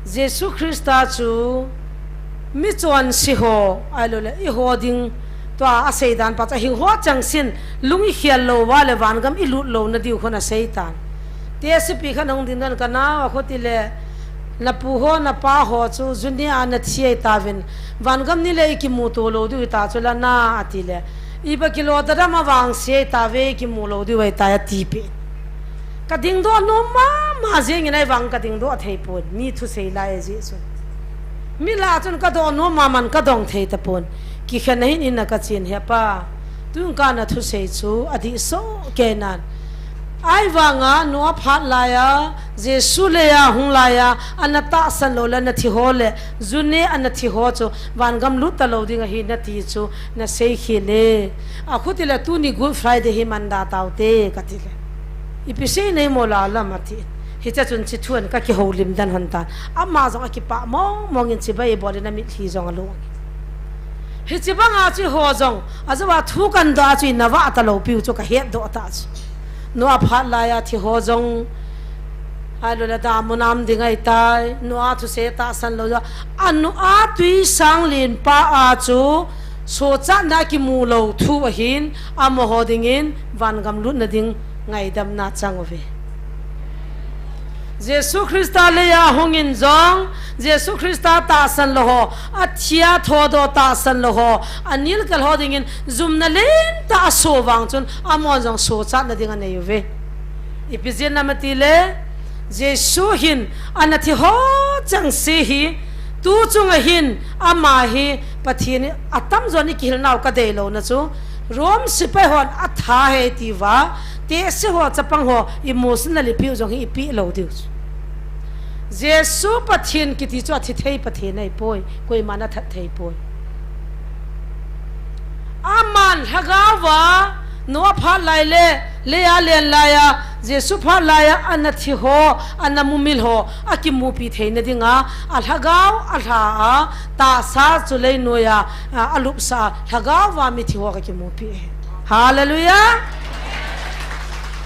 Jesu Christa chu michonse ho, ahiloule eiho ding, tua aseidan pa chu ahingho changseh in, lung ikhel louva le vangam ilut louna diu khun aseitan. Tehsepi khat ahung dingdoh in, kanao, akhuti le, napu ho napa ho chu june a nathi ahitauvin, vangam nile ikimuto lou diu ahita chu lana atile, iba kilo dadam a vangse ahitauve, ikimu lou diu ahitai atipeh. Kadingdoh nom mama jengin ahivang kadingdoh theipon, mi thusei lai ajeh chun. Mi lah a chun kadoh nom maman kadong thei tapon. Kikhenna hin ina kachen, Hepa, tun kana thusei chu adih sohkei nan. Ahivanga Noah phat laiya, Jesu leiya hung laiya, ana tahsan lou le ana thi ho le, june ana thi ho chu vangam lut talou ding ahi nati chu naseikhel e. Akhuti le tuni Good Friday hi manda taute kati le, ipi sei nahi mo la lam ati. Hichea chun hiche thu in kakihoulim den lhon tan. Ama jong akipah mong mongin chibai ibol in amitlhi jong along. Hiche banga chu eiho jong, ajouva thu kandoh a chu inava talou piu chu kahetdoh tah chu. Noah phat laiya thi ho jong, ahiloule damun a um ding ahitai, Noah thusei tahsan lou jong, a Noah twisang lenpa a chu sochatna kimu lou thu ahin, amaho dingin vangam lutna ding ngaidamna chang uve. Jesu Christa leiya hungin jong, Jesu Christa tahsan lou ho, athia thodoh tahsan lou ho, anilkel ho dingin jumna lentah aso vang chun, amahon jong sochatna ding anei uve. Ipi jeh ham atile, Jesu hin ana thi ho chengse hi, tu chunga hin ama hi Pathen atamjon i kihilnau ka deilouna chu, Rome sepai hon atha e tiuva, tehse ho chapang ho emotionally piu jong hi i peh lou diu chu. Jesu Pathen kiti chu athi thei Pathen ahipoi, koiman athat thei poi. Aman lhagao va, Noah phat lai le, leiya len laiya, Jesu phat laiya, ana thi ho, ana mumil ho, akimupi theina dinga, alhagao, alha a, tahsa chu leinoiya, a, alupsa, lhagao va mithi ho akimupi e. Hallelujah!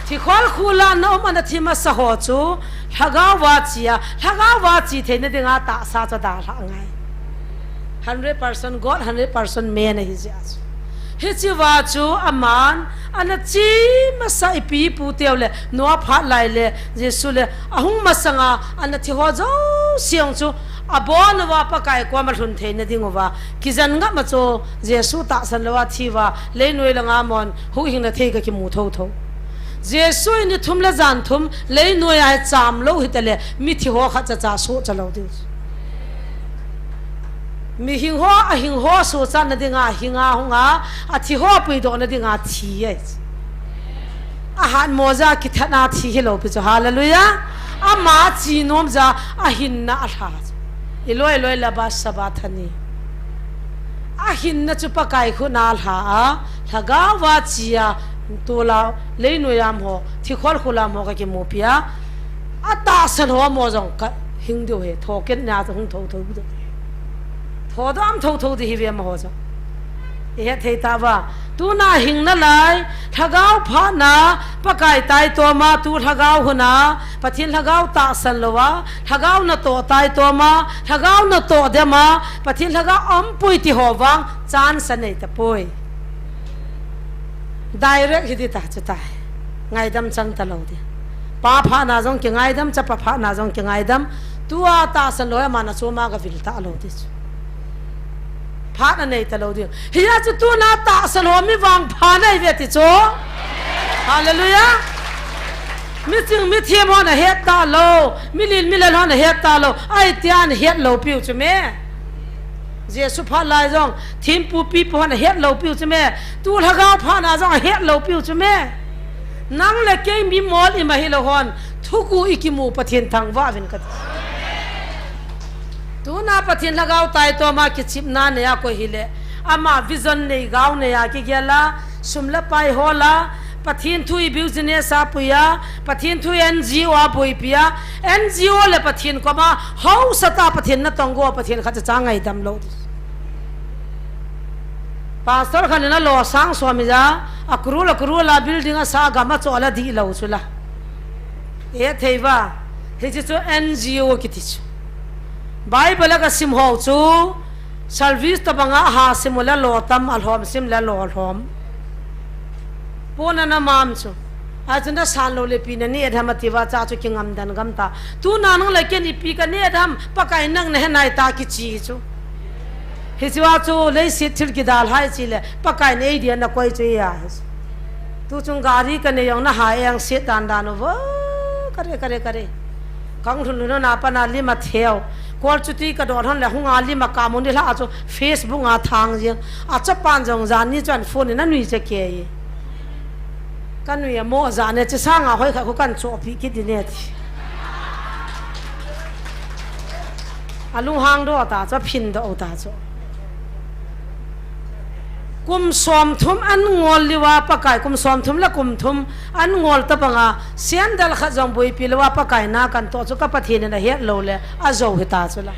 Thikhol khula na um ana thi masa ho chu, lhagao va chia, lhagao va chi theina dinga, tahsa chu adalha ngai. Hundred percent God, hundred percent man ahi jeh a chu. Hichea chu aman, ana chi masa ipi ipu teu le, Noah phat lai le, Jesu le, ahung masanga, ana thi ho jouse jong chu, abon uva Pakai koma lhun theina dinguva, kijen ngam a chu, Jesu tahsan louva thiuva, leinoi langa mon, huhhingna thei ka kimu thotho. Jesu in ni thum le jan thum, leinoiya hi cham lou hitale, mithi ho khatcha cha sohcha lou diu. Mihing ho, ahing ho, sohchatna dinga, hinga, hunga, athi ho, puidohna dinga, thi e. Ahat moja, kithatna, thi hilou pi chu, hallelujah. Ama chi nom ja, ahinna alha chu. Eloi, Eloi, lama sabachthani. Ahinna chu Pakai khutna alha a, lhagao va chia, tula, leinoiya um ho, thikhol khula um ho ka kimupi a, atahsan ho mo jong ka hing diu ahi, thoketna chu hung thotho diu ahi. Thodoh um thotho ding ahiuve amaho jong. I het thei tauva. Tuna hing nalai, lhagao phatna, Pakai taitoma, tu lhagao huna, Pathen lhagao tahsan louva, lhagao natoh taitoma, lhagao natoh dema, Pathen lhagao umpoi ti ho vang, chance anei tapoi. Direct hi ding ta chu tai. Ngaidam chang talou ding. Pa phatna jong kingaidam, chapa phatna jong kingaidam. Tua tahsan lou, aman achom a gavil talou ding chu. Phat anei talou ding. Hia chu tuna tahsan ho mi vangpha nahiuve ti chu. Hallelujah. Miching mithem hon ahet talou. Milen milal hon ahet talou. Ahi tia ahet lou piu chu me. Jesu phat lai jong, thempu pipu hon ahet lou piu chu me. Tu lhagao phatna jong ahet lou piu chu me. Nang le kei mimol ima hilou hon, thuguh i kimu Pathen thangvah uvin kati. Tuna Pathen lhagao taitoma kichepna neiya koi hile, ama vision nei gao neiya kigel a, sum le pai hol a, Pathen thu i business a pui a, Pathen thu i N G O a boipi a, N G O le Pathen koma, haosa tah a Pathen natong go, Pathen khatcha cha ngaidam lou ding. Pastor khat in alo sang som a, a crore, a crore a building asa, gam a chol a dihlou chu la. E thei uva, hiche chu N G O kiti chu. Bible a kasim ho chu, service tobang a ha sim u le lo tam, alhom sim le lo lhom. Pona na mam chu. Achu nasan lou le ipi naneh dem atiuva, cha chu kingam dan gam ta. Tuna nang le kei in ipi kaneh dem, Pakai nang nahe nai ta kichi chu. Hichea chu leiset thil kidalhah chele, Pakai in eidin anakoi chu ahi. Tuchung gari kanei jong naha eng set dan dan uvo, kare, kare, kare. Kanglhun lhun na pana lim atheu. Kol chuti kadon hon le hunga lim akam u nilhah chu Facebook a thang jeng. Achapan jong janhi chun phone in anui che kei. Kanui amo jane, chesanga hoi khat khu kanchohpeh kit ding e ti. Alunghang doh ta chu, aphin doh ta chu. Kum somthum an ngol liuva Pakai, kum somthum le kum thum an ngol tobanga, sandal khat jong boipi louva Pakai na kanatoh chu ka Pathen in ahet lou le, ajou hita chu la.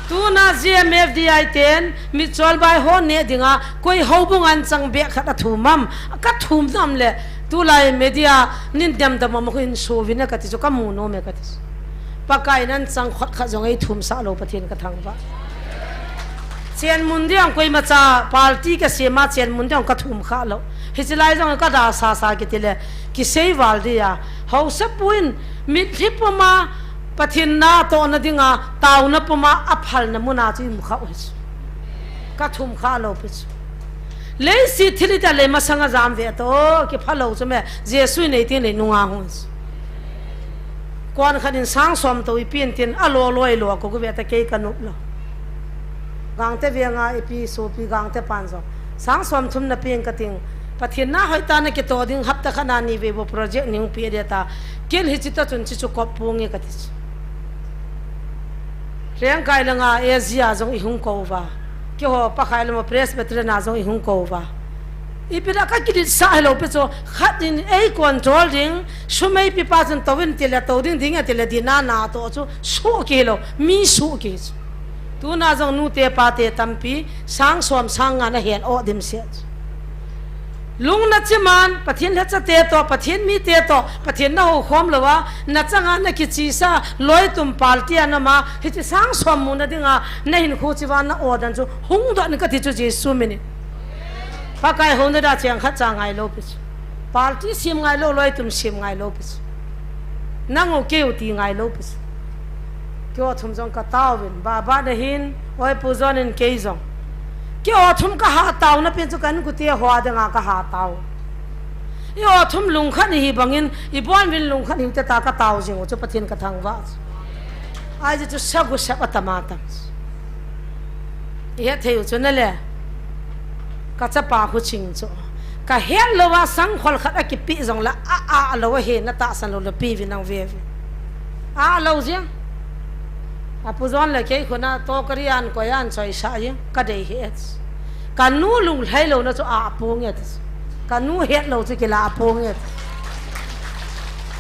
Tuna G M F D I ten, mitchol bai ho neh dinga, koi houbung a anchang bag khat athum am, kathum nam le, tulai media, nin dem dem am khu in suvin e kati chu, kamu nom e kati chu. Pakai in anchang khut khat jong eithum sah lou Pathen kathangvah. Chenmun ding koimacha party kasem a chenmun ding kathum kha lou. Hiche lai jong kadalha sa sa kiti le kisei val dia. Haosapu in mitlhi puma Pathen natohna dinga taona puma aphalna muna chu imu kha u hi chu. Kathum kha lou pi chu. Leiset thil ita le masanga jam ve to, kipha lou chu me, Jesu in eitin lei nunga hung chu. Kon khat in sang som tou ipi intin, alo loi lo, ko gu ve ta kei ka nop lou. Gangte venga ipi sopi Gangte pan jong sang som thum na peng ka ting. Pathen na hoi ta na kito ding hapta khat na ni ve bo project ning pi de ta. Ken hichi ta chun chi chu kop pung e ka ti chu. Rengkai langa A Z a jong i hung ko uva. Keiho Pakai lama Presbyterian a jong i hung ko uva. Ipi da ka kidit sa hello pe chu khat in ei control ding, sum ei pi pa chun tou in ti le tou ding ding a ti le dina na to chu su ki lo, mi su ki chu. Tuna jong nute pate tampi sang som sang nga na hen o dim se chu. Lung na chiman, Pathen lhacha te to, Pathen mi te to, Pathen na ho khom lo a, na changa na kichi sa, loi tum party a na ma, hichi sang som mu na dinga, na hin khu chi van na o dan chu, hung don ka ti chu Jesu minin. Pakai ho na da cheng khat cha ngai lo pi chu. Party sim ngai lo, loi tum sim ngai lo pi chu. Nang u keu ti ngai lo pi chu. Keiho thum jong ka tao vin, ba ba na hin, oi pu John in kei jong. Keiho thum ka ha tao na pen chu kan ku ti a hoa danga ka ha tao. I ho thum lungkhat ni hi bangin, i bon vin lungkhat ni te ta ka tao jing u chu Pathen ka thangvah chu. Ai ji chu sa gu sep a tama tam chu. I het thei u chu na le. Ka chapa khu ching chu. Ka het lo a sang khol khat a kipi jong la a a lo a he na ta san lo le pi vin ang ve vin. A lo jing. A pu John le kei khuna to ka ri an koi an choi sa jing. Ka dei he et. Ka nu lung hlai lo na chu a pu nge ti. Ka nu het lo chu kila a pu nge ti.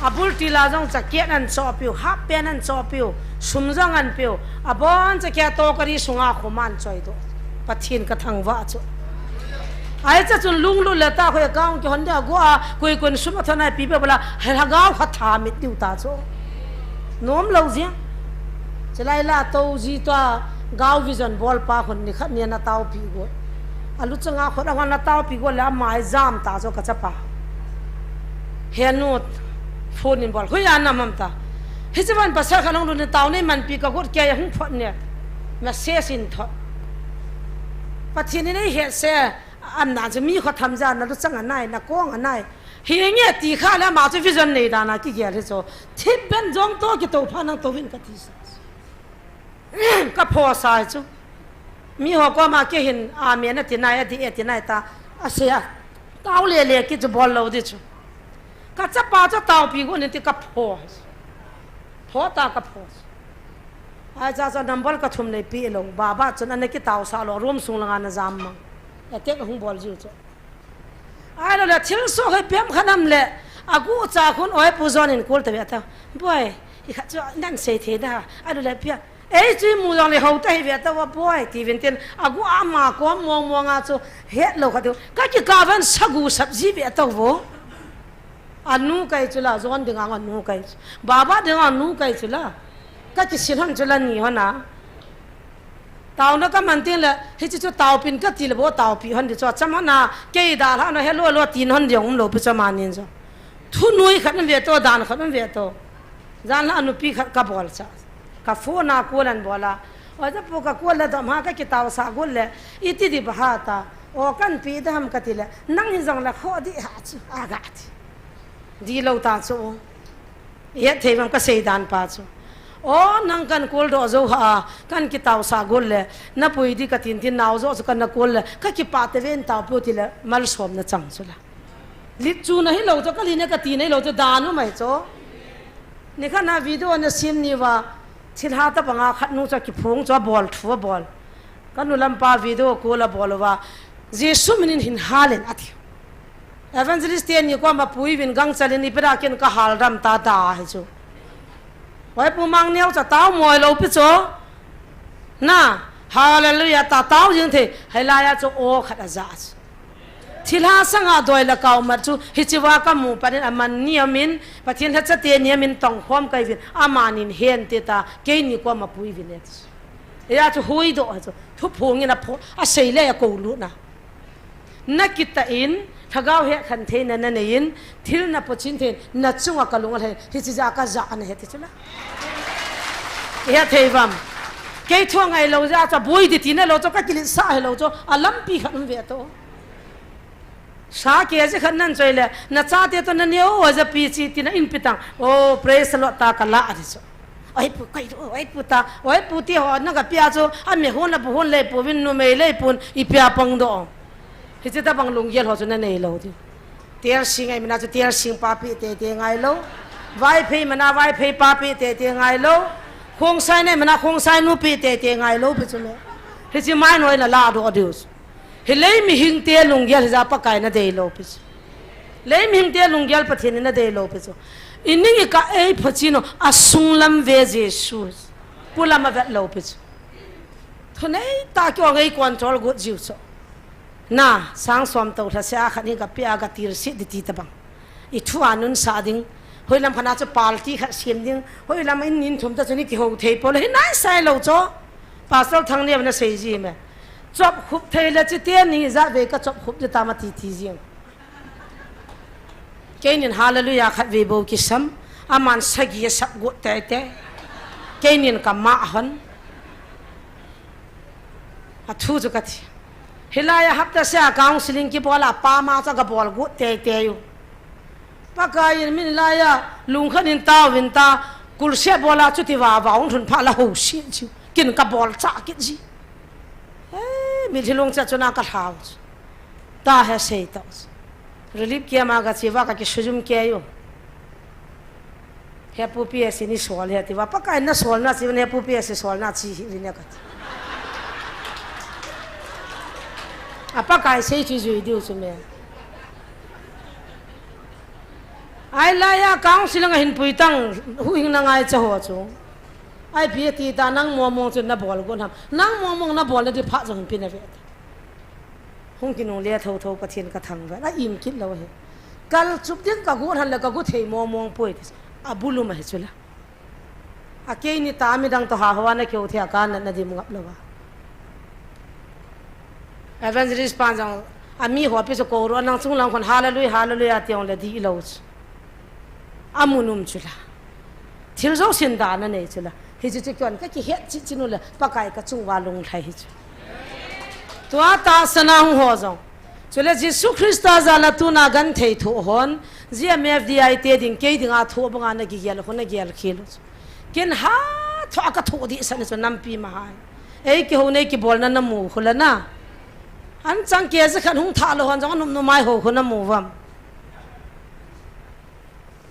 A bul ti la jong cha kian an cho piu, hap pen an cho piu, sum jong an piu. A bon cha kia to ka ri sunga khu man choi do. Pathen ka thangvah chu. Ai cha chun lunglut le ta khoi account ki hon dia go a, koi kon sum a thon ai pi be bala, hai lhagao kha tha mit diu ta chu. Nom lo jia. Chilai la to ji to a, gao vision bol pa hon ni khat ni na tao pi go. A lu changa khot a na tao pi go le a mai jam ta chu ka chapa. He nu phone in bol. Hui a na mam ta. Hi chi van pasal kha long lu ni tao nei man pi ka got ke ya hung phot ne. Message in thot. Pathen in ei het se, an na chu mi kho tham ja na lu chang a nai, na kong a nai. Hi nge ti kha le ma chu vision nei da na ki gel hi chu. Thip ben jong to ki to pha nang to vin ka ti sa. Ka pho sa chu. Mi ho ko ma ke hin a me na ti nai, a di e ti nai ta. A se a. Tao le le ki chu bol lo di chu. Ka chapa chu tao pi go ni ti ka pho. Pho ta ka pho. Ai cha cha number ka thum nei pi lo. Ba ba chun an ki tao sa lo room sung langa na jam ma. A ke ka hung bol jiu chu. Ai lo le thil so hoi pem khanam le. A gu cha khun oi pu John in kul ta ve ta. Boi, i kha chu nan sei the da. Ai lo le pia. Ei chu mu jong le ho ta hi ve ta wa boi ti vin tin. A gu a ma ko mo mo nga chu het lo kha tu. Ka ki ka van sa gu sap ji ve ta wo. A nu kai chu la, John dinga a nu kai chu. Baba dinga a nu kai chu la. Ka ki sin hon chu la ni hon a. Tao na ka man ting le, hi chi chu tao pin ka ti le bo tao pi hon di chu. Cham hon a, kei da la no he lo lo tin hon di ong lo pi chu ma nin chu. Thu nui khat ve to, dan khat ve to. Jan la nu pi khat ka bol cha. Ka phone a call an bol a. O ja pu ka call le dom ha ka ki tao sa gul le. I ti di ba ha ta. O kan pi da ham ka ti le. Nang hi jong la kho di ha chu. A ga ti. Di lo ta chu. Yet thei bang ka sei dan pa chu. O, nang kan kul do zo ha, kan ki tao sa gul le, na pui di ka tin tin nau zo chu kan na kul le, ka ki pa te ven tao pu ti le, mal som na chang chu la. Lit chu na hi lo chu, ka li ne ka ti nei lo chu, dan u mai chu. Ni kha na video na sim ni va, thil ha ta banga khat nu chu ki phung chu a bol thu a bol. Ka nu lam pa video call a bol va, Jesu minin hin hal in a ti. Evangelist te ni ko ma pui vin gang chalin i pera ken ka hal ram ta ta hi chu. Oi pu mang neo cha tao moi lo pi chu. Na, hallelujah ta tao jing the. Hai la ya chu o khat a ja chu. Thilha sanga doi la kau mat chu hi chi va ka mu pa den a man ni amin, Pathen lhacha te ni amin tong khom kai vin, a manin hen te ta, kei ni ko ma pui vin et. Ya chu hui do ha chu. Thu phung in a pho, a sei le a ko lu na. Na kita in, lhagao he khan theina na nei in, thil na po chin thein, na chunga ka lung a lhei, hi chi ja ka ja na he ti chu la. He thei vam. Kei thu ngai lo ja cha boi di ti na lo chu ka kilit sa he lo chu, a lampi khan um ve to. Sa kg khat nan choi le, nachate toh naneo ho japi chi tina in pitang. Oh, praise the Lord ta kala ati chu. Oi pu, koi ru, oi pu ta, oi pu ti ho na kapia chu, a mi hon la pu hon le pu vin numei le pun, ipi a pang doh. Hiche tabang lunggel ho chu nanei lou ti. Tel sing a imana chu tel sing pa pi teitei ngai lou. Vaiphei imana Vaiphei pa pi teitei ngai lou. Khongsai na imana Khongsai nu pi teitei ngai lou pi chu me. Hiche mai noi nala doh diu chu. Hilai mihing te lunggel hija Pakai nadei lou pi chu. Lei mihing te lunggel Pathen in nadei lou pi chu. Ining ikah ei phachi no asung lam ve Jesu. Pulam avet lou pi chu. Thunei ta kio ngei control got jiu chu. Na, sang som to thase a khat ni kapia katil si di ti tabang. Ithu anun sa ding. Hoilam khana chu party khat sim ding. Hoilam in nin thum ta chu ni kihou thei pole. Hi nai sai lou chu. Pastor Thang ni na sei ji me. Chop khup thei le chi te ni ja ve ka chop khup ji ta ma ti ti jing. Keinin hallelujah khat ve bou kisam. Aman sagi asap got teitei. Keinin kama hon. Athu chu kati. Hilai a hapta se a counseling kibol a pama cha kabol got teitei u. Pakai in min lai a lungkhat in tao vin ta kulse bol a chuti vava hung thun pha la ho si chu. Kin kabol cha kit ji. Eh, mi thilung cha chuna kalhau. Ta he sei ta. Relief camp a kachi va kakisujum kei u. He pu P S ni sol he ti va Pakai na sol na chi ne pu P S sol na chi hi ne kati. A Pakai sei chi jui diu chu me. Ai lai a counseling a hin pui tang huhhing na ngai cha ho chu. Ai pi ti ta nang mo mong chu na bol gon ham. Nang mo mong na bol na di pha jong pi na ve. Hung kinung le tho tho Pathen ka thangvah a im kit lou hi. Kal chup ding ka gu han le ka gu thei mo mong poi ti. A bulum a hi chula. A keini ta midang to ha hoa na keu thei a ka na na dim ngap lou va. Evangelist pan jong a mi ho pi chu ko ro nang chung lang khon hallelujah hallelujah ti ong le di lou chu. A munum chula. Thil jo sin da na nei chula. Hi chu chu kyon ka kihet chi chi nu le Pakai ka chung va lung lhai hi chu. Tua ta sana hung ho jong. Chule Jesu Christa jala tuna gan thei thu hon. G M F D I te ding kei ding a thu banga na gigel ho na gel khel chu. Ken ha thu a ka thu di san chu nampi ma hai. Ei ki ho nei ki bol na na mu khu la na. An chang ke za khan hung tha lo hon jong num nu mai ho khu na mu vam.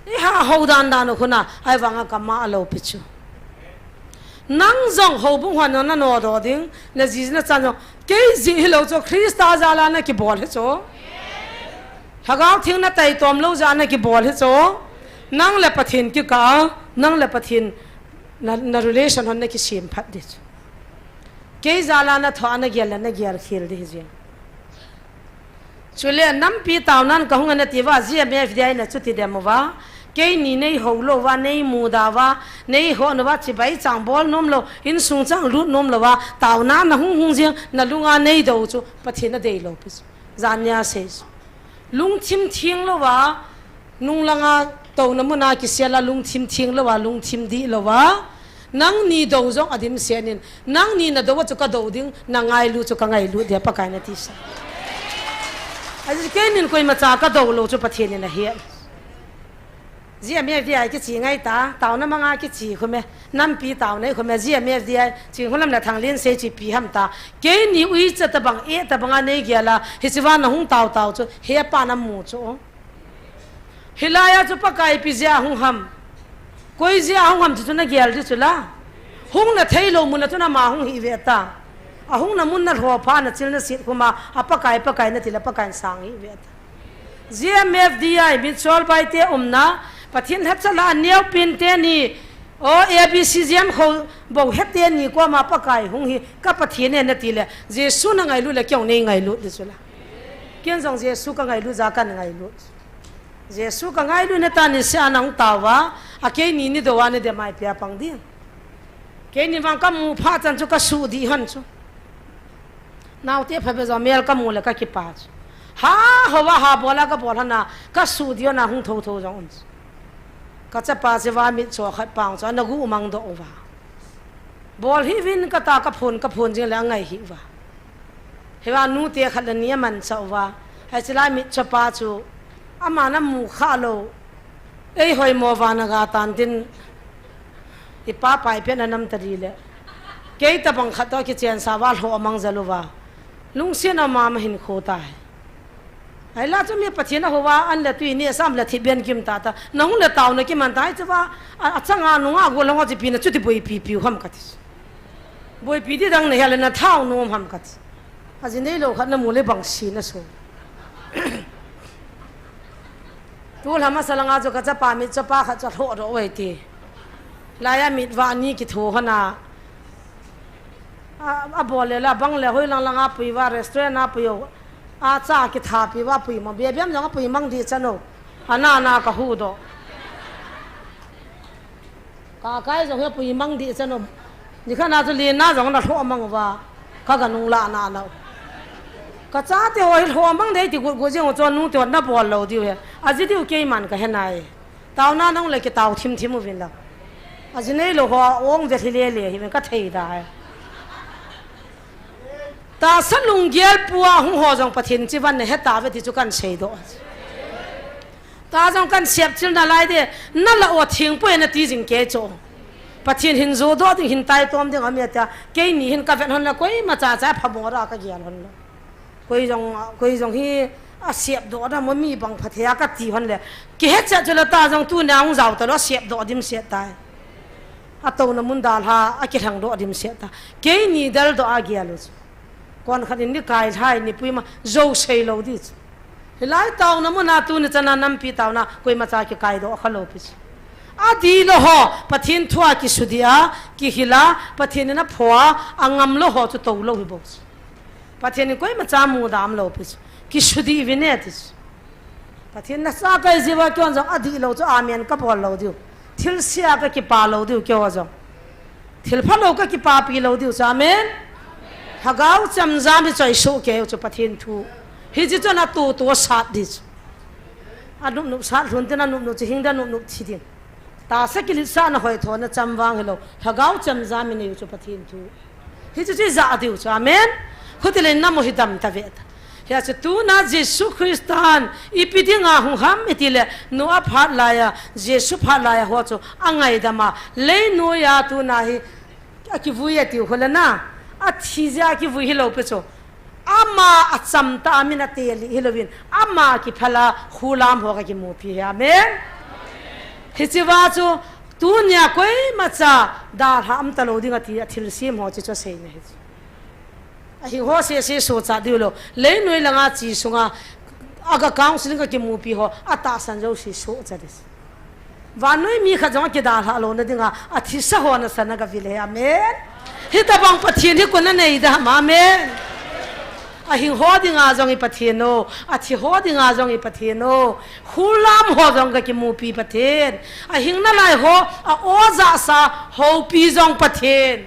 I ha ho dan dan u khuna, ai vanga kama a lo pi chu. Nang jong ho bung hon na no do ding, na ji na chan jong, kei ji hi lo chu Christa jala na ki bol hi chu. Lhagao thing na tai tom lo ja na ki bol hi chu. Nang le Pathen ki ka, nang le Pathen na, na relation hon na ki sim phat di chu. Kei jala na tho na gel na gel khel di hi ji. Chule nampi taunan ka hung ana ti va, G M F D I na chuti dem uva. Kei ni nei ho lo va, nei mu da va, nei ho no va, chibai chang bol nom lo, insung chang lut nom lo va, tauna na hung hung jing, na lunga nei do chu, Pathen a dei lo pi chu. Jan nia sei chu. Lungthim thing lo va, Nung langa touna muna kisel a lungthim thing lo a, lungthim di lo a. Nang ni do jong a dim sen in, nang ni na do a chu ka do ding, na ngailu chu ka ngailu dia Pakai na ti sa. A ji kei nin koima cha ka do lo chu Pathen in a hian. Ji a mi a vi ai kichi ngai ta, tauna manga kichi khume, nampi tauna khume, ji a mi a vi ai, chi hulam la thang lin se chi pi ham ta. Kei ni ui cha ta bang, e ta banga nei giala, hi chi va na hung tau tau chu, he pa na mu chu. Hilai a chu Pakai ipi jeh a hung ham. Koi jeh a hung ham chu chu na gel di chu la. Hung na thei lo mun a chu na ma hung hi ve ta. A hung na mun na lho pha na chil na sit khuma a Pakai Pakai na ti la Pakai sang hi ve ta. G M F D I mi chol bai te umna Pathen lhacha la a neo pin te ni o A B C G M kho bo het te ni ko ma Pakai hung hi ka Pathen ne na ti le Jesu na ngailu le kyong nei ngailu di chu la. Ken jong Jesu ka ngailu ja kan ngailu. Jesu ka ngailu na ta ni se a nang tau va, a kei ni ni do a ni de mai pia pang di. Kei ni vang ka mu pha chan chu ka su di han chu. Nau te pha be jo mel ka mu le ka ki pa chu. Ha ho va ha bola ka bol hana ka su di na hung tho tho jong un chu. Ka cha pa che va mit cho khat pang chu na gu mang do va. Bol hi vin ka ta ka phun ka phun jing le a ngai hi va. Hi va nu te khat le ni a man cha va. Hiche lai mitchopa chu, ama namu kha lou. Ei hoimo vana ga tan tin, i pa pai pen anam ta di le. Kei tabang khat toh kichen sa va lhoh mang jal uva. Lungset a mama hin kho tai. Ahi la chu mi Pathen a houva an le tui ni sam le thi ben kim ta ta. Na hung le taona kiman ta chu va. A, achanga nunga go long a chi pi na chu ti boipi piu ham kati. Boipi ti dang na hia le na thao nom ham kati. Aji nei lou khat namu le bang si na so. Tu lhama salanga chu ka chapa mitchopa khat chu lhoh doh uve ti. Laiya mit va ni kitho hon a. A, abol le la bang le hoi lang langa pui va restaurant a pui o. A cha kitha pi va pui mo. Bia biam jong a pui mang di chan o. Ana na ka hu doh. Ka kai jong hi pui mang di chan o. Ni kha na chu li na jong na lhoh mang uva. Ka ga nung la na na. Ka chate ho hi lhoh mang dei ti gu gu jing o chu nu te na bol lou diu he. Aji diu keiman ka he nai. Taona nang le kitao thim thim uvin la. Aji nei lou ho ong ve thi le le hi ka thei da he. Tahsa lunggel pua hung ho jong Pathen chi van ne he ta ve ti chu kan sei doh. Ta jong kan sep chil na lai de, na la o thing poi na ti jing ke cho. Pathen hin jo doh ding hin tai tom ding a mi ata, keini hin ka vet hon la koima cha cha pha mo ra ka gel hon la. Koi jong, koi jong hi a sep doh da mo mi bang pha thei a ka ti hon le. Ki he cha chu la ta jong tu na hung jao ta lo sep doh dim se tai. A to na mun dal ha, a ki thang doh dim se ta. Keini dal doh a gel u chu. Kon khat in ni kai lhai ni pui ma, jo sei lou di chu. Hilai taona muna tuni chana nampi taona, koima cha kikai doh kha lou pi chu. Adih lou ho, Pathen thu a kisudi a, kihil a, Pathen in aphoh a, angam lou ho chu tou lou hi bou chu. Pathen in koima cha mudam lou pi chu. Kisudi uvin e ti chu. Pathen na sa kai jiu va keiho jong adih lou chu amen ka bol lou diu. Thilse a ka kipa lou diu keiho jong. Thil phalou ka kipapi lou diu chu, amen. Lhagao chemjam hi choi soh kei u chu Pathen thu. Hiche chu na tu tu sat di chu. Anop nop sat lhun tin anop nop chu hing da nop nop thi ding. Tahsa kiletsahna hoithona cham vang hilou. Lhagao chemjam i nei u chu Pathen thu. Hichu chu i ja diu chu. Amen. Khuti le na mo hi dam ta ve ta. Hia chu tuna Jesu Christan ipi dinga hung ham i ti le Noah phat laiya, Jesu phat laiya ho chu angaidam a. Leinoi a tuna hi akivui a tiu khu le na. Athi jeh a kivui hilou pi chu. Ama acham ta a min ate li hilouvin. Ama kiphal a khulam ho ka kimupi hi. Amen. Hiche va chu Tunia koima cha dalha um talou ding ati a thilsem ho chu chu aseina hi chu. Ahing ho sese sohcha diu lou. Leinoi langa chi sunga aga counseling a kimupi ho atahsan jouse sohcha di. Vannoi mi khat jong akidalha louna dinga athisa ho nasan a gavil e. Amen. Hitabang Pathen hi koi in anei dem. Amen. Ahing ho dinga jong i Pathen o, athi ho dinga jong i Pathen o, khulam ho jong ka kimupi Pathen, ahing nalai ho a-o jahsa houpi jong Pathen,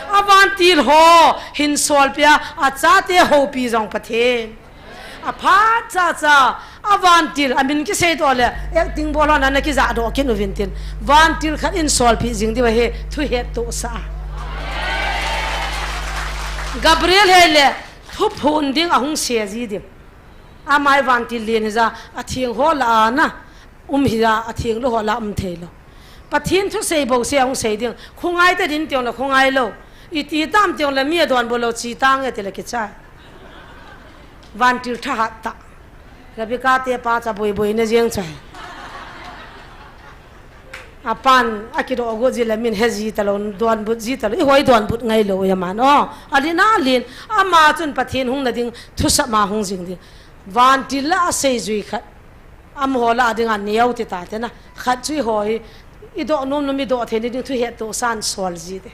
avantil ho hin solpia achate houpi jong Pathen, aphat chacha avantil amin kisei doh le acting bol ho na na kija doh kit uvin tin, vantil khat in solpi jing diu ahi, thuhet tohsa a. Gabriel hi le thuphon ding ahung se ji ding. Ama hi vantil len hija, atheng ho lah a na um hija, atheng lou ho lah a um thei lou. Pathen thusei bouseh ahung sei ding. Khongai ta din teng le khongai lou. Iti tam teng le mi adonbut lou chi tange ti le kichai. Vantil thahat tah. Rebecca te pa cha boiboi na jeng chai. Apan akidoh got ji le min he ji talou, donbut ji talou, i hoi donbut ngai lou ya man o. Alin alin, ama chun Pathen hung na ding, thusap ma hung jing ding. Vantil la asei jui khat. Amaho lah a dinga neo ti tate na. Khat chu i hoi, i doh nom nom i doh thei ni ding thuhet tohsa in sol ji te.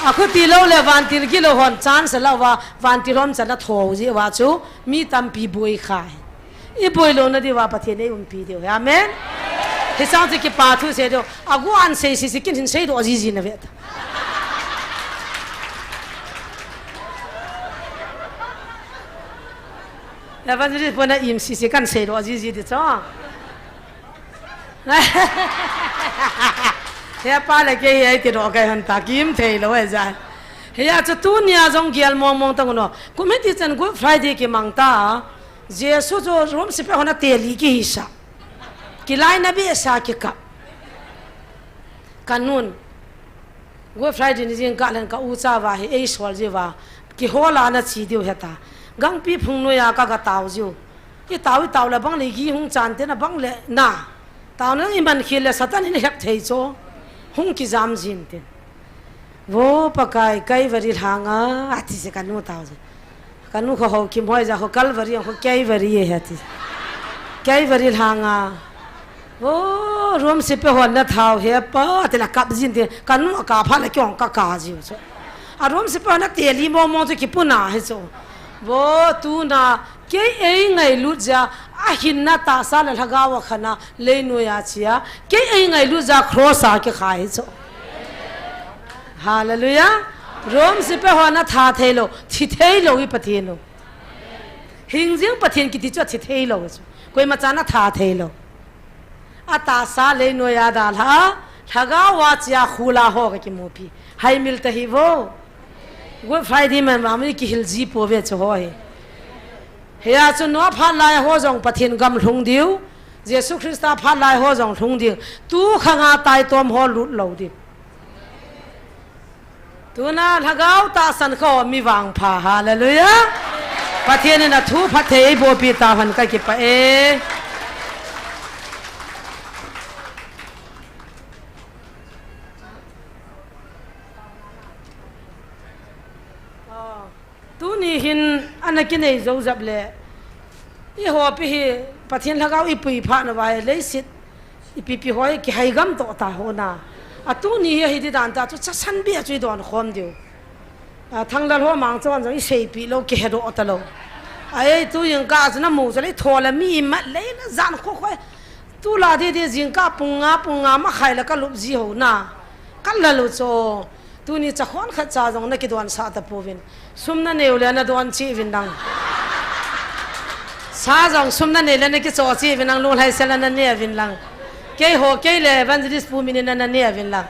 Akhuti lou le vantil gilou hon chance la uva, vantil hom chan a tho ji uva chu, mi tampi boi khai. I boi louna diuva Pathen in ei umpi diu. Amen. Hichang chu kipa thu sei diu. Agu an sei sisi kin hin sei doh jiji na ve ta. Evangelist pona im sisi kan sei doh jiji di cho. He pa le kei hi ti doh kai hon ta kim thei lou e ja. Hia chu tunia jong gel mong mong tang uno. Kum hiti chan Good Friday kimang ta. Jesu chu Rome sepai hon ateli kihisah. Kilainat behseh a kikap. Kanun. Good Friday ni jingkah leh ka ucha uva hi eisol jiuva. Kihola ana che diu heta. Gangpi phung noiya kaga tao jiu. Itao, itao le bang le gi hung chan te na bang le na. Tao na iman khel le Satan in hep thei chu. Hung kijam jin tin. Vo Pakai, Calvary lhanga, ati se kanu tao se. Kanu kho ho kim hoi ja kho Calvary, kho Calvary e ati. Calvary lhanga. Vo Rome sepai hon na thao he pa, ati la kap jin te, kanu ka pha la kyong ka ka ji chu. A Rome sepai hon ateli mong mong chu kipuna he chu. Vo tuna, kei eingailut jeh a, ahinna tahsa le lhagao a khana, leinoiya chia, kei eingailut jeh a cross a kikhai chu. Hallelujah. Rome sepai hon atha thei lou, thi thei lou hi Pathen u. Hing jing Pathen kiti chu athi thei lou chu. Koima chan atha thei lou. Atahsa leinoiya dalha, lhagao a chia khula ho ka kimupi. Haimil ta hi vo. Good Friday man vang mi kihil ji pouve chu ho hi. Hia chu Noah phat lai ho jong Pathen gam lhung diu. Jesu Christa phat lai ho jong lhung diu. Tu khanga taitom ho lut lou diu. Tuna lhagao tahsan kho mi vangpha, hallelujah. Pathen in athu phatthei eiboh pi tauhen ka kipah e. Tuni hin ana kinei jou jep le, i hopi hi Pathen lhagao i pui phat nauva hi leiset ipi pi hoi kihai gam toh ta ho na. A tuni hi ahi di dan ta chu chasan bia chu i don khom diu. A thanglal ho mang chon jong i seipi lou kihe doh ta lou. A ei tu jingkah chu na mu chu lei tho le mi mat lei na jan kho kho. Tu la di di jingkah pung nga pung nga ma khai le ka lup ji ho na. Ka la lu chu. Tuni chakhon khat cha jong na kidon sah ta pouvin. Sum na neu le na don cheh uvin lang. Sa jong sum na nei le na kicho cheh uvin lang, lunglhaisel na ne uvin lang. Kei ho, kei le Evangelist Pu Min in na ne uvin lang.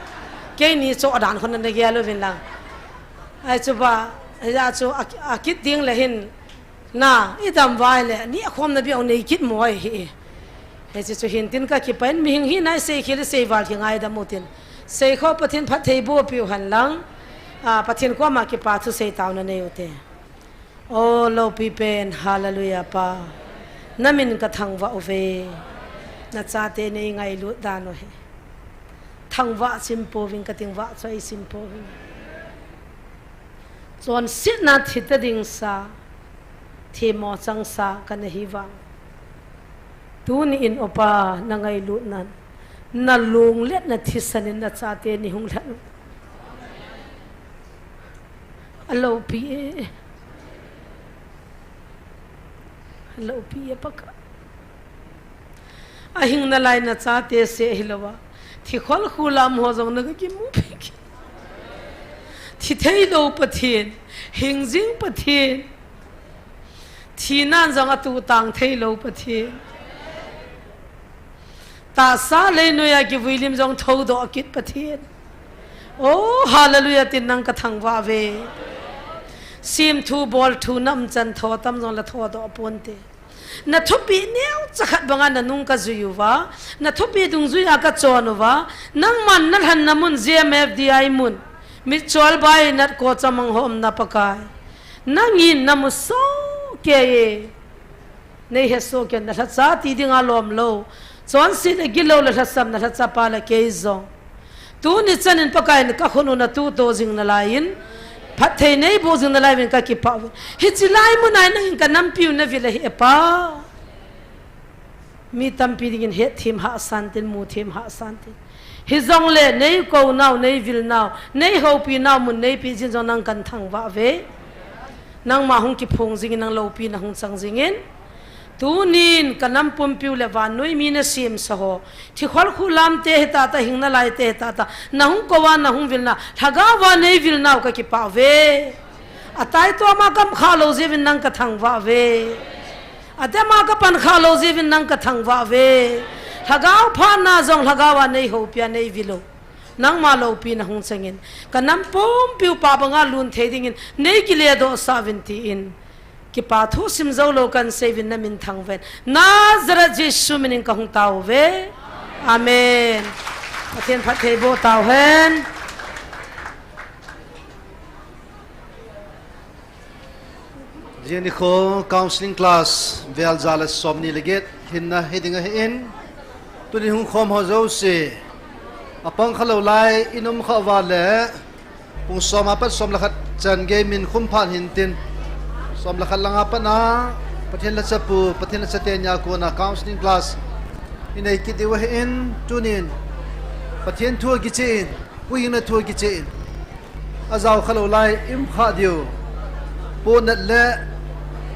Keini cho dan khon na gel uvin lang. Ai chu ba, hia chu a, a kit ding le hin. Na, i dam vai le, ni a khom na bia nei kit mo ai hi. Hiche chu hin tin ka kipah in mihing hi nai sei khel sei val hi ngaidam u tin. Sei kho Pathen phatthei boh piu hen lang. A, Pathen koma kipa thusei taona nei u te. O, loupi pen, hallelujah Pa. Na min ka thangvah uve. Na chate nei ngailut dan u hi. Thangvah sim pouvin ka ting vah choi sim pouvin. Chonsetna thita ding sa, themmo chang sa ka na hi vang. Tuni in O Pa na ngailut nan, na lunglet na thisan in na chate nei hung lhat u. A loupi e. A loupi e Pakai. A hing nalai na chate seh hilouva. Thi khol khu lam ho jong na ka kimu pek. Thi thei lou Pathen, hing jing Pathen. Thi nan jong a tu tang thei lou Pathen. Tahsa leinoiya kivui lim jong thoudoh kit Pathen. Oh, hallelujah, tin nang ka thangvah ve. Sim thu, bol thu, nam chan tho tam jong la thodoh ponte. Na thupeh neocha khat banga na nung ka jui uva, na thupeh dungjuiya ka chon uva, nangman na lhanna mun J M F D I mun, mitchol bai nat ko chamang ho umna Pakai. Nangin na mu soh kei e. Nei he soh kei na lhacha ti dinga lom lou. Chonset le gilou le lhasam na lhacha pa le kei jong. Tuni chan in Pakai in ka khut u na tuto jing nalai in, phatthei nei boh jing nalai uvin ka kipah uve. Hiche lai mun a nangin ka nampiu na vil ahi e Pa. Mi tampi dingin hetthem hahsa in tin, muthem hahsa in tin. Hijongle nei kou nau, nei vil nau, nei houpi nau mun nei peh jin jong nang kan thangvah uve. Nangma hung kiphong jingin, nang loupina hung chang jingin. Tunin ka nam pumpiu le vannoi mi na semsa ho, thi khol khu lam te hi tata, hing nalai te hi tata, na hung kou a, na hung vilna, lhagao a nei vil nau ka kipah uve. A taitoma gam kha lou jeh uvin nang ka thangvah uve. A dema ka pan kha lou jeh uvin nang ka thangvah uve. Lhagao phatna jong lhagao a nei houpi a nei vil u. Nangma loupina hung changin, ka nam pumpiu pa banga lun thei dingin nei kiledoh sah uvin tiin, kipa thu sim jou lou kan sei uvin na min thangvah in, Nazareth Jesu minin ka hung tao uve. Amen. Pathen phattheiboh tauhen. Jing nikho counseling class vel ja le somni le get hinna hiding ahin, tunin hung khom ho jouse, apang khalou lai in um khah uva le, pung som apat som le khat chan gei min khum phat hintin, som le khat langa pat a Pathen lhacha pu, Pathen lhacha teni a kona counseling class inei kit diu ahin, tunin Pathen thu akicheh in, Pu Hingna thu akicheh in, ajao khalou lai in um khah diu, Pu Nat le